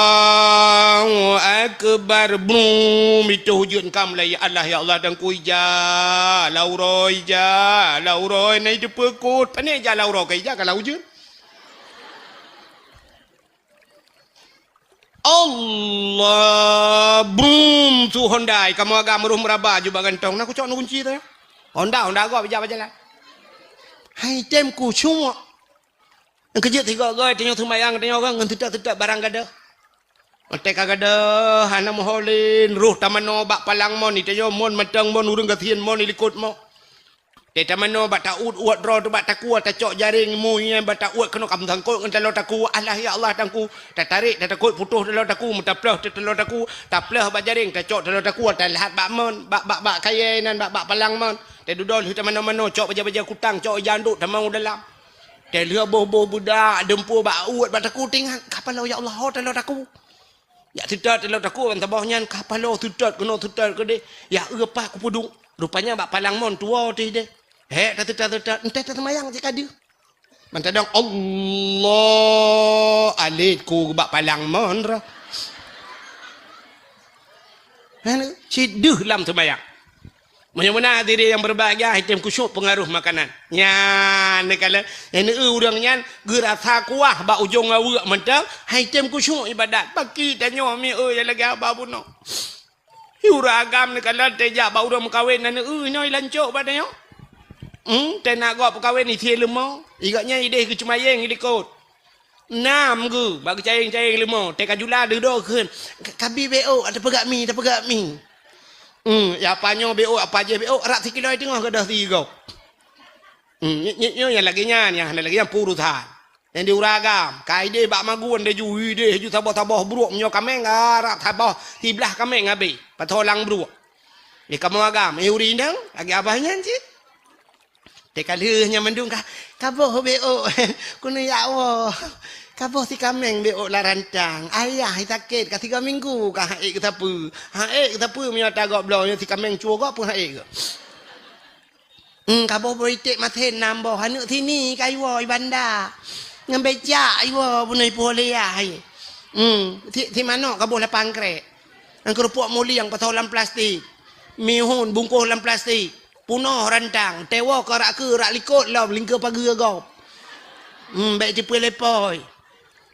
Akbar. Brum, itu ujeuen ka mulai. Ya Allah, ya Allah, Teungku ija, lam uroe ija, lam uroe na iteupeue kot. Pane ija lam uroe ka ija ka lam ujeuen. Allah, brum, su Honda, kamoe agam roh meuraba ju bak gantong. Na kucok na kunci tu. Honda, Honda gob ija bak jalan. Hai tem kucok. Nyang keujeuet sigoe-goe tanyoe seumayang tanyoe ngon teutak-teutak barang gadoh. Watèe ka gadoh hana meuho lé, roh tamanoe bak palang mon, tanyoe mon mantong mon, ureueng gasien mon, ilikot mon. Teutamanoe bak ta-uet-uet droe teuh bak takue, tacok jareng mu nyan bak ta-uet keunoe ka meusangkot ngon taloe takue. Alah ya Allah Teungku, tatarek tatakot putôh taloe takue, meutaplôh teuh taloe takue, taplôh bak jareng, tacok taloe takue, taleuhat bak mon, bak, bak, bak kayèe nan, bak, bak palang mon. Tadudoe lheueh tamanoe-manoe, cok bajèe-bajèe kutang, cok ija andok tamong u dalam. Talheueh boh-boh beudak, deumpue bak uet bak takue, teuingat, ka paloe ya Allah, ho taloe takue. Jak seutôt taloe takue ban saboh nyan, ka paloe seutôt keunoe seutôt keudeh. Ya eu, pat kupeuduek. Rupanya bak palang mon tuwoe teuh deh. Hek taseutôt-seutôt, enteh taseumayang cit ka deuh. Mantadong Allah, alet ku bak palang mon roh. Hana, cit deuh lam seumayang. Meunyoe meunan hadirin nyang berbahagia, item khusyuk pengaruh makanan. Nyan, neukalon, nyang neu ureueng nyan geurasa kuah bak ujong aweuek mantong, hai item khusyuk ibadat. Baki tanyoe mi eu nyang lagèe haba bunoe. Hi ureueng agam neukalon teuh jak bak ureueng meukawen na neu inoe ilancok bak tanyoe. Hmm, teuh na gob peukawen isie leumo. Igak nyan ideh geuceumayeng ilikot. Nam geu bak geucayeng-cayeng leumo, teuka jula deuh doh kheun, "Ka-, kabi beok, tapeugah mi, tapeugah mi." Hmm, ya apa nyoe beok, apa jih beok, rab sikilo teungoh gadoh sigoe. Hmm, nyoe, nyoe, nyoe nyang lagèe nyan, nyang hana lagèe nyan peurusan. Nyang di ureueng agam, ka ideh bak magun deh ju, ideh ju saboh-saboh bruek, meunyoe kaméng, ah, rab saboh siblah kaméng habéh, pasoe lam bruek. Di kamoe agam, eh, ureueng inong, lagèe abah nyan cit. Teuka lheueh nyan mandum ka, "Kaboh beok, keuneuk jak woe. Kaboh si kaméng beok lam rantang. Ayah sakét ka tiga minggu ka han ék geusapeue. Han ék geusapeue meunyoe ata gob bloe nyoe si kaméng cue gob pun han ék geuh. Hmm, kaboh boh iték masen nam boh, aneuk sini ka iwoe i banda. Ngon becak iwoe bunoe ipuwoe lé yah." Hmm, si, si manok kaboh lapan krek. Ngon keurupuk mulieng pasoe lam plastik. Mihun bungkôh lam plastik. Punoh rantang, teuwoe keu rak keue, rak likot lom lingkeue pageue gob. Hmm, bèk tipeue lé pôi.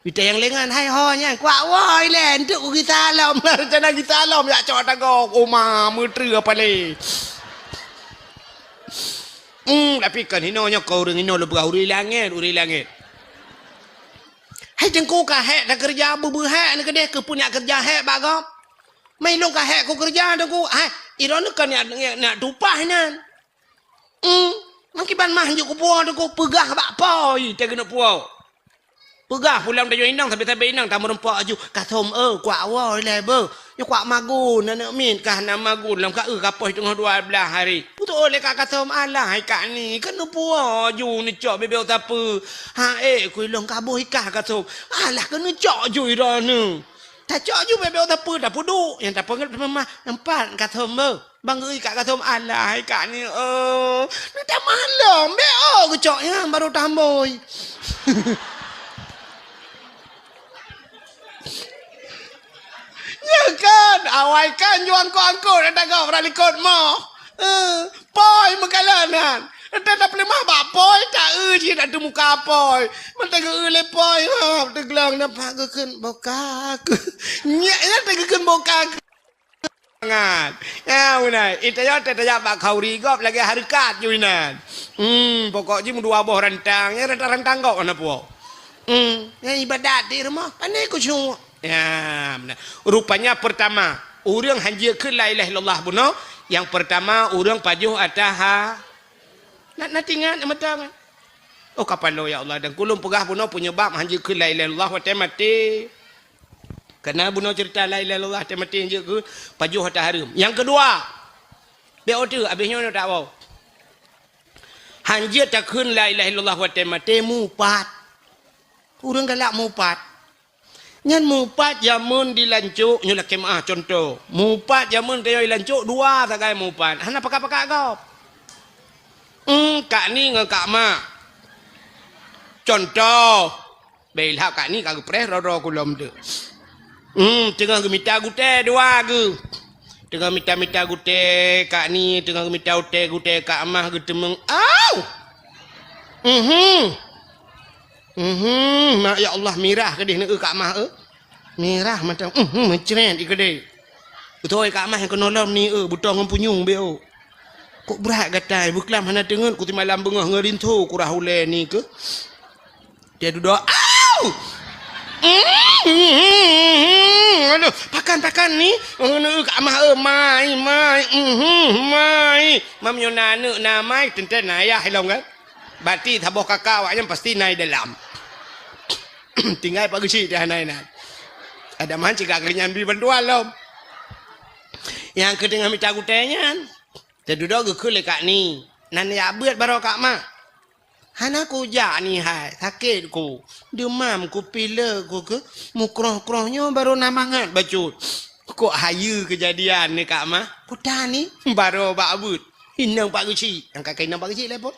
Ita nyang lengan, "Hai ho nyan, kuak woe ilèe, enteuk kugisa lom." Rencana gisa lom, jak cok ata gob. Oma, meutreue apa lé. Hmm, tapi kan hinoe nyoe keu ureueng hinoe lôn peugah ureueng langèt, ureueng langèt. Hai Teungku ka hék takeureuja beu-beuhék neuh keudeh keupeue nyak keureuja hék bak gob. Mai lôn ka hék kukeureuja Teungku. Hai, droeneuh ka nyak, nyak, nyak tupaih nyan. Hmm, meukiban mah jeuet kupuwoe Teungku, peugah bak pôi teuh keuneuk puwoe. Peugah pulang tanyoe inong sabe-sabe inong tameureumpok aju, "Kathom, eh, kuak woe ilèe beuh. Nyoe kuak magun, aneuk miet kah na magun lom ka eu ka poh teungoh dua blaih hari." Putôh lé Kak Kathom, "Alah hai Kak Ni, keuneuk puwoe aju neucok beok sapeue. Han ék ku ilôn kaboh ikah Kathom." "Alah keuneuk cok aju droeneuh." Tacok aju beok sapeue, tapeuduek. Nyang tapeugah teuma mah, "Empat Kathom beuh." Bang geui Kak Kathom, "Alah hai Kak Ni, eh, neutamah lom, beok geucok nyan baru tambôi." Nyan kan, awai kan ju angkot-angkot ata gob rak likot moh. Eh, pôi meukalon nyan. Ata tapeuleumah bak pôi, ta-eu cit ata muka pôi. Mantong geu-eu lé pôi, ha, teuglong nampak geukheun boka. Nyak nyan teugeukheun boka. Mangat. Ya, beuna. Ita nyoe tajak bak khauri gob lagèe hareukat ju inan. Hmm, pokok jih meudua boh rantang, ya rantang-rantang gob hana puwoe. Hmm, ya ibadat di rumoh, pandai khusyuk. Ya, beuna. Rupanya pertama, ureueng hanjeuet kheun la ilaha illallah bunoe, nyang pertama ureueng pajoh ata ha-, na, na tingat, na meuteumé. Oh, kapalo, ya Allah, dan kulôn peugah bunoe penyebab hanjeuet kheun la ilaha illallah watèe maté. Kana bunoe cerita la ilaha illallah watèe maté hanjeuet kheun pajoh ata hareuem. Nyang keudua, bèk oteuk, abéh nyoe tak woe. Hanjeuet takheun la ilaha illallah watèe maté mupat. Ureueng galak mupat. Nyan mupat jameun di lancok, nyoe lakèe meu'ah contoh. Mupat jameun tanyoe di lancok dua sagai mupat. Hana pakat-pakat gob. Hmm, Kak Ni ngon Kak Mak. Contoh. Bèk ilhab Kak Ni ka geupreh droe-droe kulom tu. Hmm, teungoh geumita gutèe dua geuh. Teungoh mita-mita gutèe Kak Ni, teungoh geumita gutèe, gutèe Kak Mah geuteumeung. Au! Mhm. Mhm, mak ya Allah mirah keudeh neu Kak Mah, eh. Mirah mata, mhm, meucret i keudè. Beutôi Kak Mah keunoe lom ni, eh, butong ngon punyueng beu. Kok brat gatai, beuklam hana teungeut, ku simalam beungoh ngon rinso kurah ulèe ni keuh. Dia dudoe, "Au!" Mhm, aduh, pakan, pakan ni. Ngon, eh, Kak Mah, eh, mai, mai, mhm, mai. Mam nyoe na aneuk na mai, teuntèe na ayah ilong kan. Berarti saboh kakak awak nyan pasti na i dalam. Tinggai Pak Geuchik teuh hana inan. Ada man cit ka keulinyan bri bantuan lom. Nyang keu teungoh mita gutèe nyan, teududoe geukheun lé Kak Ni. Nan jak beuet baroe Kak Mah. Hana kujak Ni hai, sakét ku. Deumam ku, pilek ku keuh, mukroh-kroh nyoe baroe na mangat bacut. Kok hayeue keujadian ni Kak Mah? Kuta Ni, baroe bak beuet. Inong Pak Geuchik. Nyang ka keu inong Pak Geuchik lé pon.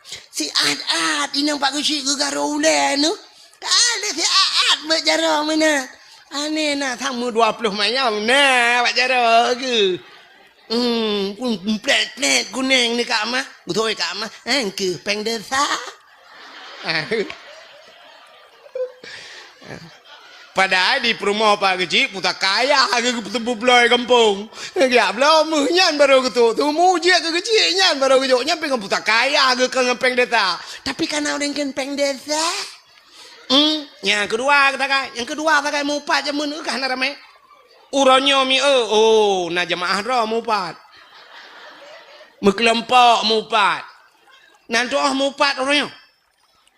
Siat-at inong Pak Geuchik geugaroe ulèe nyoe. Ka lé siat-at bak jaroe meunan. Aneh na, sama dua ploh mayong na bak jaroe geuh. Hmm, pun plèt-plèt kunèng ni Kak Mah. Beutôi Kak Mah. Eh, keuh péng desa. Padahai di peurumoh Pak Geuchik pusaka ayah geuh, geupeuteupeu bloe gampông. Geujak bloe meuh nyan baroe geutrok. Teumu jeuet keu Geuchik nyan baroe geujok. Nyan pih ngon pusaka ayah geuh, kon ngon péng desa. Tapi kana ureueng kheun péng desa. Hmm, nyang keudua sagai. Nyang keudua sagai meuupat jameun, eh, ka hana ramè. Uroe nyoe mi, eh, oh, na jeumaáh droe meuupat. Meukeulompok meuupat. Nan tuoh meuupat uroe nyoe.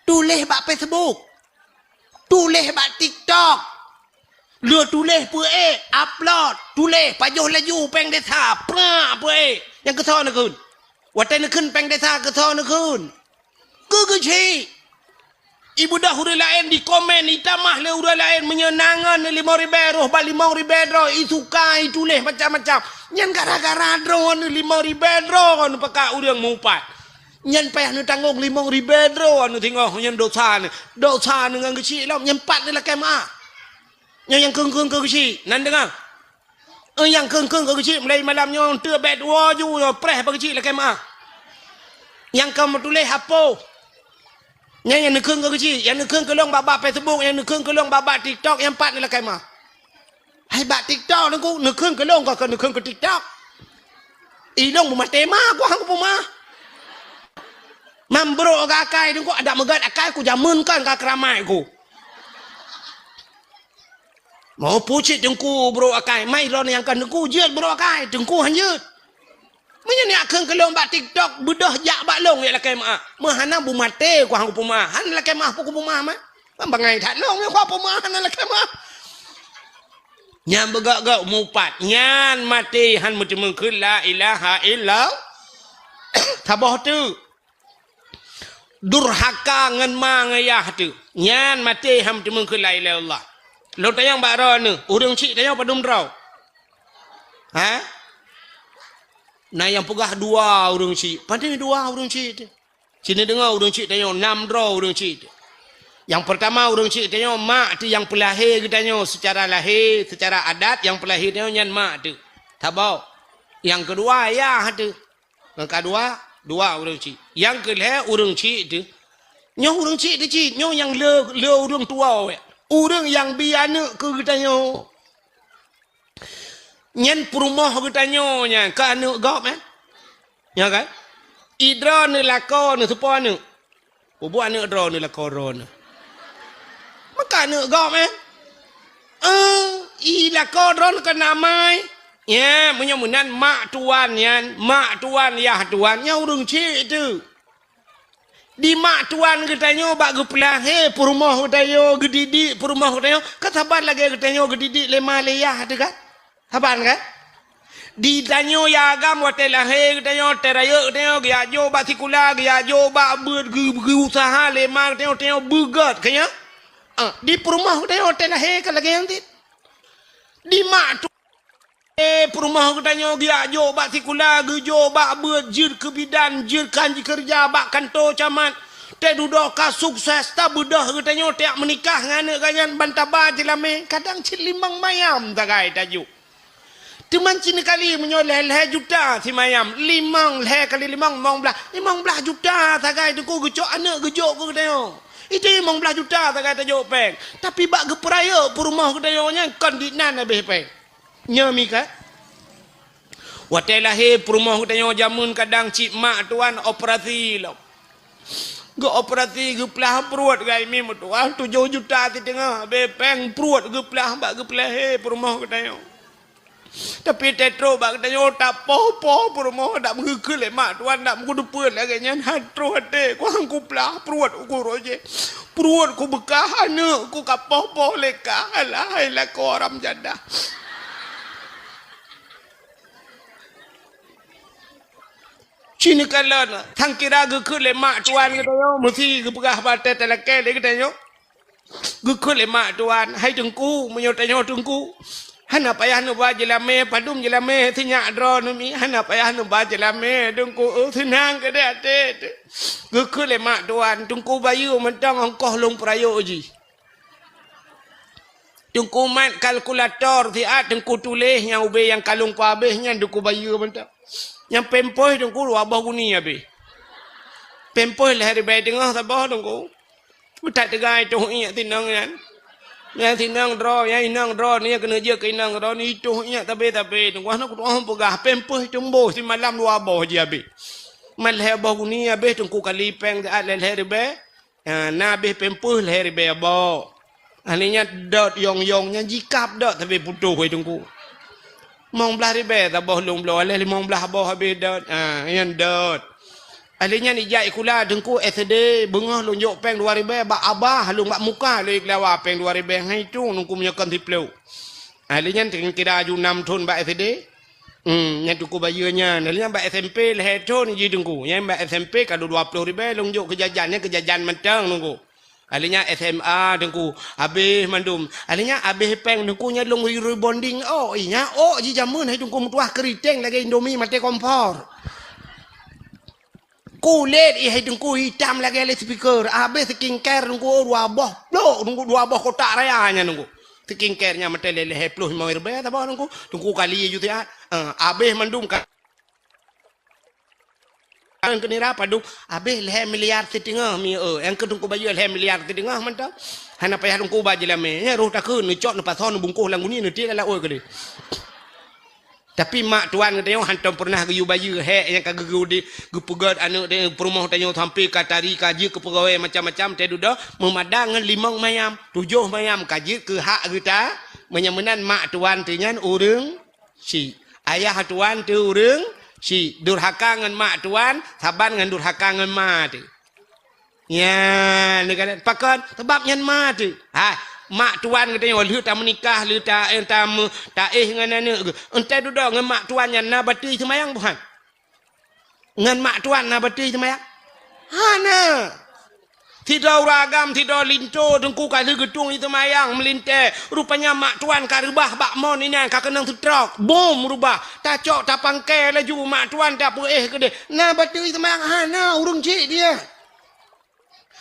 Tuléh bak Facebook. Tuléh bak TikTok. Lheueh tuléh peuék, upload, tuléh pajoh laju péng desa, prak peuék. Nyang keusoe neukheun. Watèe neukheun péng desa keusoe neukheun. Keu Geuchik. Ibeudôh ureueng laén dikomen, itamah lé ureueng laén meunyoe na ngon limong ribèe roh bak limong ribèe droe, isuka, ituléh macam-macam. Nyan gara-gara droeneuh limong ribèe droe neupakat ureueng meuupat. Nyan payah neutanggong limong ribèe droe neuh singoh nyan dosa neuh. Dosa neuh ngon Geuchik lom, nyan pat neulakèe meu'ah. Nyan nyang kheun-kheun keu Geuchik, nan deungö. Eh, nyang kheun-kheun keu Geuchik, mulai malam nyoe teuk bèk tuwoe ju nyoe preh bak Geuchik lakèe meu'ah. Nyang ka meutuléh hapoh. Nyan nyang neukheun keu Geuchik, nyang neukheun keu lôn bak-bak Facebook, nyang neukheun keu lôn bak-bak TikTok, nyang pat neulakèe meu'ah. Hai bak TikTok Teungku, neukheun keu lôn, kon keu neukheun keu TikTok. Ilôn beumaté ma, ku han kupeumeu'ah. Mam brok akai Teungku, adak meugat akai ku jameun kan ka keuramai ku. Mau pucit Teungku brok akai, mai droeneuh nyang kon Teungku jeuet brok akai, Teungku han jeuet. Meunyoe neukheun keu lôn bak TikTok, beudôh jak bak lôn jak lakèe meu'ah. Meuhana beumaté ku han kupeumeu'ah, han lakèe meu'ah pun kupeumeu'ah mah. Kan bangai that lôn, nyoe ku peumeu'ah hana lakèe meu'ah. Nyan beugok-gok meuupat, nyan maté han meuteumeung kheun la ilaha illallah. Saboh teuk. Durhaka ngon ma ngon yah teuh. Nyan maté han meuteumeung kheun la ilaha illallah. Lôn tanyong bak droeneuh, ureueng chik tanyoe padum droe? Ha? Na nyang peugah dua ureueng chik. Padum dua ureueng chik teuh? Sini deungoe ureueng chik tanyoe, nam droe ureueng chik teuh. Nyang peurtama ureueng chik tanyoe mak teuh nyang peulahé geutanyoe seucara lahé, seucara adat nyang peulahé tanyoe nyan mak teuh. Saboh. Nyang keudua yah teuh. Nyang keudua, dua ureueng chik. Nyang keulhèe ureueng chik teuh. Nyoe ureueng chik teuh cit, nyoe nyang le, le ureueng tuwoe. Ureueng nyang bi aneuk keu geutanyoe. Nyan peurumoh geutanyoe nyan, ka aneuk gob, eh? Nyo kan? I droeneuh lakoe neuh soe po aneuk? Peubuet aneuk droeneuh lakoe droeneuh. Meuka aneuk gob, eh? Eh, i lakoe droeneuh keunan mai. Nyan, meunyoe meunan mak tuan nyan, mak tuan, yah tuan, nyan ureueng chik teuh. Di mak tuan geutanyoe bak geupeulahé peurumoh geutanyoe, geudidik peurumoh geutanyoe, kan saban lagèe geutanyoe geudidik lé ma lé yah teuh kan? Saban kan? Di tanyoe ya agam watèe lahé geutanyoe, watèe rayeuk geutanyoe, geujak jok bak sikula, geujak jok bak beuet, geu-, geuuseuha lé ma geutanyoe, tanyoe beugèt, kan nyan? Ah, di peurumoh geutanyoe watèe lahé kan lagèe nyan cit. Di mak tu Eh, peurumoh geutanyoe geujak jok bak sikula, geujok bak beuet, jeuet keu bidan, jeuet keu han jikeureuja bak kantô camat. Teududoe ka sukses, tabeudôh geutanyoe tajak meunikah ngon aneuk geuh nyan ban taba jilamé, kadang cit limong mayam sagai tajok. Teuma cit neukali meunyoe lhèe-lhèe juta simayam, limong, lhèe kali limong, limong blaih, limong blaih juta sagai Teungku geucok aneuk geujok keu geutanyoe. Itu limong blaih juta sagai tajok péng. Tapi bak geupeurayeuk peurumoh geutanyoe nyan kon dinan habéh péng. Nyoe mi ka. Watée lahé peurumoh geutanyoe jameun kadang cit mak tuan operasi lom. Geuoperasi geuplah pruet gai mi meutuah tujoh juta siteungoh habéh péng pruet geuplah bak geupeulahé peurumoh geutanyoe. Tapi teutrok bak geutanyoe tapoh-poh peurumoh dak meugeukheun lé mak tuan dak meugeudeupeue lagée nyan han troh até kuang kuplah pruet uku roje. Pruet kubeukah aneuk ku kapoh-poh lé kah alah hai lakoe haram jadah. Cine kalon, sang kira geukheun lé mak tuan geutanyoe meusi geupeugah batée talakée lé geutanyoe. Geukheun lé mak tuan, "Hai teungku, meunyoe tanyoe teungku, hana payah neuba jeulamé, padum jeulamé sinyak droeneuh mi, hana payah neuba jeulamé teungku, eu seunang keudeh até teuh." Geukheun lé mak tuan, "Teungku bayeue mantong ongkoh lôn peurayeuk jih." Teungku mat kalkulator siat teungku tuléh nyang ubé nyang kalon peuhabéh nyan teungku bayeue mantong. Nyang pempeuh teungku dua boh guni habéh. Pempeuh lhée ribée teungoh saboh teungku. Beutat teuga itoh iék sinong nyan. Nyang sinong droe, nyang inong droe, nyang keuneuk jeuet keu inong droe, itoh iék sabe-sabe. Teungku hana kutu'oh peugah, pempeuh teumboh simalam dua boh jih habéh. Mat lhée boh guni habéh teungku kali péng siat lhée ribée. Ha, na habéh pempeuh lhée ribée boh. Ahli nyan dot yong-yong nyan jikab dot sabe putôh wai teungku. Limong blaih ribée saboh lôn bloe, lhée limong blaih boh habéh dot. Ha, nyan dot. Ahli nyan ijak sikula teungku S D, beungoh lôn jok péng dua ribée bak abah lôn bak muka lôn ikhlawa péng dua ribée ngai tu teungku meunyoe kon siplôh. Ahli nyan kira aju nam thon bak S D. Hmm, nyan teungku bayeue nyan. Nyan bak S M P lhée thon jih teungku. Nyan bak S M P ka dua ploh ribée lôn jok keu jajan, nyan keu jajan mantong teungku. Ahli nyan S M A teungku, habéh mandum. Ahli nyan habéh péng teungku nyan lôn rebonding. Oh, iya, oh, jih jameun hai teungku meutuah keuriteng lagée Indomie maté kompor. Kulét ih hai teungku itam lagée loudspeaker. Habéh skincare teungku dua boh plôk, teungku dua boh kotak raya nyan teungku. Skincare nyan meuteulée lhée ploh limong ribée saboh teungku. Teungku kali ju siat. Eh, habéh mandum ka. Nyang keu nira padum habéh lhée miliar siteungoh mi, eh. Nyang keu teungku bayeue lhée miliar siteungoh mantong. Hana payah teungku ba jeulamé. Nyan roh takheun neucok neupasoe neubungkoh lam guni neutiek lam laôt keudeh. Tapi mak tuan geutanyoe hántom peureunah geuyue bayeue hék nyang ka geugeu-, geupeugét aneuëk peurumoh tanyoe sampoe ka tari ka jeuet keu peugawée macam-macam teuh dudoe meumadang ngon limong mayam, tujoh mayam ka jeuet keu hak geuta. Meunyoe meunan mak tuan teuh nyan ureuëng syiek, ayah tuan teuh ureuëng syiek, durhaka ngon mak tuan saban ngon durhaka ngon ma teuh. Nyan, neukalon pakon? Sabab nyan ma teuh. Ha, mak tuan geutanyoe lheueh tameunikah, lheueh ta-, eh, tameu-, taéh ngon aneuëk geuh. Enteuk dudoe ngon mak tuan nyan na batui seumayang buhan? Ngon mak tuan na batui seumayang? Hana. Sidroe ureuëng agam, sidroe linto teungku ka lheueh geutueng seumayang meulintée. Rupanya mak tuan ka reubah bak mon inan ka keunong seutrok. Bom reubah. Tacok tapangkai laju mak tuan tapeuéh keudeh. Na batui seumayang? Hana, ureuëng syiek dia.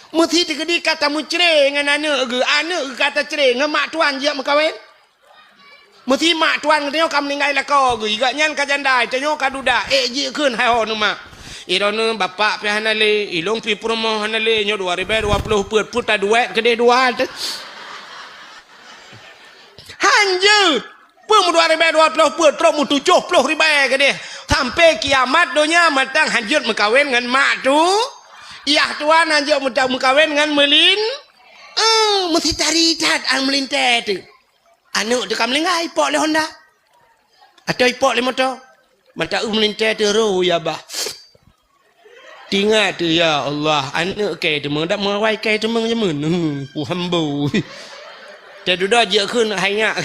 Meusi teukeudi ka tameucre ngon aneuëk geuh, aneuëk geuh ka tacre ngon mak tuan jeuet meukawen. Meusi mak tuan geutanyoe ka meuninggai lakoe geuh, gobnyan ka janda, tanyoe ka duda, ék jikheun hai ho neumak. Iroe neuh bapak pih hana lé, ilong pih peurumoh hana lé, nyoe dua ribée dua ploh peuet, peuet taduek keudeh dua teuh. Hanjeuet. Peue meudua ribée dua ploh peuet, trok meutujoh ploh ribée keudeh. Sampoe kiamat donya mantong hanjeuet meukawen ngon mak tu. Yah tuan hanjeuet meuta-, meukawen ngon meulin-, eh, meusi tari that an meulintée teuh. Aneuëk teuh ka meulinggai, ipok lé honda. Atau ipok lé moto. Mantong meulintée teuh roh ya bah. Tingat teuh, ya Allah, aneuëk kée teumong, dak meuawai kée teumong jameun. Hmm, ku hambo. Teududoe jeuet kheun hai nyak.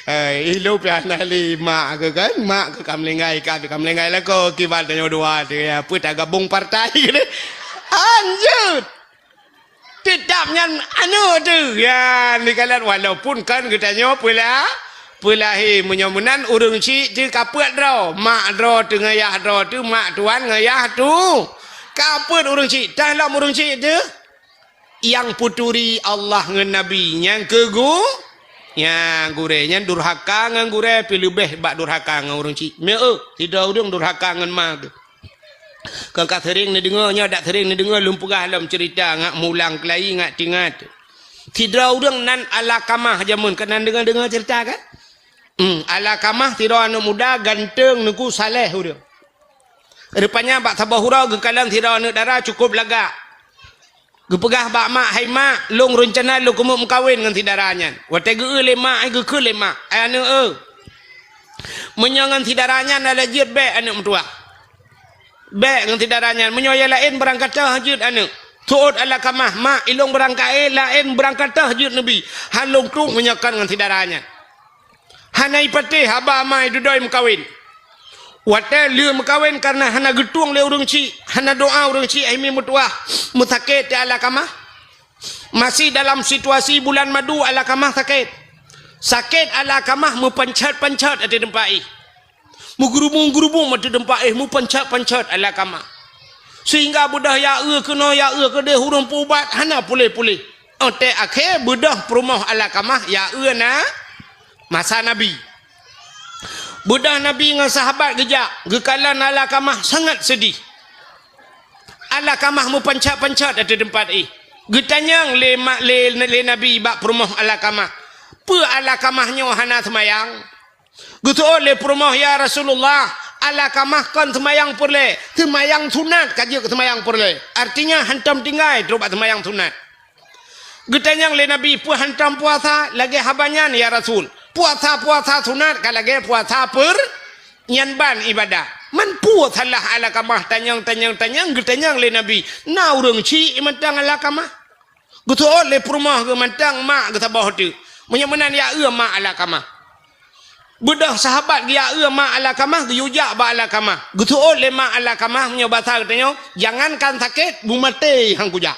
Hai, ilong pih hana lé mak keuh kan, mak keuh ka meulinggai, ka, ka meulinggai lakoe, kiban tanyoe dua teuh, ya, peue tagabong partai keuh. Hanjeuet. Teutap nyan aneuëk teuh. Ya, neukalon walaupun kon geutanyoe peula-, peulahé. Meunyoe meunan ureuëng syiek teuh ka peuet droe. Mak droe teuh ngon yah droe teuh, mak tuan ngon yah tu. Ka peuet ureuëng syiek. Tah lom ureuëng syiek teuh. Nyang peuturi Allah ngon Nabi. Nyang keu gu-, nyang gurée. Nyan durhaka ngon gurée pih leubeh bak durhaka ngon ureuëng syiek. Meu, sidroe ureuëng durhaka ngon ma geuh. Kon ka sering neudeungoe, nyoe dak sering neudeungoe lôn peugah lom ceurita ngat mulang keulayi ngat tingat. Sidroe ureuëng nan Alakamah jameun, keunan deungoe-deungoe ceurita kan? Hmm, Alakamah sidroe aneuëk muda ganteng neuku saleh ureuëng. Rupanya bak saboh uroe geukalon sidroe aneuëk dara cukup lagak. Geupeugah bak mak, "Hai mak, lôn reuncana lôn keumeung meukawen ngon si dara nyan." Watée geu-eu lé mak, ai geukheun lé mak, "Ai aneuëk eu, meunyoe ngon si dara nyan na lôn jeuet bék aneuëk meutuwah. Bék ngon si dara nyan, meunyoe nyang laén beurangkat teuh jeuet aneuëk." Seuôt Alakamah, "Mak, ilôn beurangkat laén beurangkat teuh jeuet neubi. Han lôn tueng meunyoe kon ngon si dara nyan." Hana ipatéh haba ma idudoe meukawen. Watée lheueh meukawen kareuna hana geutueng lé ureuëng chik, hana doá ureuëng chik, ai mi meutuwah, meusakét teuh Alakamah. Masih dalam situasi bulan madu Alakamah sakét. Sakét Alakamah meupanchat-panchat ateueh teumpat éh. Meugeurubung-geurubung ateueh teumpat éh, meupanchat-panchat Alakamah. Sehingga beudôh ya eu keunoe ya eu keudeh ureuëng peuubat hana puléh-puléh. Óh tée akhé beudôh peurumoh Alakamah ya eu na masa Nabi. Beudôh Nabi ngon sahabat geujak, geukalon Alakamah sangat seudih. Alakamah meupanchat-panchat ateueh teumpat éh. Geutanyong lé ma-, lé, lé Nabi bak peurumoh Alakamah, "Peue Alakamah nyoe hana seumayang?" Geuseuôt lé peurumoh, "Ya Rasulullah, Alakamah kon seumayang peureulée, seumayang sunat ka jeuet keu seumayang peureulée." Artinya hantom tinggai trok bak seumayang sunat. Geutanyong lé Nabi, "Peue hantom puasa lagée haba nyan, ya Rasul?" "Puasa-puasa sunat ka lagée puasa peur-, nyan ban ibadah." Man peue salah Alakamah, tanyong, tanyong, tanyong, geutanyong lé Nabi, "Na ureuëng chik mantong Alakamah?" Geuseuôt lé peurumoh geuh mantong mak geuh saboh teuk. Meunyoe meunan ya eu mak Alakamah. Beudôh sahabat geuya eu mak Alakamah geuyue jak bak Alakamah. Geuseuôt lé mak Alakamah meunyoe basa geutanyoe, "Jangankan sakét, beumaté han kujak."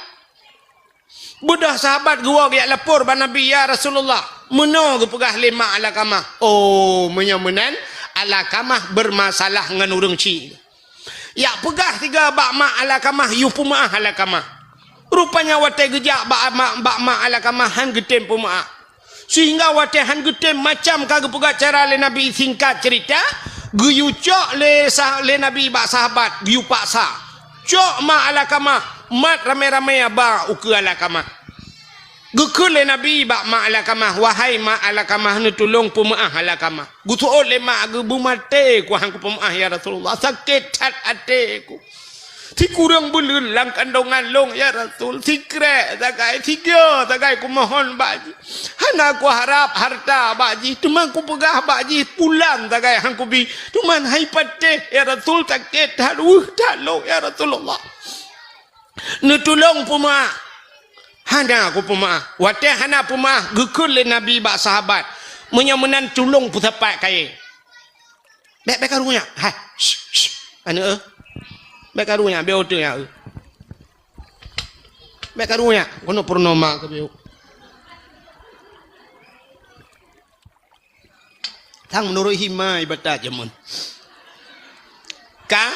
Beudôh sahabat geuwoe geujak lapor bak Nabi, "Ya Rasulullah, meunoe geupeugah lé mak Alakamah." Oh, meunyoe meunan Alakamah beurmasalah ngon ureuëng chik. Jak peugah sigoe bak mak Alakamah, yue peumeuáh Alakamah. Rupanya watée geujak bak mak, bak mak Alakamah han geutem peumeuáh. Sehingga watée han geutem macam ka geupeugah cara lé Nabi, singkat ceurita, geuyue cok lé sah-, lé Nabi bak sahabat, geuyue paksa. Cok mak Alakamah, mat ramé-ramé ba ukeue Alakamah. Geukheun lé Nabi bak mak Alakamah, "Wahai mak Alakamah, neutulông peumeuáh Alakamah." Geuseuôt lé mak, "Geubeumaté ku han kupeumeuáh, ya Rasulullah. Sakét that até ku. Sikureueng buleuen lam kandongan lôn, ya Rasul. Sikrek sagai, sigoe sagai kumohon bak jih. Hana kuharab hareuta bak jih, teuma kupeugah bak jih pulan sagai han kubi. Teuma han ipatéh, ya Rasul, sakét that, weueh that lôn, ya Rasulullah. Neutulông peumeuáh." Hana kupeumeuáh. Watée hana peumeuáh, geukheun lé Nabi bak sahabat, "Meunyoe meunan tulông peusapat kayée." "Bék, bék karu nyak. Hai, shh, shh, aneuëk eu. Bék karu nyak, bék uteuk nyak eu. Bék karu nyak, keuneuk peurunoe ma keu bék." Sang meunurot hima ibatat jameun. Ka?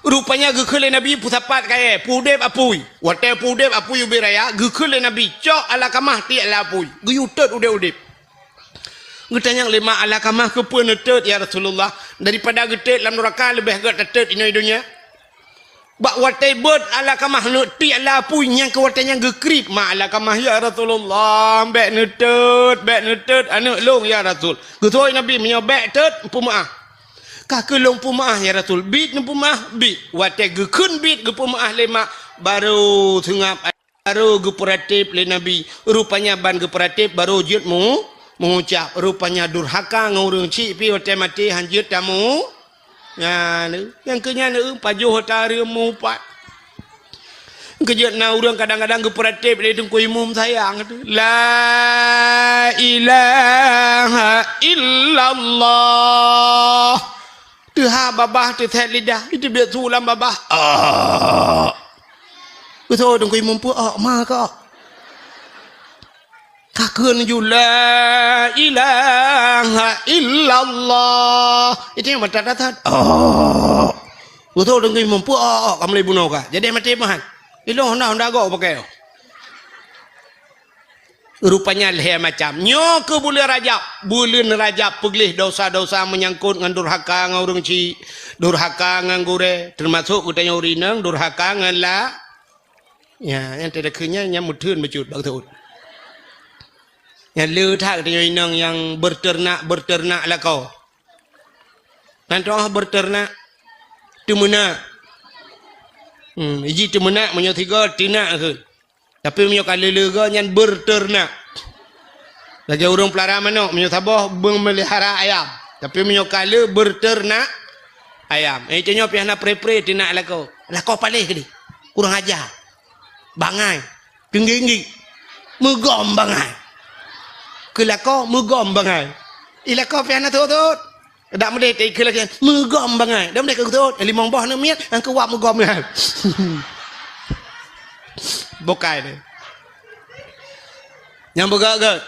Rupanya geukheun lé Nabi peusapat kayée, peuudeb apui. Watée peuudeb apui ubit raya, geukheun lé Nabi, "Cok Alakamah tiek lam apui." Geuyue tot udeb-udeb. Geutanyong lé mak Alakamah, "Keupeue neutot, ya Rasulullah? Daripada geutot lam nuraka leubeh gét tatot inoe donya." Bak watée beuet Alakamah neuk tiek lam apui, nyang keu watée nyan geukriet mak Alakamah, "Ya Rasulullah, bék neutot, bék neutot aneuëk lôn, ya Rasul." Geutanyong Nabi, "Meunyoe bék tot, peumeuáh." "Ka keuh lôn peumeuáh, ya Rasul." "Biet neupeumeuáh?" "Biet." Watée geukheun biet geupeumeuáh lé mak, barô seungab, barô geupeuratéb lé Nabi. Rupanya ban geupeuratéb, barô jeuet meu-, meuucap. Rupanya durhaka ngon ureuëng chik pih watée maté han jeuet tamu. Nyan, nyang keu nyan, eh, pajoh ata reuem mupat. Keujeuet na ureuëng kadang-kadang geupeuratéb lé Teungku Imum sayang tu. La ilaha illallah. Teuha babah teuthet lidah, itu biet su lam babah. Ah. Beutôi Teungku Imum peuok ma kok. Ka kheun ju, "La ilaha illallah." Itu nyang mata datat. Oh. Beutôi Teungku Imum peuok, oh, oh, ka mulai bunoe ka. Jadi maté meuhan. Ilong honda, honda gok pakai. Rupanya lhée macam. Nyoe keuh buleuen Rajab. Buleuen Rajab peugleh dosa-dosa meunyangkot ngon durhaka ngon ureuëng chik, durhaka ngon gurée, teumasok geutanyoe ureuëng inong durhaka ngon la-, ya, nyang teudeukheun nyan, nyang meutheun bacut bak teuôt. Nyang le that geutanyoe inong nyang beuteunak-beuteunak lakoe. Nan toh beuteunak, teumeunak. Hmm, iji teumeunak meunyoe sigoe teunak kheun. Tapi meunyoe ka leuleue goe nyan beuteunak. Lagée ureuëng peulara manok, meunyoe saboh beumeulihara ayam. Tapi meunyoe ka lheueh beuteunak ayam. Eh, tanyoe pih hana pre-pre teunak lakoe. Lakoe paléh keudeh. Kurang aja. Bangai. Teunggik-nggik. Meugom bangai. Keu lakoe meugom bangai. I lakoe pih hana thot-thot. Dak meudeh teuka lagée meugom bangai. Dak meudeh keu thot. Limong boh aneuk miet, nyang keu wab meugom nyan. Bukai deh. Nyang beugét-gét.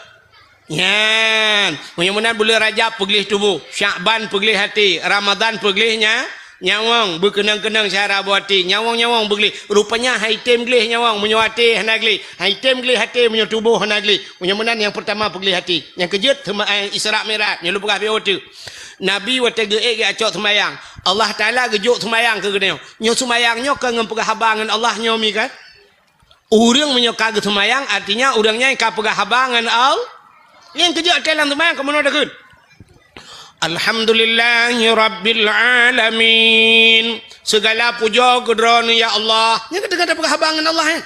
Nyan, meunyoe meunan buleuen Rajab peugleh tuboh, Syakban peugleh até, Ramadhan peugleh nya, nyawöng, beukeunong-keunong syara boh até, nyawöng-nyawöng beugleh. Rupanya han item gleh nyawöng meunyoe até hana gleh, han item gleh até meunyoe tuboh hana gleh. Meunyoe meunan nyang peurtama peugleh até. Nyang keujeuet teuma, eh, Isra Mi'raj, nyoe lôn peugah beu teuk. Nabi watée geuék geuacok seumayang, Allah Taala geujok seumayang keu geutanyoe. Nyoe seumayang nyoe ka ngon peugah haba ngon Allah nyoe mi kan? Ureuëng meunyoe ka geuseumayang, artinya ureuëng nyan ka peugah haba ngon Al-, nyang keujeuet até lam seumayang ka meunoe takheun, "Alhamdulillahi rabbil alamin." Segala pujoe keu Droeneuh ya Allah. Nyang ka teungoh tapeugah haba ngon Allah, eh.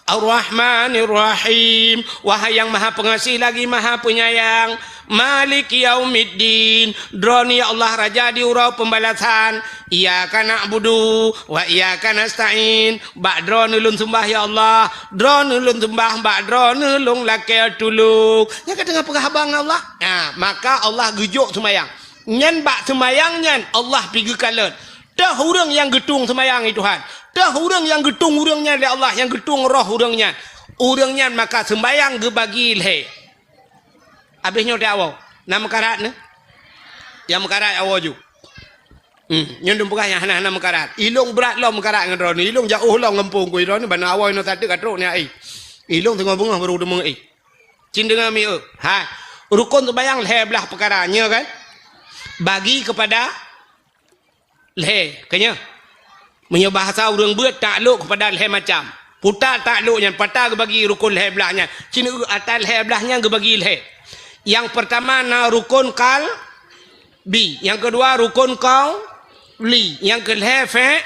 Ar-Rahmanir Rahim. Wahai nyang Maha Pengasih lagi Maha Penyayang. Maliki yaumiddin, Droeneuh ya Allah Raja di uroe peubalasan. Iyyaka na'budu wa iyyaka nasta'in, bak Droeneuh lôn seumbah ya Allah, Droeneuh lôn seumbah, bak Droeneuh lôn lakée tulông. Nyang ka teungoh peugah haba ngon Allah. Nah, maka Allah geujok seumayang. Nyan bak seumayang nyan Allah pi geukalon. Teuh ureuëng nyang geutueng seumayang i Tuhan. Teuh ureuëng nyang geutueng ureuëng nyan lé Allah, nyang geutueng roh ureuëng nyan. Ureuëng nyan maka seumayang geubagi lhée. Abéh nyoe teuh awoe, na meukarat nyoe? Nyang meukarat awoe ju. Hmm, nyoe dum peugah nyang hana-hana meukarat. Ilong brat lom meukarat ngon droeneuh. Ilong jauh lom gampông ku droeneuh, bana awoe nyoe sateuk ka trok nyan ai. Ilong teungoh beungoh baru deungoe ai. Cin deungoe mi eu. Ha, rukon seumayang lhée blaih peukara, nyoe kan? Bagi kepada lhée, ka nyoe. Meunyoe bahasa ureuëng beuet, taklok keupada lhée macam. Puta taklok nyan, pata geubagi rukon lhée blaih nyan. Cin eu ata lhée blaih nyan geubagi lhée. Nyang peurtama na rukon kalbi, nyang keudua rukon qauli, nyang keulhée fe-,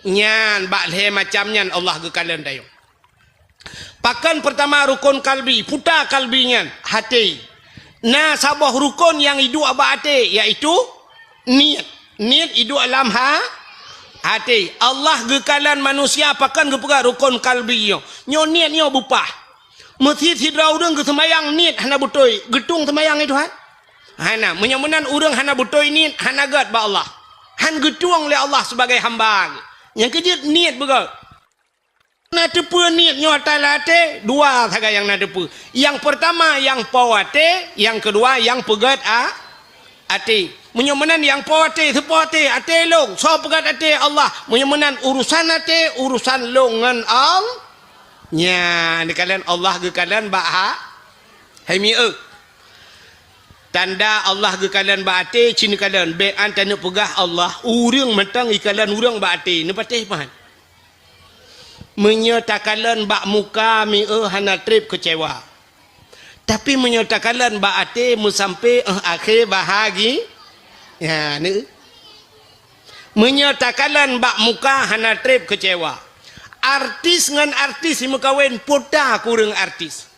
nyan bak lhée macam nyan Allah geukalon tanyoe. Pakon peurtama rukon kalbi, puta kalbi nyan, até. Na saboh rukon nyang iduek bak até, yaitu niet. Niet iduek lam ha-, até. Allah geukalon manusia pakon geupeugah rukon kalbi nyoe. Nyoe niet nyoe beupah. Meusit sidroe ureuëng geuseumayang niet hana beutôi, geutueng seumayang i Tuhan? Hana. Meunyoe meunan ureuëng hana beutôi niet, hana gét bak Allah. Han geutueng lé Allah sibagai hamba. Nyang keujeuet niet beugét. Na teupeue niet nyoe ata lam até, dua sagai nyang na teupeue. Nyang peurtama nyang po até, nyang keudua nyang peugét a-, até. Meunyoe meunan nyang po até, seupo até, até lôn, soe peugét até Allah. Meunyoe meunan urusan até, urusan lôn ngon Al-, nyan, geukalon Allah geukalon bak ha-, hai mi eu. Tanda Allah geukalon bak até, cin geukalon, bék an taneuk peugah Allah, ureuëng mantong ikalon ureuëng bak até, neupatéh pahan. Meunyoe takalon bak muka mi eu hana treb keucewa. Tapi meunyoe takalon bak até meusampé éh akhé bahagi-, ya, ni. Meunyoe takalon bak muka hana treb keucewa. Artis ngon artis imeukawen, puta kureueng artis.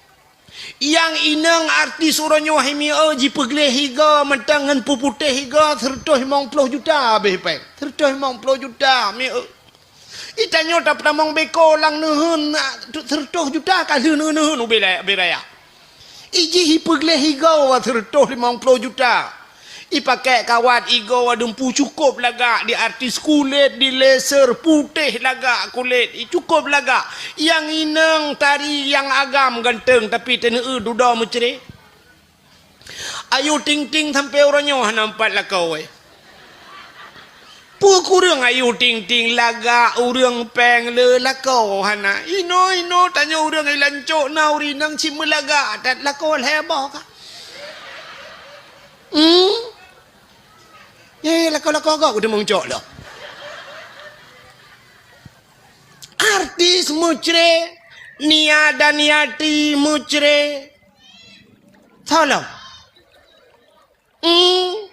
Nyang inong artis uroe nyoe hai mi eu jipeugleh igoe mantong ngon peuputéh igoe sireutôh limong ploh juta abéh péng. Sireutôh limong ploh juta mi eu. Itanyoe tapeutamong beko lam neuheun, sireutôh juta ka lheueh neuheun ubé la-, ubé raya. Ijih ipeugleh igoe sireutôh limong ploh juta. Ipakék kawat igoe dumpu cukôp lagak, di artis kulét, di laser, putéh lagak kulét, i cukôp lagak. Nyang inong tari nyang agam ganteng, tapi teuneu dudoe meucré. Ayu Ting Ting sampoe uroe nyoe hana meupat lakoe. Peue kureueng ayue ting-ting lagak ureueng péng le lakoe hana. Inoe-inoe tanyoe ureueng i lancok na ureueng inong cit meulagak that lakoe lhèe boh ka. Hmm? Eh, lakoe-lakoe gob keuteumong cok lom. Artis meucre, Nia Daniati meucre. Tolong. Hmm.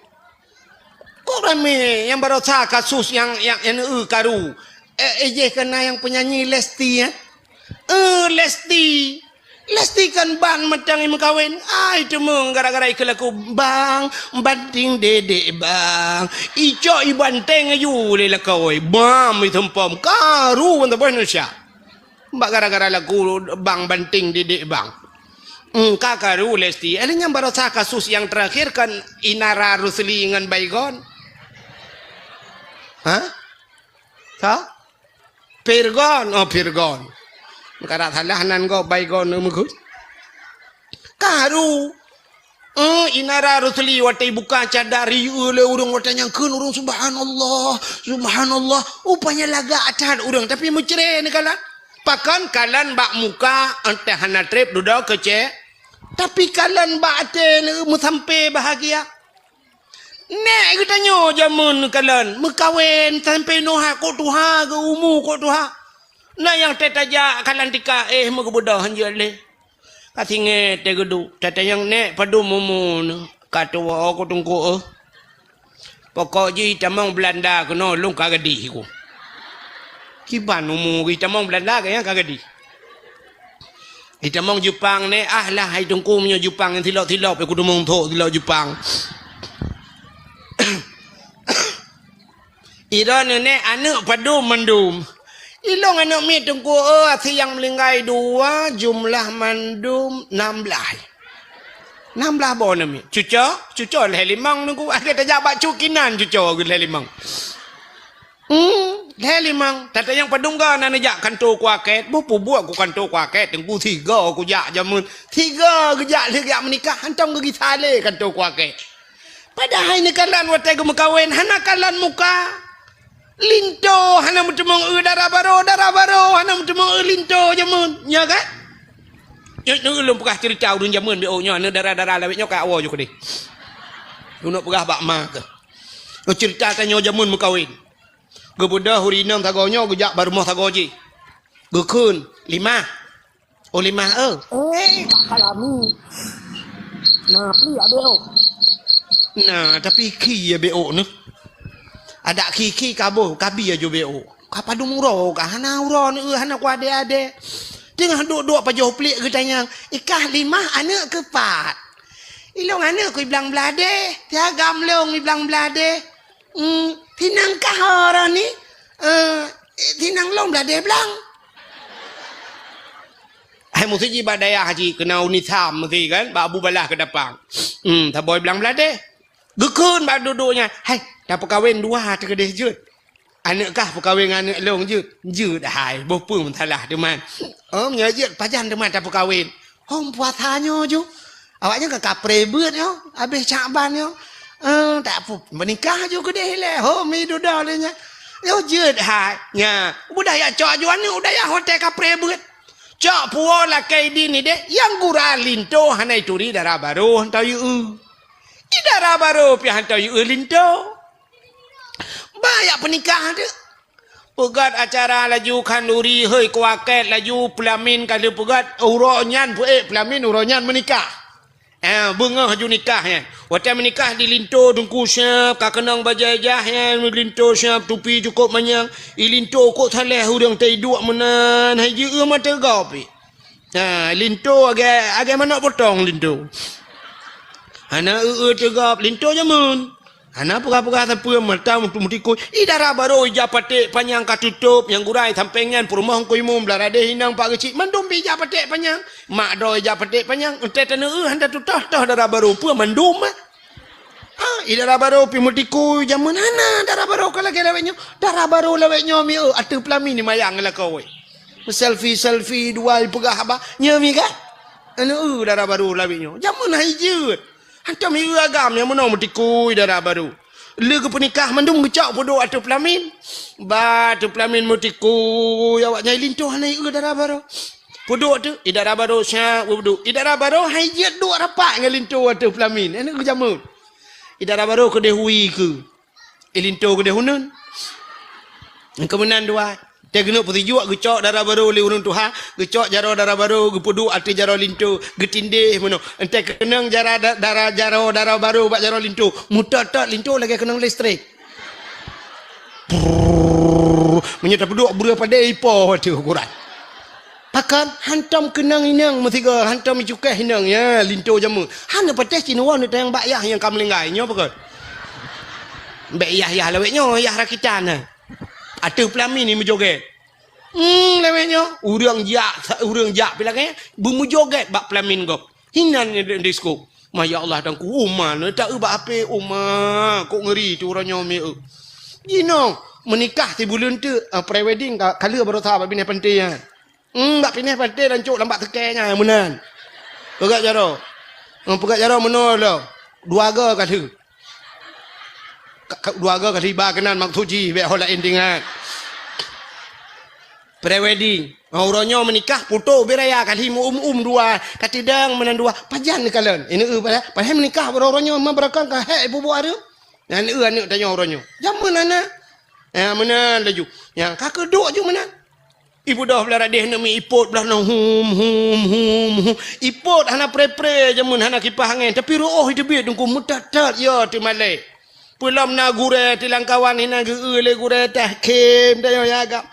Kok ramé nyang barosa kasus nyang, nyang, nyang eu karu? Eh, eh, jih keu na nyang penyanyi Lesti, eh? Eh, Lesti. Lesti kan ban mantong meukawen. Ai, teumong gara-gara ikeu laku, "Bang, banting dedek, Bang." Icok i banteng aju lé lakoe. Bam, itumpom. Karu ban saboh Indonesia. Bak gara-gara lagu Bang Banting Didik Bang. Engka karu Lesti. Eh, nyang barosa kasus nyang terakhir kan Inara Rusli ngon Baygon. Hah? Sa? Pirgon. Oh, Pirgon. Kada salah nan gob Baygon meugut. Karu. Eh, Inara Rusli watèe buka cadar, iyue lé ureueng watèe nyang kheun ureueng, "Subhanallah, subhanallah." Rupanya lagak that ureueng, tapi meucre neukalon. Pakon kalon bak muka, entah hana treb dudoe keu cewek. Tapi kalon bak até meusampé bahagia. Nèk geutanyoe jameun neukalon, meukawen sampé noe ha, kok tuha geu umu, kok tuha. Na nyang teutajak kalon tika, eh, meugeubeudoh hanjeuet lé. Ka singoh teuh geuduek, tatanyong, "Nèk, padum umu neuh?" Ka tuwoe ku teungku, eh. Pokok jih tamong Belanda keunoe lôn ka gadih ku. Kiban umu jih tamong Belanda keu nyang ka gadih. Itamong Jepang nèk, ah lah hai teungku meunyoe Jepang nyang silop-silop, eh, ku teumong thok silop Jepang. Iroe neuh nèk aneuk padum mandum. Ilong aneuk miet teungku, oh, asie nyang meuninggai dua, jumlah mandum nam blaih. Nam blaih boh aneuk miet. Cuco, cuco lhèe limong teungku. Akhé tajak bak cut kinan cuco lhèe limong. Hmm, lhèe limong. Tatanyong padum ga na neujak kanto kuakét. Boh peubuet ku kanto kuakét teungku, sigoe kujak jameun. Sigoe geujak lheueh geujak meunikah, hantom geugisa lé kanto kuakét. Padahai neukalon watèe geumeukawen hana kalon muka. Linto hana meuteumong eu dara barô, dara barô hana meuteumong eu linto jameun. Nya kan? Nyoe, nyoe lôn peugah ceurita ureueng jameun B O nyoe, aneuk dara-dara lawét nyoe ka awoe ju keudeh. Lôn peugah bak ma keuh. Nyoe ceurita tanyoe jameun meukawen. Geubeudôh ureueng inong sagoe nyoe geujak bak rumoh sagoe jih. Geukheun, "Limah." "Oh, Limah, eh." "Eh, Kak Kalami." Nah, pli abéh, oh. Nah, tapi khi ya B O neuh. Adak khi-khi kaboh, kabi aju B O. Ka padum uroe, ka hana uroe neuh, hana kuadé-adé. Teungoh duek-duek pajoh pliek geutanyong, "Ikah Limah aneuk keu pat?" "Ilong aneuk keu Iblang Bladeh, si agam lôn Iblang Bladeh." "Hmm, sinang kah uroe ni?" "Eh, sinang lôn Bladeh Blang." Hai meusti jih bak dayah jih keunan u Nisam meusti kan, bak Abu Balah Keudapang. Hmm, saboh Iblang Bladeh. Geukheun bak duek-duek nyan, "Hai, tapeukawen dua teuh keudeh jeuet. Aneuk kah peukawen ngon aneuk lôn jeuet?" "Jeuet hai, boh peue meusalah teuma." "Oh, meunyoe jeuet pajan teuma tapeukawen?" "Hom puasa nyoe ju. Awaknyan ka kapreh beuet nyoe, abéh Syakban nyoe. Eh, tak pu-, meunikah ju keudeh ilèe. Hom i dudoe lé nyan." "Nyoe jeuet hai." Nya, udah jak cok aju aneuk u dayah watèe kapreh beuet. Cok puwoe lakèe idin ideh, nyang gura linto hana ituri dara barô hantom yue. Di dara barô pih hantom yue linto. Ba jak peunikah teuk. Peugöt acara laju khanduri, hei kuakét laju peulamin ka lheueh peugöt, uroe nyan peuék peulamin uroe nyan meunikah. Eh, beungoh aju nikah nyan. Watèe meunikah di linto teungku siap, ka keunong bajèe jah nyan, linto siap, tupi cukôp manyang. I linto kok saleh ureueng teuiduek meunan, hai jieu mata gop. Ha, linto agak, agak manok potong linto. Hana eu-eu teugop linto jameun. Hana peugah-peugah sapeue mata meutikui. I dara barô ija paték panyang ka tutôp, nyang gura i sampéng nyan peurumoh Teungku Imum, Blang Bladeh, inong Pak Geuchik, mandum pih ija paték panyang. Mak droe ija paték panyang, entée taneu eu hana tutoh-toh dara barô, peue mandum, eh. Ha, i dara barô pih meutikui jameun hana dara barô ka lagée lawét nyoe. Dara barô lawét nyoe mi eu ateueh peulami ni mayang lakoe. Selfie-selfie dua peugah haba. Nyoe mi ka? Anu eu dara barô lawét nyoe. Jameun hai jeuet. Hantom i eu agam nyang meunoe meutikui dara barô. Lé geupeunikah mandum geucok peuduek ateueh peulamin. Ba ateueh peulamin meutikui awaknyan, linto hana ieu dara barô. Peuduek teuh, i dara barô siap peuduek. I dara barô hai jeuet duek rapat ngon linto ateueh peulamin. Aneuk geujameun. I dara barô keudeh wie keu. I linto keudeh uneun. Keu meunan dua. Teuh keuneuk peusijuek geucok dara barô lé ureueng tuha, geucok jaroe dara barô, geupeuduek ateueh jaroe linto, geutindéh meunoe. Entée keunong jara da-, dara jaroe dara barô bak jaroe linto, meutot-tot linto lagée keunong listrik. Prrrr, meunyoe tapeuduek breueh padé ipo ateueh ukuran. Pakon hantom keunong inong meusigoe, hantom icukéh inong, ya, linto jameun. Hana patéh cit neuwoe neutanyong bak yah nyang ka meuninggai, nyoe pakon. Bék yah-yah lawét nyoe, yah rakitan, ha. Ateueh peulamin ni meujogét. Hmm, lawét nyoe. Ureueng jak, ureueng jak pi lagée, beumeujogét bak peulamin gob. Hinan di, disko. Ma ya Allah, Teungku, uma, neuta eu bak H P, uma, kok ngeuri tu uroe nyoe mi eu. Jinoe, meunikah sibuleuen teuk, ah, pre-wedding ka, ka lheueh baroesa bak binéh panté nyan. Hmm, bak binéh panté dan cok lam bak seukée nyan, meunan. Peugah jaroe. Hmm, peugah jaroe meunoe lom. Dua go ka lheueh. Ka, ka, dua go ka lheueh iba keunan maksud jih, bék ho laén teuingat. Pre-wedding. Ha, uroe nyoe meunikah, putôh ubé raya ka lheueh meu-um-um dua, ka teudong meunan dua. Pajan neukalon? Ini eu padahai, padahai meunikah uroe nyoe ma beurakang ka hék ibu-bu areuem. Nyan eu aneuk tanyoe uroe nyoe. Jameun hana. Ya, meunan laju. Nyang ka keuduek ju meunan. Ibu doh blah radeh neumi ipot blah nang hum, hum, hum, hum. Ipot hana pre-pre jameun hana kipah angén. Tapi reuôh iteubiet Teungku meutat-tat ya teumalée. Peulom na gurée tilangkawan hinan geu-eu lé gurée tahkim dayoe yaga.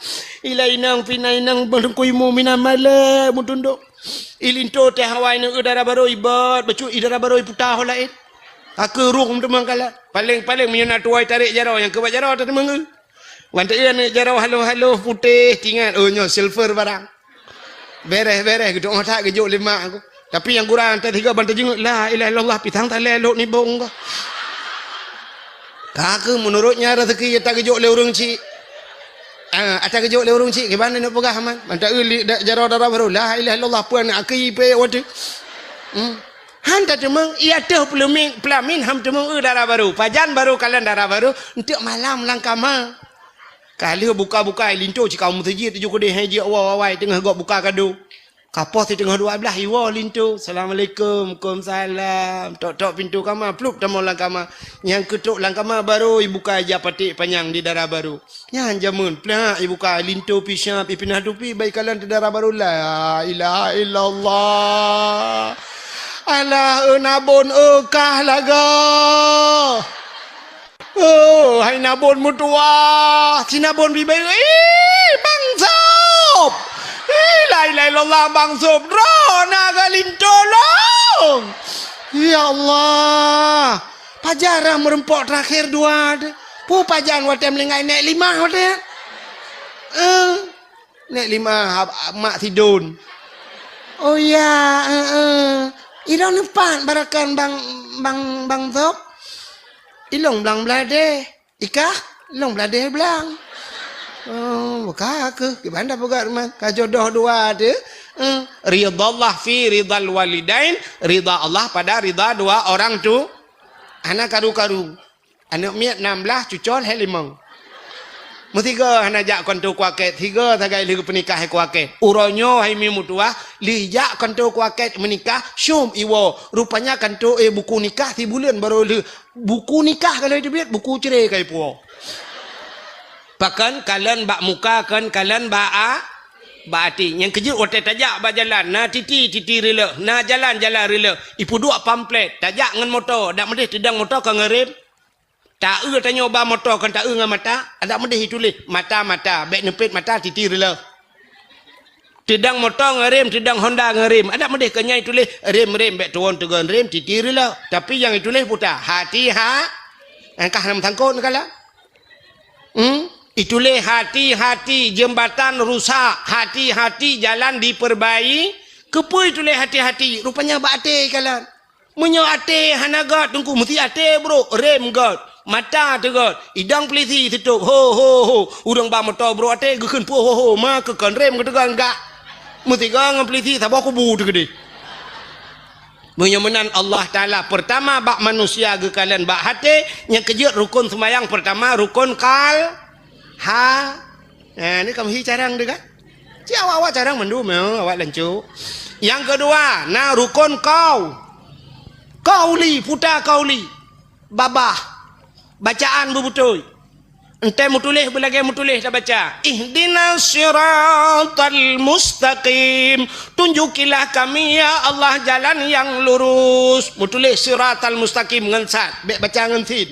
Ilai inong pina inong beungkui mu mina malée meutundok. Ilinto teh awai neu dara barô ibot, bacut i dara barô iputa ho laén. Aku ruh meuteumang kalat. Paléng-paléng meunyoe na tuwai tarék jaroe nyang keubat jaroe teuteumang eu. Wan teu aneuk jaroe haloh-haloh putéh tingat, oh nyoe silver barang. Bereh-bereh geutu'oh that geujok lé mak aku. Tapi nyang gurang teuh tiga ban teujeungeuk, "La ilaha illallah, pisang talé lok nibong ka." Ka keuh meunurot nyan rezeki ata geujok lé ureueng chik. Ah, ata geujok lé ureueng chik, kiban neuk peugah man. Mantap eu li da-, jaroe dara barô, "La ilaha illallah, peue aneuk akui ipe watèe." Hmm. Han tateumeung, i ateueh peulamin, peulamin han teumeung eu dara barô. Pajan barô kalon dara barô, enteuk malam lam kama. Ka lheueh buka-buka, linto cit ka u meuseujid tujoh keudeh hai jeuet awai-awai teungoh gob buka kado. Ka poh siteungoh dua blaih iwoe linto, "Assalamualaikum." "Waalaikumsalam." Tok-tok pintoe kama, plup tamong lam kama. Nyang keutok lam kama barô ibuka ija paték panyang di dara barô. Nyan jameun, plak ibuka linto pih siap, ipinah tupi, bak ikalon teu dara barô, "La ilaha illallah. Alah, eu nabon eu kah lagoe." Oh, hai nabon meutuwah, si nabon bibée, "Ih, Bang Sob! Ih, la ilaha illallah, Bang Sob, droeneuh ka linto lôn!" Ya Allah, pajan rhah meureumpok teurakhé dua teuh. Peue pajan watèe meuninggai nèk limah watèe? Eh. Nèk limah, ab-, ab-, mak sidon. Oh ya, eh, eh. Ilong neupat barakan bang, bang, bang Sob. Ilong blang bladeh. Ikah, ilong bladeh blang. Oh, ka keuh. Kiban dah peugah rumah. Ka jodoh dua teuh. Eh, ridallah fi ridal walidain. Rida Allah pada rida dua orang tu. Hana karu-karu. Aneuk miet nam blaih, cucol hai limong. Meusigoe hana jak kantô kuakét, sigoe sagai lheueh geupeunikah hai kuakét. Uroe nyoe hai mi meutuwah, lheueh jak kantô kuakét meunikah, syom iwoe. Rupanya kantô, eh, buku nikah sibuleuen barô lheueh. Buku nikah ka lheueh teubiet, buku cre ka ipuwoe. Pakon kalon bak muka, kon kalon bak a-, bak até. Nyang keujeuet watèe tajak bak jalan, na titi, titi rileuk, na jalan, jalan rileuk. Ipeuduek pamflet, tajak ngon moto, dak meudeh teudong moto ka ngon rem. Taeu tanyoe ba moto kon taeu ngon mata, adak meudeh ituléh mata-mata, bék neupet mata titi rileuk. Teudong moto ngon rem, teudong Honda ngon rem, adak meudeh kon nyan ituléh rem-rem, bék tuwon teugon rem titi rileuk. Tapi nyang ituléh puta, hati ha-, angkah lam sangkot neukala. Hmm? Ituléh hati-hati jembatan rusak, hati-hati jalan diperbai-, keupeue ituléh hati-hati? Rupanya bak até kalon. Meunyoe até hana gét, Teungku, meusti até brok, rem gét, mata teuh gét, idong peulisi sitôb, ho, ho, ho. Ureueng ba moto brok até geukheun peue ho, ho, ma keu kon rem geuteugon gak. Meusigoe ngon peulisi saboh kubu teuh keudeh. Meunyoe meunan Allah Taala, peurtama bak manusia geukalon bak até, nyang keujeuet rukon seumayang peurtama rukon kal-, ha. Nah, ni kamoe hi carông deuh kan? Ci awak-awak carông mandum, ya, awak lancôk. Nyang keudua, na rukon kau-, kauli, puta kauli. Babah. Bacaan beubeutôi. Enteuk meutuléh beulagée meutuléh tabaca, "Ihdinas siratal mustaqim." Tunjukilah kami, ya Allah, jalan nyang lurus. Meutuléh siratal mustaqim ngon sad, bék baca ngon sin.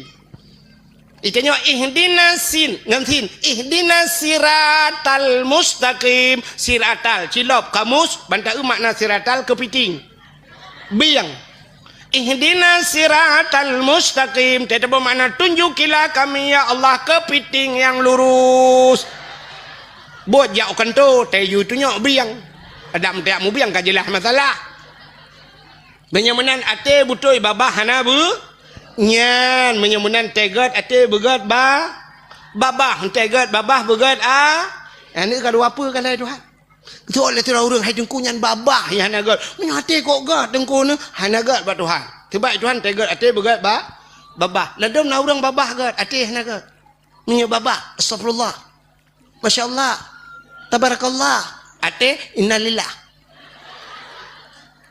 Itanyoe ihdinas sin, ngon sin. Ihdinas siratal mustaqim. Siratal, cilop, kamus, ban taeu makna siratal keupiting. Bieng. Ihdinas siratal mustaqim. Teutabeumakna tunjukilah kami, ya Allah, keupiting nyang lurus. Buet jak u kantô, tayue tunyok bieng. Adak meuteuk mubieng ka jeulaih masalah. Meunyoe meunan até beutôi babah hana beu-, nyan. Meunyoe meunan teuget até beugét ba-, babah, teuget babah beugét a-, aneuk ka dua peue ka lhée Tuhan. Geutôk lé sidroe ureuëng, hai teungku nyan babah nyang hana gét. Meunyoe até kok gét teungku nyoe, hana gét bak Tuhan. Seubab Tuhan teuget até beugét ba-, babah. Ladôm na ureuëng babah gét, até hana gét. Meunyoe babah, astagfirullah. Masya Allah. Tabarakallah. Até, innalillah.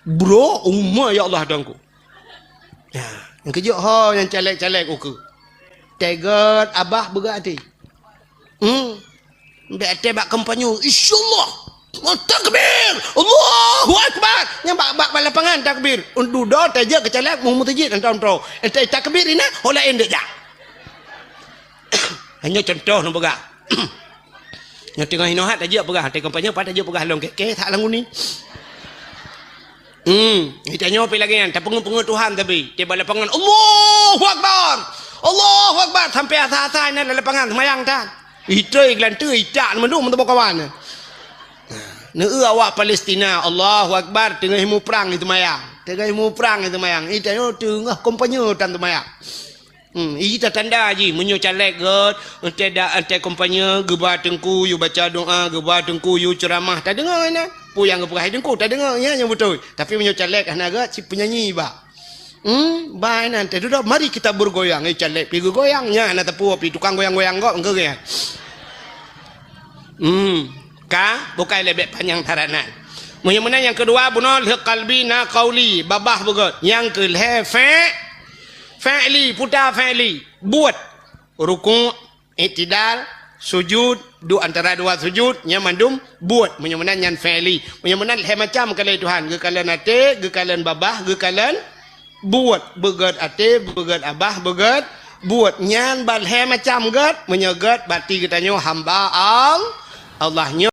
Bro, uma ya Allah teungku. Ya, nyang keujeuet ho nyang caleg-caleg ukeue. Teuget babah beugét até. Hmm. Bék até bak kampanye, "Insyaallah." Takbir! Allahu Akbar! Nyang bak, bak, bak lapangan takbir. Dudoe tajak keu caleg mu meuseujid entong-entong. Enteuk takbir inan, ho laén dek jak. Hanya contoh nu peugah. Nyang teungoh hinoe hat tajak peugah, até kampanye pat tajak peugah lom keh-keh that lam uni. Hmm, geutanyoe pi lagée nyan, tapeungeuet-peungeuet Tuhan tapi. Tiba lapangan, "Allahu Akbar! Allahu Akbar!" Sampai asa-asa inan lam lapangan seumayang tan. Itroi geulanteue itak mandum meuteumé kawan. Nah, neueu awak Palestina, Allahu Akbar, teungoh muprang i seumayang. Teungoh muprang i seumayang. Itanyoe teungoh kampanye tan seumayang. Hmm, ita tanda jih, meunyoe caleg gét, entée da-, entée kampanye, geuba teungku yue baca doa, geuba teungku yue ceuramah, tadeungoe inan. Peue nyang geupeugah teungku, tadeungoe, nyan nyang beutôi. Tapi meunyoe caleg hana gét, si penyanyi ba. Hmm, ba inan, teududoe, mari kita bergoyang. Eh, caleg pi geugoyang, nyan hana teupeu pi tukang goyang-goyang gét, engkeu nyan. Hmm, ka, bukai leubeh panyang taranan. Meunyoe meunan nyang keudua, bunoe lheueh kalbi na kauli, babah beugét. Nyang keu lhée fe-, Fi'li, puta fi'li. Buet. Rukuk, iktidal, sujud, duek antara dua sujud, nyan mandum buet. Meunyoe meunan nyan fi'li. Meunyoe meunan lhée macam kalon Tuhan. Geukalon até, geukalon babah, geukalon buet. Beugét até, beugét babah, beugét buet. Nyan ban lhée macam gét. Meunyoe gét, berarti geutanyoe hamba Al-, Allah nyoe.